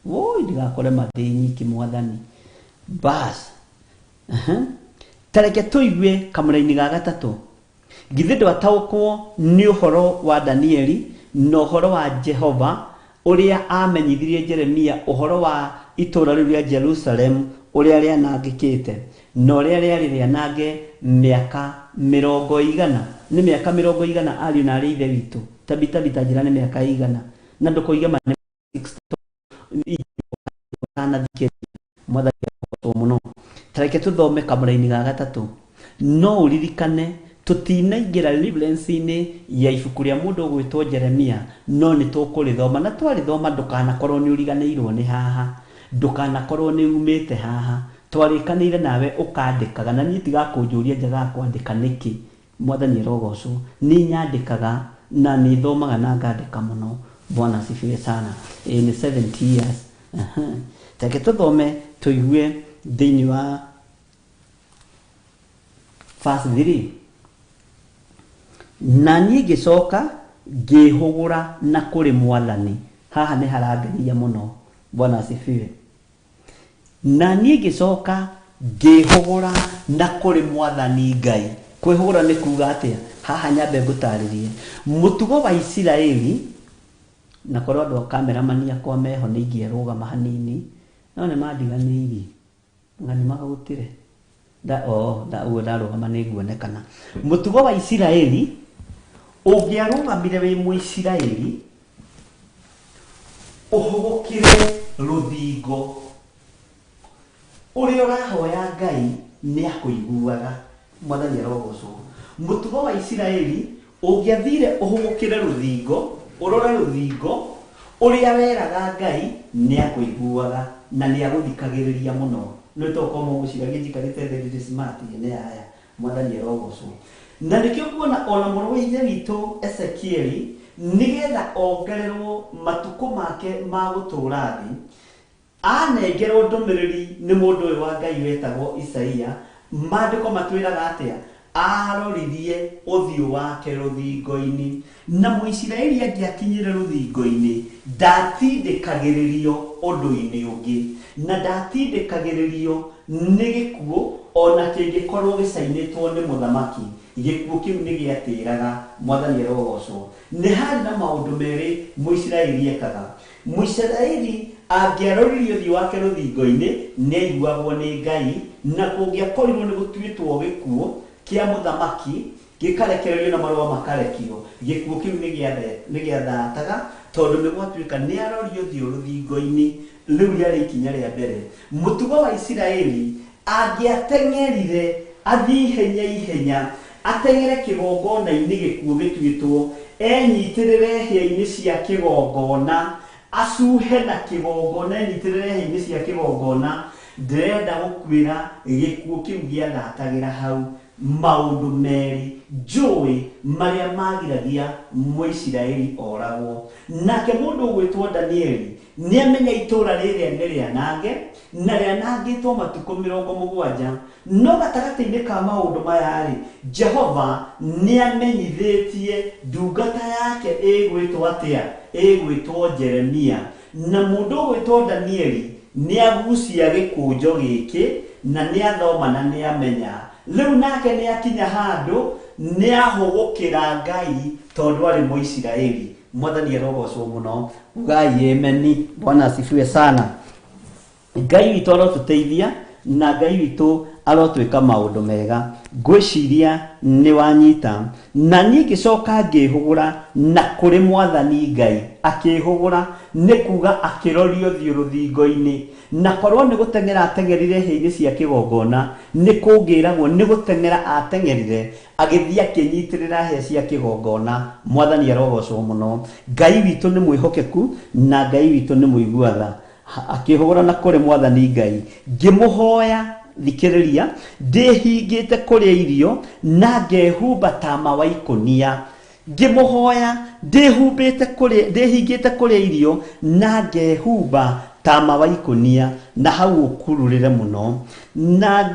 Woi, ndigakore mathĩ nyiki Mwathani. Bas. Tareke tũigue kamũraini ga gatatũ. Githĩ ndwataũkwo nĩ ũhoro wa Danieli na ũhoro wa Jehova ũrĩa amenyithirie Jeremia ũhoro wa itũũra rĩu rĩa Jerusalem ũrĩa rĩanangĩkĩte na ũrĩa rĩarĩ rĩanange mĩaka mĩrongo igana. Nĩ mĩaka mĩrongo igana ariũ na arĩ ithe witũ. Tabi ta njĩra nĩ mĩaka igana. Na ndũkoige ma nĩ 60 Mwathani arogocwo mũno. Tareke tũthome kamũraini ga gatatũ. No ũririkane tũtinaingĩra reference-inĩ ya ibuku rĩa mũndũ ũgwĩtwo Jeremia, no nĩ tũkũrĩthoma. Na twarĩthoma ndũkanakorwo nĩ ũriganĩirwo nĩ haha, ndũkanakorwo nĩ umĩte haha. Twarĩkanĩire nawe ũkandĩkaga, na niĩ tigakũnjũria njagaga kwandĩka nĩkĩ. Mwathani arogocwo. Nĩ nyandĩkaga na nĩ thomaga na ngandĩka mũno. Bwana asifiwe sana. Ĩ nĩ 70 years. Reke tũthome tũigue thĩinĩ wa verse 3. Na niĩ ngĩcoka ngĩhũgũra na kũrĩ Mwathani. Haha nĩ harangenia mũno. Bwana asifiwe. Na niĩ ngĩcoka ngĩhũgũra na kũrĩ Mwathani Ngai. Kwĩhũgũra nĩ kuga atĩa? Haha nyambe ngũtarĩrie. Mũtugo wa Isiraeli, na korwo andũ a kameramani akwa meho nĩ ingĩarũgama hanini, no nĩ mandiganĩirie. Nga nĩ mahũtire. Ũguo ndarũgama nĩ nguonekana. Mũtugo wa Isiraeli, ũngĩarũgamire wĩ Mũisiraeli, ũhũgũkire rũthingo, ũrĩa ũrahoya Ngai nĩ akũiguaga. Mwathani arogocwo. Mũtugo wa Isiraeli, ũngĩathire ũhũgũkĩre rũthingo, ũrore rũthingo, ũrĩa weraga Ngai nĩ akũiguaga na nĩ agũthikagĩrĩria mũno. Nĩ tokorwo mũgũciragia njikarĩte thĩ ndĩ smart nĩ aya. Mwathani arogocwo. Na nĩkĩo kuona ona mũrũ wa ithe witũ Ezekieli, nĩgetha ongererwo matukũ make ma gũtũũra thĩ, anengerwo ndũmĩrĩri nĩ mũndũ ũyũ wa Ngai wetagwo Isaia. Maandĩko matwĩraga atĩa? Aroririe ũthiũ wake rũthingo-inĩ. Na Mũisiraeli angĩakinyire rũthingo-inĩ, ndatindĩkagĩrĩrio ũndũ-inĩ ũngĩ, na ndatindĩkagĩrĩrio nĩ gĩkuũ ona kĩngĩkorwo gĩcainĩtwo nĩ mũthamaki. Gĩkuũ kĩu nĩ gĩatĩraga. Mwathani arogocwo. Nĩ harĩ na maũndũ merĩ Mũisiraeli ekaga. Mũisiraeli angĩaroririe ũthiũ wake rũthingo-inĩ, nĩ aiguagwo nĩ Ngai, na kũngĩakorirwo nĩ gũtuĩtwo gĩkuũ kĩa mũthamaki gĩkarekererio na marũa makarekio, gĩkuũ kĩu nĩ gĩathataga, tondũ nĩ gwatuĩka nĩ arorio ũthiũ rũthingo-inĩ. Rĩu rĩarĩ ikinya rĩa mbere. Mũtugo wa Isiraeli, angĩateng'erire athiĩ ihenya ihenya, ateng'ere kĩgongona-inĩ gĩkuũ gĩtuĩtwo, enyitĩrĩre hĩa-inĩ cia kĩgongona, acuhe na kĩgongona, enyitĩrĩre hĩa-inĩ cia kĩgongona, ndĩrenda gũkwĩra gĩkuũ kĩu gĩathatagĩra hau. Maũndũ merĩ njũĩ marĩa magiragia Mũisiraeli oragwo. Nake mũndũ ũgwĩtwo Danieli nĩamenya itũũra rĩrĩa nĩ rĩanange, na rĩanangĩtwo matukũ 70. No gatagatĩ-inĩ ka maũndũ maya rĩ, Jehova nĩamenyithĩtie ndungata yake ĩgwĩtwo atĩa? Ĩgwĩtwo Jeremia. Na mũndũ ũgwĩtwo Danieli nĩagucia gĩkũnjo gĩkĩ, na nĩathoma na nĩamenya. Rĩu nake nĩakinya handũ, nĩahũgũkĩra Ngai tondũ arĩ Mũisiraeli. Mwathani arogocwo mũno. Ugai ameni. Bwana asifiwe sana. Ngai witũ arotũteithia, na Ngai witũ Arotwĩka maũndũ mega. Ngwĩciria nĩ wanyita. Na niĩ ngĩcoka ngĩhũgũra na kũrĩ Mwathani Ngai. Akĩhũgũra nĩ kuga akĩrorio ũthiũ rũthingo-inĩ. Na korwo nĩ gũteng'era ateng'erire hĩa-inĩ cia kĩgongona, nĩ kũngĩragwo nĩ gũteng'era ateng'erire, agĩthiĩ akĩnyitĩrĩra hĩa cia kĩgongona. Mwathani arogocwo mũno. Ngai witũ nĩ mwĩhokeku na Ngai witũ nĩ mũigua tha. Akĩhũgũra na kũrĩ Mwathani Ngai, ngĩmũhoya, thikĩrĩria, ndĩhingĩte kũrĩa irio na ngehumba tama wa ikũnia. Ngĩmũhoya, ndĩhingĩte kũrĩa irio na ngehumba tama wa ikũnia, na hau ũkururĩre mũno. Na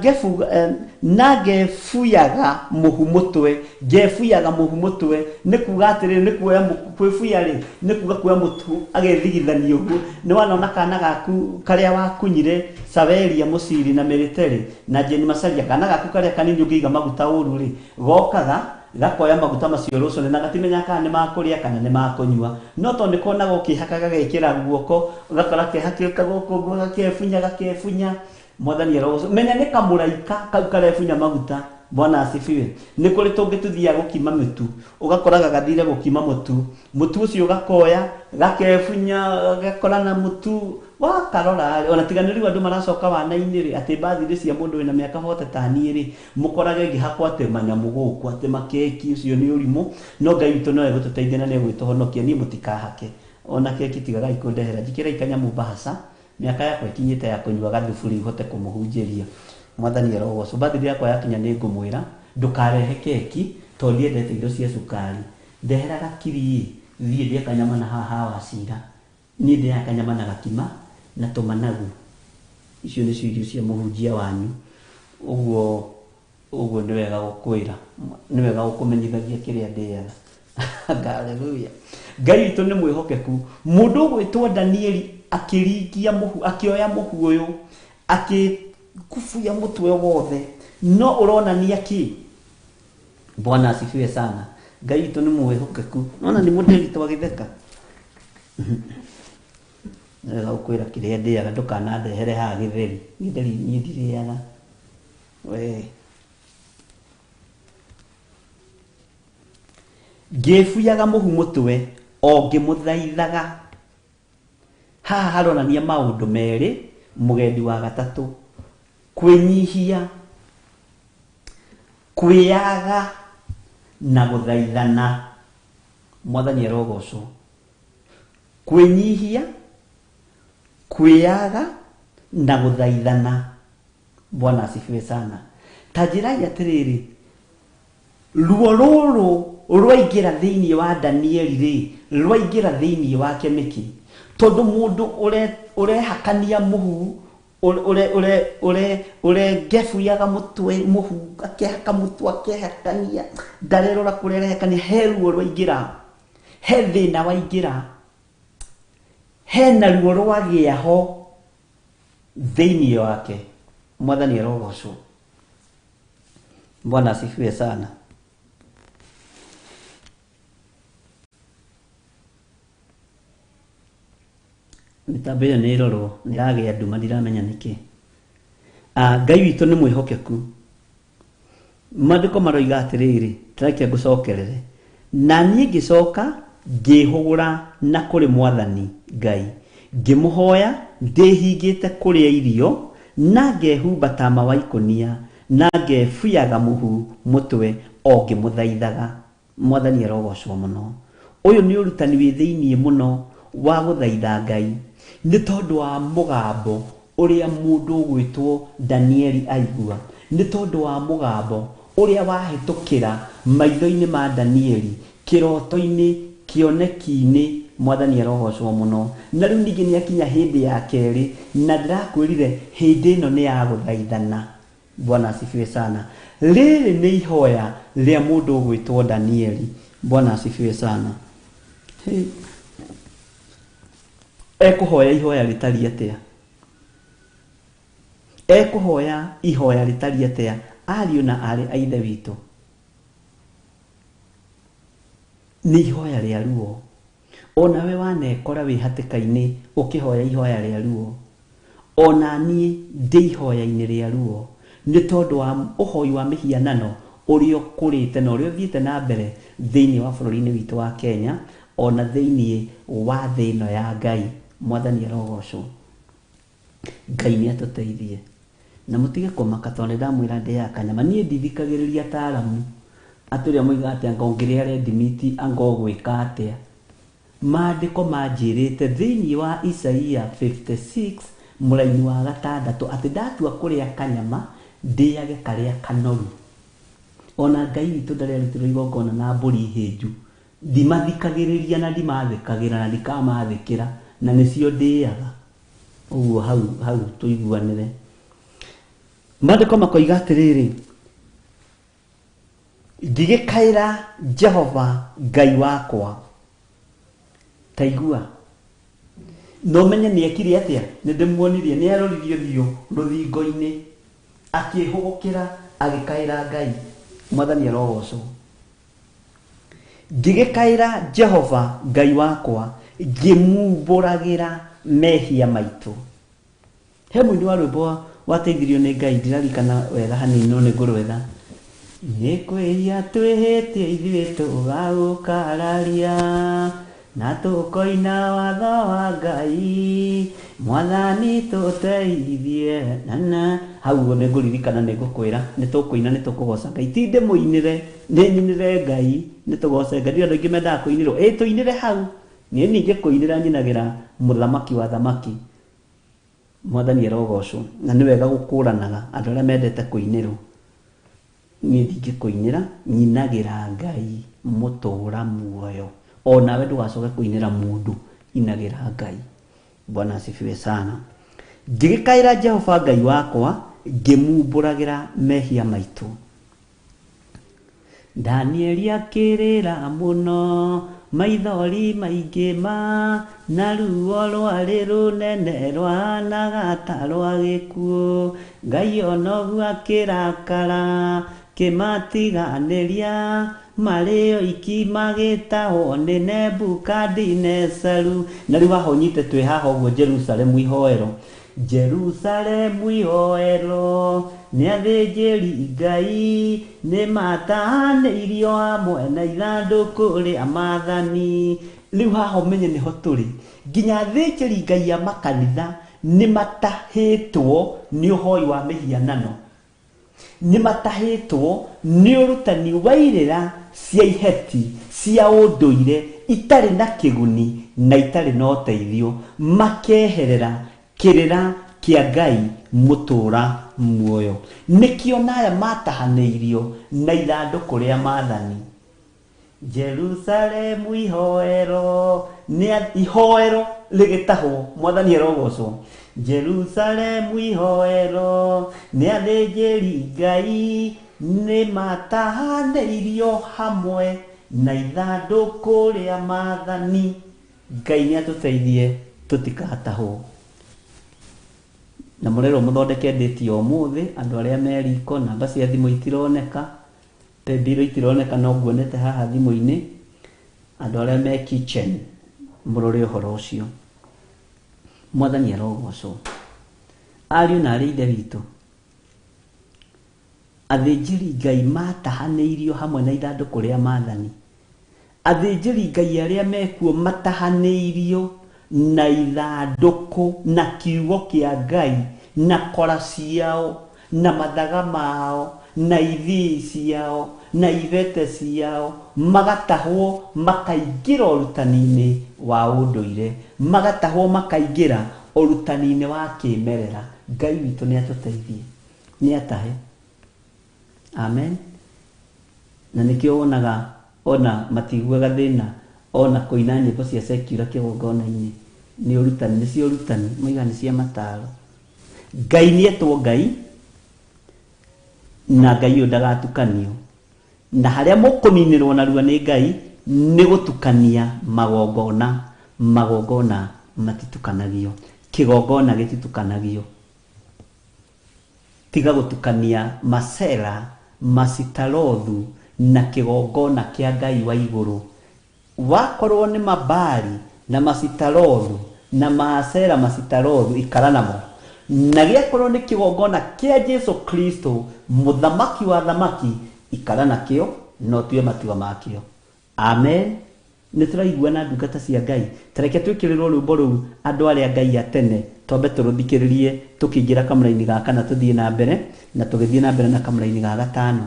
ngebuyaga mũhu mũtwe, ngebuyaga mũhu mũtwe, nĩ kuga atĩrĩrĩ, nĩ kuoya kwĩbuya rĩ, nĩ kuga kuoya mũtu agethigithania ũguo. Nĩ wanona kana gaku karĩa wakunyire Saveria Mũciri na Mĩrĩterĩ na Jane Macharia, kana gaku karĩa kanini ũngĩiga maguta ũru rĩ, gokaga gakoya maguta macio rũcũnĩ na gatimenya kana nĩ makũrĩa kana nĩ makũnyua. No tondũ nĩ konaga ũkĩhaka gagekĩra guoko, ũgakora kehakĩte gũkũ ũguo, gakebunya, gakebunya. Mwathani arogocwo. Menya nĩ kamũraika kau karebunya maguta. Bwana asifiwe. Nĩ kũrĩ tũngĩ tũthiaga gũkima mĩtu, ũgakora gagathire gũkima mũtu, mũtu ũcio ũgakoya gakebunya, gagakora na mũtu wakarora rĩ, ona tiga nĩ rĩu andũ maracoka wana-inĩ rĩ, atĩ mbathi-inĩ cia mũndũ wĩna mĩaka bote ta niĩ rĩ, mũkorage ngĩhakwo atĩ manyamũ gũkũ, atĩ makeki, ũcio nĩ ũrimũ. No Ngai witũ no egũtũteithia na nĩ egwĩtũhonokia. Niĩ mũtikahake ona keki, tigagai kũndehera, njikĩrai kanyamũ mbahaca. Mĩaka yakwa ĩkinyĩte ya kũnyua gathubu rĩu hote kũmũhunjĩria. Mwathani arogocwo. Mbathi yakwa yakinya nĩ ngũmwĩra ndũkarehe keki tondũ ndiendete indo cia cukari. Ndehera gakiri thiĩ ndĩe kanyama na haha wacira. Niĩ ndĩaga kanyama na gakima na tũmanagu. Icio nĩcio irio cia mũhunjia wanyu. Ũguo ũguo nĩ wega gũkwĩra, nĩ wega gũkũmenyithagia kĩrĩa ndĩaga. Hallelujah. Ngai witũ nĩ mwĩhokeku. Mũndũ ũgwĩtwo Danieli akĩringia mũhu, akĩoya mũhu ũyũ, akĩkubuya mũtwe wothe, no ũronania kĩ? Bwana asifiwe sana. Ngai witũ nĩ mwĩhokeku. Nona nĩ mũndũ witũ agĩtheka. Nĩ wega gũkwĩra kĩrĩa ndĩaga, ndũkanandehere haha gĩtheri. Gĩtheri niĩ ndirĩaga. We. Ngĩbuyaga mũhu mũtwe o ngĩmũthaithaga. Haha haronania maũndũ merĩ, mũgendi wa gatatũ, kwĩnyihia, kwĩyaga na gũthaithana. Mwathani arogocwo. Kwĩnyihia, kwĩyaga na gũthaithana. Bwana asifiwe sana. Ta njĩrai atĩrĩrĩ, ruo rũrũ rwaingĩra thĩinĩ wa Danieli rĩ, rwaingĩra thĩinĩ wake nĩkĩ? Tondũ mũndũ ũrehakania mũhu, ũrengebuyaga mũtwe mũhu, akehaka mũtwe, akehakania, ndarerora kũrĩa arehakania, he ruo rwaingĩra, he thĩna waingĩra, hena ruo rwagĩa ho thĩinĩ wake. Mwathani arogocwo. Bwana asifiwe sana. Mĩtambo ĩyo nĩ ĩrorwo, nĩ ĩragĩa nduma, ndiramenya nĩkĩ. Ngai witũ nĩ mwĩhokeku. Maandĩko maroiga atĩrĩrĩ, reke ngũcokerere. Na niĩ ngĩcoka ngĩhũgũra na kũrĩ Mwathani Ngai, ngĩmũhoya ndĩhingĩte kũrĩa irio, na ngehumba tama wa ikũnia, na ngebuyaga mũhu mũtwe o ngĩmũthaithaga. Mwathani arogocwo mũno. Ũyũ nĩ ũrutani wĩ thĩinĩ mũno wa gũthaitha Ngai, nĩ tondũ wa mũgambo ũrĩa mũndũ ũgwĩtwo Danieli aigua, nĩ tondũ wa mũgambo ũrĩa wahĩtũkĩra maitho-inĩ ma Danieli, kĩroto-inĩ, kĩoneki-inĩ. Mwathani arogocwo mũno. Na rĩu ningĩ nĩ akinya hĩndĩ ya kerĩ, na ndĩrakwĩrire hĩndĩ ĩno nĩ ya gũthaithana. Bwana asifiwe sana. Rĩrĩ nĩ ihoya rĩa mũndũ ũgwĩtwo Danieli. Bwana asifiwe sana. Hey. Ekũhoya ihoya rĩtariĩ atĩa? Ekũhoya ihoya rĩtariĩ atĩa? Ariũ na aarĩ a Ithe witũ, nĩ ihoya rĩa ruo. Onawe wanekora wĩ hatĩka-inĩ ũkĩhoya ihoya rĩa ruo. Ona niĩ ndĩ ihoya-inĩ rĩa ruo. Nĩ tondũ wa ũhoi wa mĩhianano ũrĩa ũkũrĩte na ũrĩa ũthiĩte na mbere thĩinĩ wa bũrũri-inĩ witũ wa Kenya, ona thĩinĩ wa thĩ ĩno ya Ngai. Mwathani arogocwo. Ngai nĩ atũteithie. Na mũtige kũmaka tondũ nĩ ndamwĩra ndĩaga kanyama. Niĩ ndithikagĩrĩria ataaramu atĩ ũrĩa moigaga atĩ anga ũngĩrĩa red meat anga ũgwĩka atĩa. Maandĩko manjĩrĩte thĩinĩ wa Isaia 56 mũraini wa gatandatũ atĩ ndatua kũrĩa kanyama ndĩage karĩa kanoru. Ona Ngai witũ ndarĩ arutĩrwo igongona na mbũri hĩnju. Ndimathikagĩrĩria na ndimathĩkagĩra na ndikamathĩkĩra na nĩcio ndĩaga. Ũguo hau hau tũiguanĩre. Maandĩko makoiga atĩrĩrĩ, ngĩgĩkaĩra Jehova Ngai wakwa. Ta igua. No menye nĩ ekire atĩa? Nĩ ndĩmuonirie, nĩ aroririe ũthiũ rũthingo-inĩ, akĩhũgũkĩra agĩkaĩra Ngai. Mwathani arogocwo. Ngĩgĩkaĩra Jehova Ngai wakwa, ngĩmumbũragĩra mehia maitũ. He mũini wa rwĩmbo wateithirio nĩ Ngai, ndirarikana wega hanini no nĩ ngũrwetha. Nĩ kwĩhia twĩhĩtie ithuĩ tũgagũkararia, na tũkoina watho wa Ngai, Mwathani tũteithie. Na hau ũguo nĩ ngũririkana, nĩ ngũkwĩra, nĩ tũkũina, nĩ tũkũgoca Ngai. Ti ndĩmũinĩre, nĩ nyinĩre Ngai, nĩ tũgoce Ngai. Ndiũĩ andũ aingĩ mendaga kũinĩrwo. Ĩ tũinĩre hau. Niĩ ningĩ kũinĩra nyinagĩra mũthamaki wa thamaki. Mwathani arogocwo. Na nĩ wega gũkũranaga andũ arĩa mendete kũinĩrwo. Niĩ ndingĩkũinĩra, nyinagĩra Ngai mũtũra muoyo. O nawe ndũgacoke kũinĩra mũndũ, inagĩra Ngai. Bwana asifiwe sana. Ngĩgĩkaĩra Jehova Ngai wakwa, ngĩmumbũragĩra mehia maitũ. Danieli akĩrĩra mũno, maithori maingĩ ma, na ruo rwarĩ rũnene rwahanaga ta rwa gĩkuũ. Ngai ona ũguo akĩrakara, kĩmatiganĩria, marĩ oiki magĩtahwo nĩ Nebukadinesaru. Na rĩu haha ũnyite twĩ haha ũguo Jerusalemu ihoero. Jerusalemu ihoero nĩ athĩnjĩri Ngai, nĩ matahanĩirio hamwe na ithandũkũ rĩa maathani. Rĩu haha ũmenye nĩho tũrĩ. Nginya athĩnjĩri Ngai a makanitha nĩ matahĩtwo nĩ ũhoi wa mĩhianano. Nĩ matahĩtwo nĩ ũrutani wa irĩra cia iheti cia ũndũire itarĩ na kĩguni na itarĩ na ũteithio, makeherera kĩrĩra kĩa Ngai mũtũra muoyo. Nĩkĩo naya matahanĩirio na ithandũkũ rĩa maathani. Jerusalemu ihoero, nĩ ihoero rĩgĩtahwo, Mwathani arogocwo. Jerusalemu ihoero, nĩ athĩnjĩri Ngai, nĩ matahanĩirio hamwe na ithandũkũ rĩa maathani. Ngai nĩ atũteithie tũtikatahwo. Na mũrerwo mũthondeke ndĩti ya ũmũthĩ, andũ arĩa me riko, namba cia thimũ itironeka, paybill itironeka no nguonete haha thimũ-inĩ. Andũ arĩa me kitchen, mũrore ũhoro ũcio. Mwathani arogocwo. Ariũ na arĩ ithe witũ, athĩnjĩri Ngai matahanĩirio hamwe na ithandũkũ rĩa maathani. Athĩnjĩri Ngai arĩa mekuo matahanĩirio na ithandũkũ na kiugo kĩa Ngai na kora ciao na mathaga mao na ithii ciao na ibete ciao, magatahwo makaingĩra ũrutani-inĩ wa ũndũire, magatahwo makaingĩra ũrutani-inĩ wa kĩmerera. Ngai witũ nĩ atũteithie, nĩ atahe. Amen. Na nĩkĩo wonaga ona matiguaga thĩna ona kũina nyĩmbo cia secular kĩgongona-inĩ. Nĩ ũrutani, nĩ cia ũrutani, moigaga nĩ cia mataro. Ngai nĩ etwo Ngai, na Ngai ũyũ ndagatukanio. Na harĩa mũkũninĩrwo narua nĩ Ngai nĩ gũtukania magongona. Magongona matitukanagio, kĩgongona gĩtitukanagio. Tiga gũtukania masera, masitarothu na kĩgongona kĩa Ngai wa igũrũ. Wakorwo nĩ mabari na masitarothu na masera masitarothu, ikara namo. Na gĩakorwo nĩ kĩgongona kĩa Jesu Kristo, mũthamaki wa thamaki, ikara nakĩo na ũtue matua makĩo. Amen. Nĩ tũraiguana ndungata cia Ngai. Tareke twĩkĩrĩrwo rwĩmbo rũu andũ arĩa Ngai a tene, twambe tũrũthikĩrĩrie tũkĩingĩra kamũraini ga kana tũthiĩ na mbere na tũgĩthiĩ na mbere na kamũraini ga gatano.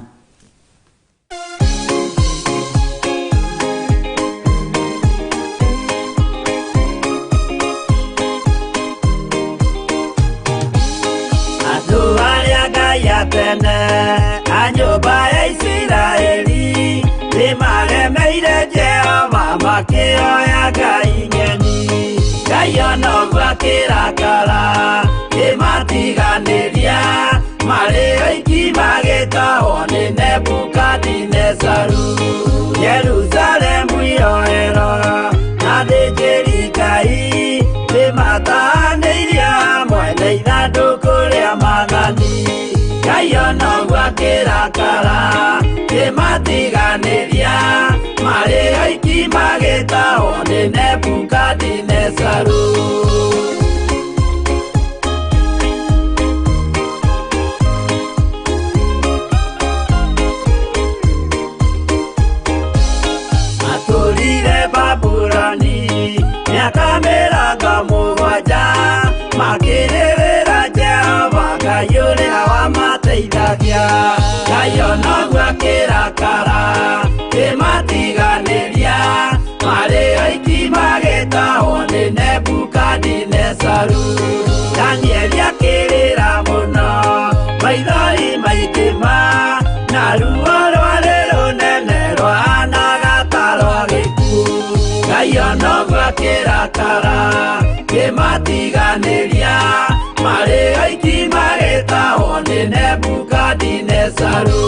Andũ arĩa Ngai a tene a nyũmba ya Isiraeli nĩmaremeire Jehova makĩoya ngai ng'eni. Ngai ona ũguo akĩrakara kĩmatiganĩria, marĩ oiki magĩtahwo nĩ Nebukadinezaru. Jerusalemu iroero na athĩnjĩri Ngai nĩmatahanĩirie hamwe na ithandũkũ rĩa maathani. Ngai ona ũguo akĩrakara kĩmatiganĩria, marĩ oiki magĩtahwo nĩ Nebukadinezaru. Matũrire Babuloni mĩaka mĩrongo mũgwanja, makĩrĩrĩra Jehova Ngai ũrĩa wamateithagia. Ngai ona ũguo akĩrakara kĩmatiganĩria, marĩ oiki magĩtahwo nĩ Nebukadinezaru. Danieli akĩrĩra mũno, maithori maingĩ ma, na ruo rwarĩ rũnene rwahanaga ta rwa gĩkuũ. Ngai ona ũguo akĩrakara kĩmatiganĩria, marĩ oiki magĩtahwo nĩ Nebukadinezaru.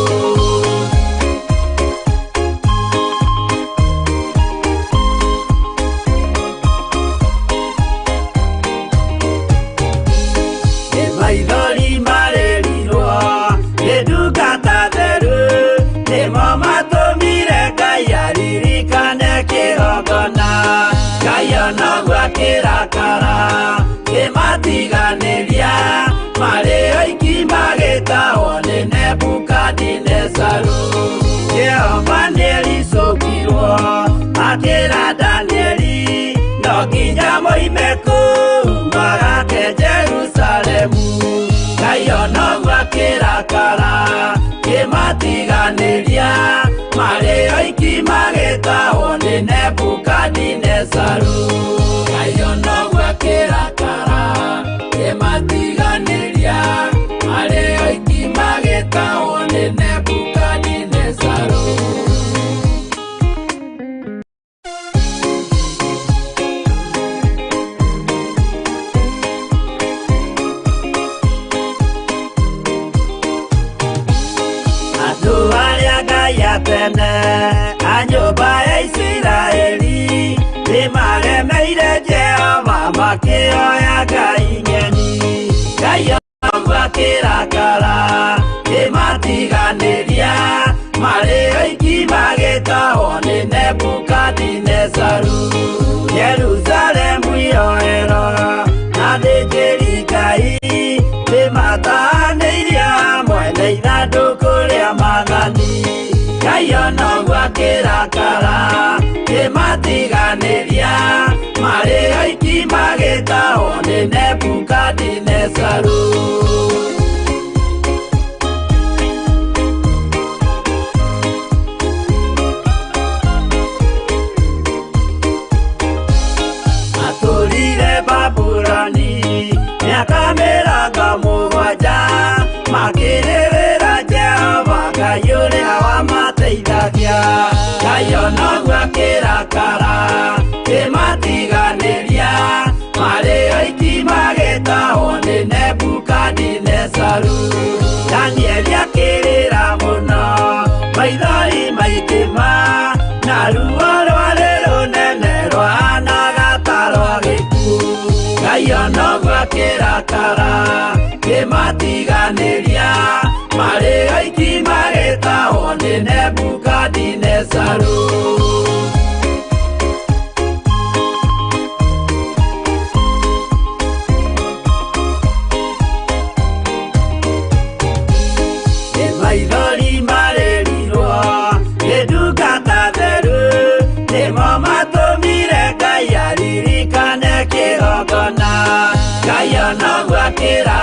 Maithori marĩrirwo nĩ ndungata theru, nĩmo matũmire Ngai aririkane kĩgongona. Ngai ona ũguo akĩrakara kĩmatiganĩria, marĩ oiki magĩtahwo nĩ Nebukadinezaru. Jehova nĩericũkirwo akĩra Danieli, no nginya moime kũu magake Jerusalemu. Ngai ona ũguo akĩrakara kĩmatiganĩria, marĩ oiki magĩtahwo nĩ Nebukadinezaru. Ngai ona ũguo akĩrakara kĩmatiganĩria, marĩ oiki magĩtahwo nĩ Nebukadinezaru. Andũ arĩa Ngai a tene a nyũmba ya Isiraeli nĩmaremeire Jehova makĩoya ngai ng'eni. Ngai ona ũguo akĩrakara kĩmatiganĩria, marĩ oiki magĩtahwo nĩ Nebukadinezaru. Jerusalemu iroero na athĩnjĩri Ngai nĩmatahanĩirie hamwe na ithandũkũ rĩa maathani. Ngai ona ũguo akĩrakara kĩmatiganĩria, marĩ oiki magĩtahwo nĩ Nebukadinezaru. Matũrire Babuloni mĩaka mĩrongo mũgwanja, makĩrĩrĩra Jehova Ngai ũrĩa wamateithagia. Ngai ona ũguo akĩrakara kĩmatiganĩria, marĩ oiki magĩtahwo nĩ Nebukadinezaru. Danieli akĩrĩra mũno, maithori maingĩ ma, na ruo rwarĩ rũnene rwahanaga ta rwa gĩkuũ. Ngai ona ũguo akĩrakara kĩmatiganĩria, marĩ oiki magĩtahwo nĩ Nebukadinezaru.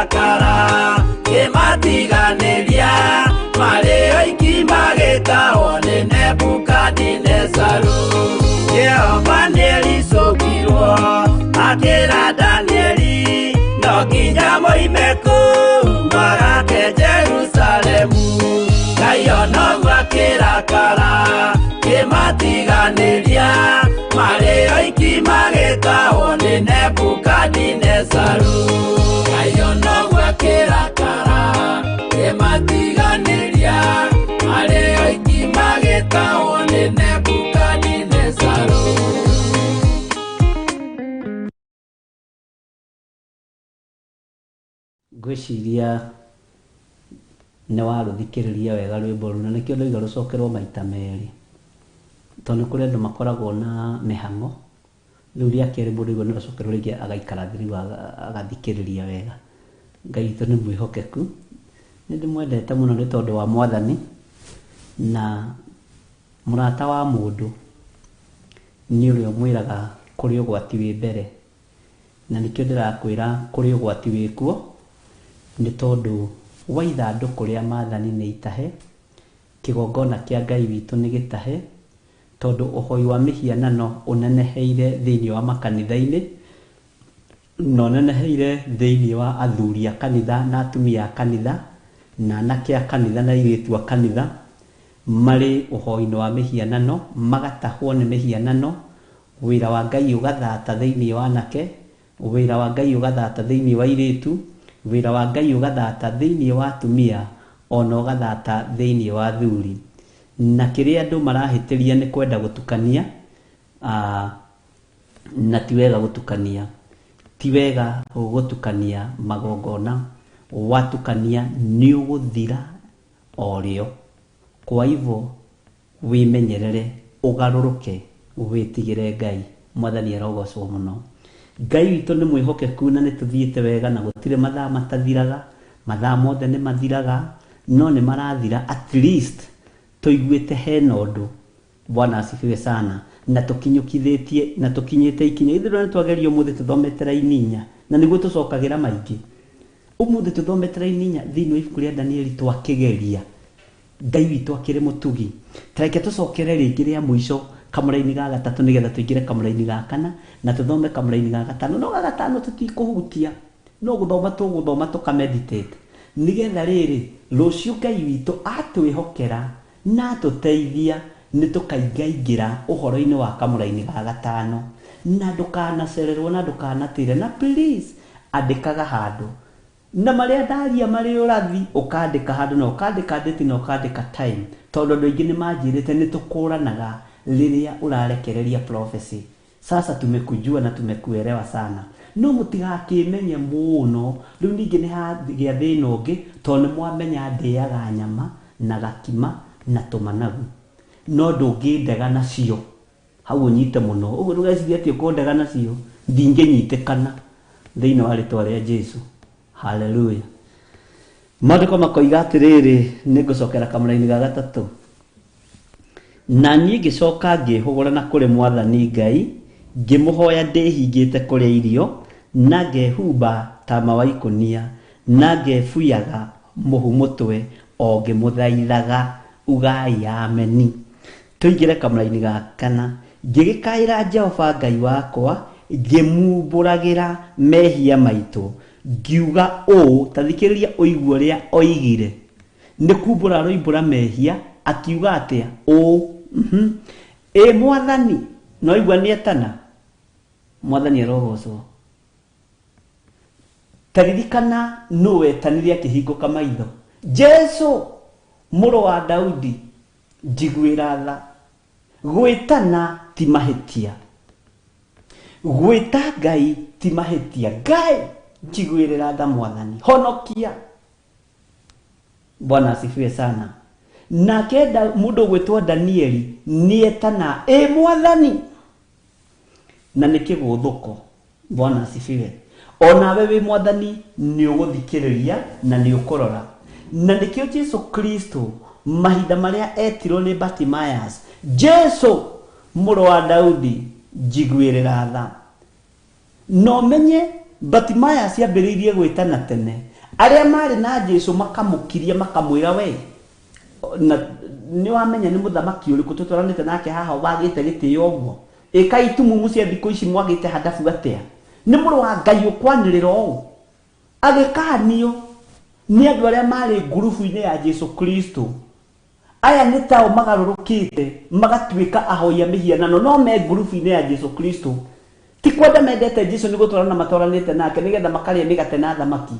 akĩrakara kĩmatiganĩria marĩ oiki magĩtahwo nĩ Nebukadinezaru. Jehova nĩericũkirwo akĩra Danieli no nginya moime kũu magake Jerusalemu. Ngai onoguo akĩrakara kĩmatiganĩria marĩ oiki magĩtahwo nĩ Nebukadinezaru. Ngai onoguo akĩrakara kĩmatiganĩria marĩ oiki magĩtahwo nĩ Nebukadinezaru. Ngwĩciria nĩ warũthikĩrĩria wega rwĩmbo rũu na nĩkĩo ndoiga rũcokerwo maita merĩ, tondũ nĩ kũrĩ andũ makoragwo na mĩhang'o. Rĩu rĩa kerĩ mũndũ aigua nĩ rwacokerwo rĩngĩ agaikara thĩ rĩu agathikĩrĩria wega. Ngai witũ nĩ mwĩhokeku, nĩ ndĩmwendete mũno nĩ tondũ wa Mwathani, na mũrata wa mũndũ nĩ ũrĩa ũmwĩraga kũrĩ ũgwati wĩ mbere, na nĩkĩo ndĩrakwĩra kũrĩ ũgwati wĩkuo, nĩ tondũ wa ithandũkũ rĩa maathani nĩ itahe, kĩgongona kĩa Ngai witũ nĩ gĩtahe, tondũ ũhoi wa mĩhianano ũneneheire thĩinĩ wa makanitha-inĩ, na ũneneheire thĩinĩ wa athuri a kanitha na atumia a kanitha, na anake a kanitha na airĩtu a kanitha, marĩ ũhoi-inĩ wa mĩhianano, magatahwo nĩ mĩhianano, wĩra wa Ngai ũgathata thĩinĩ wa anake, wĩra wa Ngai ũgathata thĩinĩ wa airĩtu, wĩra wa Ngai ũgathata thĩinĩ wa atumia, ona ũgathata thĩinĩ wa athuri. Na kĩrĩa andũ marahĩtĩria nĩ kwenda gũtukania, na ti wega gũtukania. Ti wega gũtukania magongona, watukania nĩ ũgũthira o rĩo. Kwa hivyo wĩmenyerere, ũgarũrũke, wĩtigĩre Ngai. Mwathani arogocwo mũno. Ngai witũ nĩ mwĩhokeku na nĩ tũthiĩte wega na gũtirĩ mathaa matathiraga, mathaa mothe nĩ mathiraga, no nĩ marathira at least tũiguĩte hena ũndũ. Bwana asifiwe sana. Na tũkinyũkithĩtie, na tũkinyĩte ikinya. Ithuĩ nĩ twageria ũmũthĩ tũthomete raini inya, na nĩguo tũcokagĩra maingĩ. Ũmũthĩ tũthomete raini inya thĩinĩ wa ibuku rĩa Danieli twakĩgeria. Ngai witũ akĩrĩ mũtugi. Ta reke tũcokere rĩngĩ rĩa mũico kamũraini ga gatatũ nĩgetha tũingĩre kamũraini ga kana na tũthome kamũraini ga gatano. No ga gatano tũtikũhutia, no gũthoma tũgũthoma tũkameditate. Nĩgetha rĩrĩ rũciũ Ngai witũ atwĩhokera na atũteithia nĩ tũkaingaingĩra ũhoro-inĩ wa kamũraini ga gatano. Na ndũkanacererwo na ndũkanatĩre, na please andĩkaga handũ. Na marĩa ndaria marĩ ũrathi ũkandĩka handũ na ũkandĩka date na ũkandĩka time, tondũ andũ aingĩ nĩ manjĩrĩte nĩ tũkũranaga rĩrĩa ũrarekereria prophecy. Sasa tumekujua na tumekuelewa sana, no mũtigakĩmenye mũno. Rĩu ningĩ nĩ hagĩa thĩna ũngĩ, tondũ nĩ mwamenya ndĩaga nyama na gakima na tũmanagu, no ndũngĩndega nacio. Hau ũnyite mũno ũguo, ndũgecirie atĩ ũkũndega nacio, ndingĩnyitĩkana thĩinĩ wa rĩtwa rĩa Jesu. Haleluya. Maandĩko makoiga atĩrĩrĩ, nĩ ngũcokera kamũraini ga gatatũ. Na niĩ ngĩcoka ngĩhũgũra na kũrĩ Mwathani Ngai, ngĩmũhoya ndĩhingĩte kũrĩa irio, na ngehumba tama wa ikũnia, na ngebuyaga mũhu mũtwe o ngĩmũthaithaga. Ugai ameni. Tũingĩre kamũraini ga kana. Ngĩgĩkaĩra Jehova Ngai wakwa, ngĩmumbũragĩra mehia maitũ, ngiuga ũũ, ta thikĩrĩria ũigue ũrĩa oigire. Nĩ kumbũra aroimbũra mehia, akiuga atĩa? Ũũ. Ĩ Mwathani, no igua nĩ etana. Mwathani arogocwo. Ta ririkana nũ wetanire akĩhingũka maitho. Jesu mũrũ wa Daudi, njiguĩra tha. Gwĩtana ti mahĩtia. Gwĩta Ngai ti mahĩtia. Ngai njiguĩrĩra tha Mwathani, honokia. Bwana asifiwe sana. Nake mũndũ ũgwĩtwo Danieli nĩetana, ĩ Mwathani, na nĩ kĩgũthũko. Bwana asifiwe. Onawe wĩ Mwathani nĩ ũgũthikĩrĩria na nĩ ũkũrora. Na nĩkĩo Jesu Kristo mahinda marĩa etirwo nĩ Bartimaeus, Jesu mũrũ wa Daudi njiguĩrĩra tha. No menye Bartimaeus ambĩrĩirie gwĩtana tene, Arĩa marĩ na Jesu makamũkiria makamwĩra we na nĩ wamenya nĩ mũthamaki ũrĩkũ tũtwaranĩte nake haha wagĩte gĩtĩo ũguo. Ĩka itumumu cia thikũ ici mwagĩte handabu atĩa? Nĩ mũrũ wa Ngai ũkwanĩrĩra ũũ. Agĩkanio nĩ andũ arĩa marĩ ngurubu-inĩ ya Jesu Kristo. Aya nĩ tao magarũrũkĩte magatuĩka ahoi a mĩhianano no me ngurubu-inĩ ya Jesu Kristo. Ti kwenda mendete Jesu nĩ gũtwarana matwaranĩte nake nĩgetha makarĩa mĩgate na thamaki.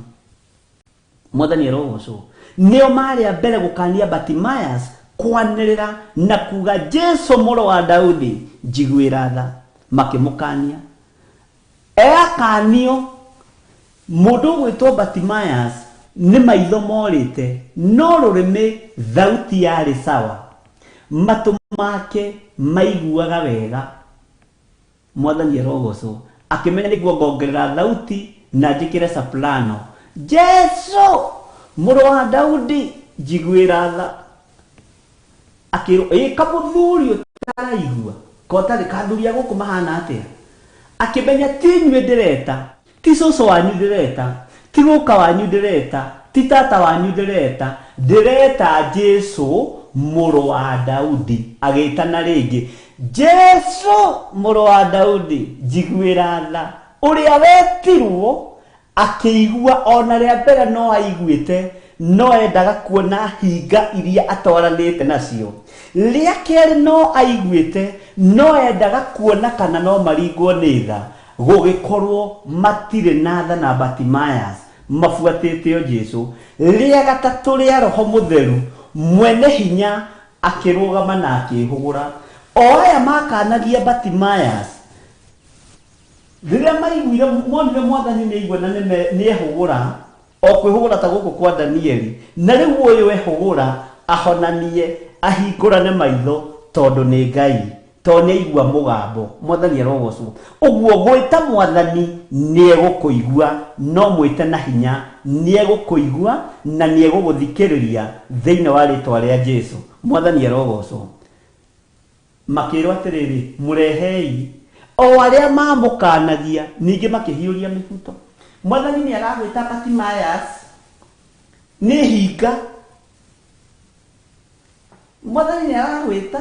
Mwathani arogocwo. Nĩo marĩ a mbere gũkania Bartimaeus kwanĩrĩra na kuga Jesu mũrũ wa Daudi njiguĩra tha. Makĩmũkania. Eakanio mũndũ ũgwĩtwo Bartimaeus nĩ maitho morĩte no rũrĩmĩ thauti yarĩ sawa. Matũ make maiguaga wega. Mwathani arogocwo. Akĩmenya nĩguo ngongerera thauti na njĩkĩre soprano. Jesu mũrũ wa Daudi njiguĩra tha. Akĩrwo ĩ kamũthuri ũtaraigua kotarĩ kathuri a gũkũ mahana atĩa. Akĩmenya ti inyuĩ ndĩreta, ti cũcũ wanyu ndĩreta, ti gũka wanyu ndĩreta, ti tata wanyu ndĩreta, ndĩreta Jesu mũrũ wa Daudi. Agĩtana rĩngĩ Jesu mũrũ wa Daudi njiguĩra tha. Ũrĩa wetirwo akĩigua ona rĩa mbere no aiguĩte no endaga kuona hinga iria atwaranĩte nacio. Rĩa kerĩ no aiguĩte no endaga kuona kana no maringwo nĩ tha. Gũgĩkorwo matirĩ na tha na Bartimaeus mabuatĩte o Jesu. Rĩa gatatũ rĩa Roho Mũtheru mwene hinya akĩrũgama na akĩhũgũra. O aya makanagia Bartimaeus rĩrĩa maiguire monire mwathani nĩ aigua na nĩ ehũgũra o kwĩhũgũra ta gũkũ kwa Danieli na rĩu ũyũ ehũgũra ahonanie ahingũrane maitho tondũ nĩ Ngai tondũ nĩ aigua mũgambo. Mwathani arogocwo. Ũguo gwĩta mwathani nĩ egũkũigua no mwĩte na hinya nĩ egũkũigua na nĩ egũgũthikĩrĩria thĩinĩ wa rĩtwa rĩa Jesu. Mwathani arogocwo. Makĩrwo atĩrĩrĩ mũrehei o arĩa mamũkanagia ningĩ makĩhiũria mĩbuto. Mwathani nĩ aragwĩta Bartimaeus nĩ hinga. Mwathani nĩ aragwĩta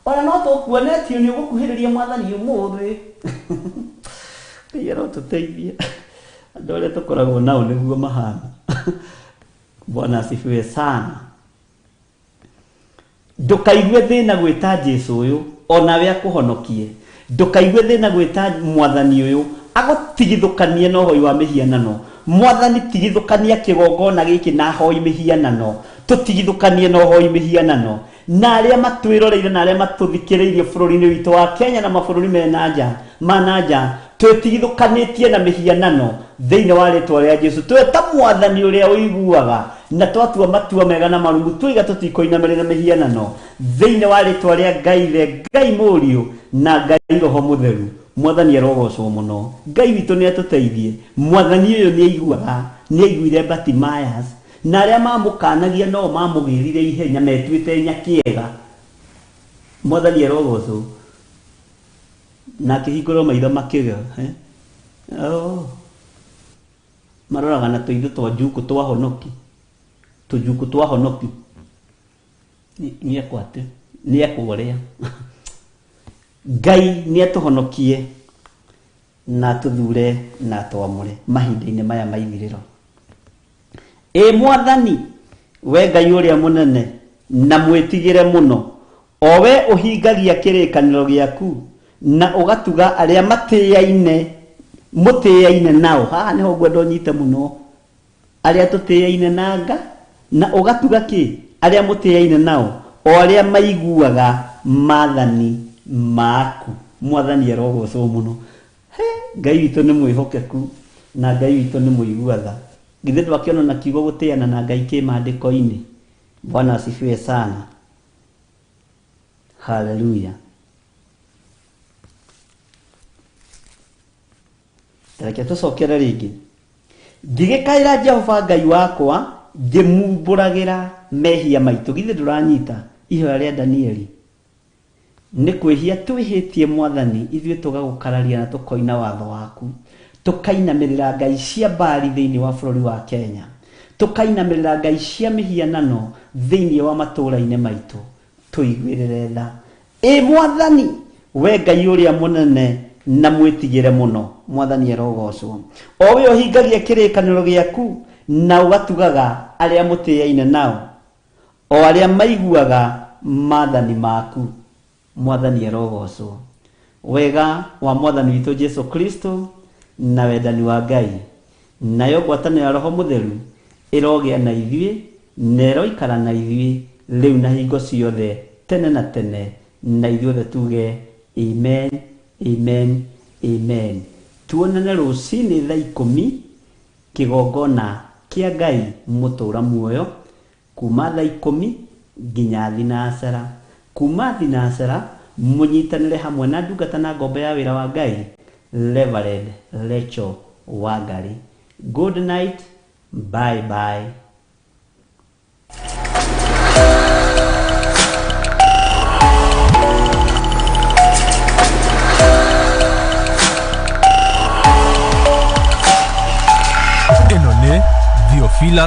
ona no tũkuonetio nĩ ũgũkuhĩrĩria mwathani ũmũthĩ. Ngai arotũteithia. Andũ arĩa tũkoragwo nao nĩguo mahana. Bwana asifiwe sana. Ndũkaigue thĩna gwĩta Jesu ũyũ onawe akũhonokie. Ndũkaigue thĩna gwĩta mwathani ũyũ agũtigithũkanie na ũhoi wa mĩhianano. Mwathani tigithũkania kĩgongona gĩkĩ na ahoi mĩhianano. Tũtigithũkanie na ũhoi mĩhianano. Na arĩa matwĩroreire na arĩa matũthikĩrĩirie bũrũri-inĩ witũ wa Kenya na mabũrũri me na nja ma na nja twĩtigithũkanĩtie na mĩhianano thĩinĩ wa rĩtwa rĩa Jesu. Tweta mwathani ũrĩa ũiguaga na twatua matua mega na marumu twiga tũtikũinamĩrĩra mĩhianano thĩinĩ wa rĩtwa rĩa Ngai Ithe, Ngai Mũriũ na Ngai Roho Mũtheru. Mwathani arogocwo mũno. Ngai witũ nĩ atũteithie. Mwathani ũyũ nĩ aiguaga, nĩ aiguire Bartimaeus na arĩa mamũkanagia no mamũgĩrire ihenya metuĩte nyakĩega. Mwathani arogocwo. Na akĩhingũrwo maitho makĩga. Oh. Maroraga na tũitho twa njuku twa honoki. Tũnjuku twa honoki. Nĩ ekwate. Nĩ ekũrĩa. Ngai nĩ atũhonokie na atũthure na atwamũre mahinda-inĩ maya ma ithirĩro. Ĩ mwathani we Ngai ũrĩa mũnene na mwĩtigĩre mũno o we ũhingagia kĩrĩkanĩro gĩaku na ũgatuga arĩa matĩaine mũtĩaine nao. Haha nĩho ngwenda ũnyite mũno. Arĩa tũtĩaine na nga na ũgatuga kĩ arĩa mũtĩaine nao o arĩa maiguaga maathani maku. Mwathani arogocwo mũno. He Ngai witũ nĩ mwĩhokeku na Ngai witũ nĩ mũigua tha. Githĩ ndwakĩona na kiugo gũtĩana na Ngai kĩ maandĩko-inĩ. Bwana asifiwe sana. Haleluya. Reke tũcokere rĩngĩ. Ngĩgĩkaĩra Jehova Ngai wakwa ngĩmumbũragĩra mehia maitũ. Githĩ ndũranyita ihoya rĩa Danieli? Nĩ kwĩhia twĩhĩtie mwathani ithuĩ tũgagũkararia na tũkoina watho waku tũkainamĩrĩra ngai cia Baali thĩinĩ wa bũrũri wa Kenya. Tũkainamĩrĩra ngai cia mĩhianano thĩinĩ wa matũũra-inĩ maitũ. Tũiguĩrĩre tha. Ĩ Mwathani, we Ngai ũrĩa mũnene na mwĩtigĩre mũno, Mwathani arogocwo. O we ũhingagia kĩrĩkanĩro gĩaku na ũgatugaga arĩa mũtĩaine nao, o arĩa maiguaga maathani maku. Mwathani arogocwo. Wega wa Mwathani witũ Jesu Kristo na wendani wa Ngai nayo ngwatanĩro ya Roho Mũtheru ĩrogĩa na ithuĩ na ĩroikara na ithuĩ rĩu na hingo ciothe tene na tene, na ithuothe tuge amen, amen, amen. Tuonane rũcinĩ thaa 10 kĩgongona kĩa Ngai mũtũra muoyo, kuma thaa 10 nginya thinacara. Kuma thinacara mũnyitanĩre hamwe na ndungata na ngombo ya wĩra wa Ngai Reverend Rachel Wangari. Good night, bye bye. Ĩno nĩ Theophilus.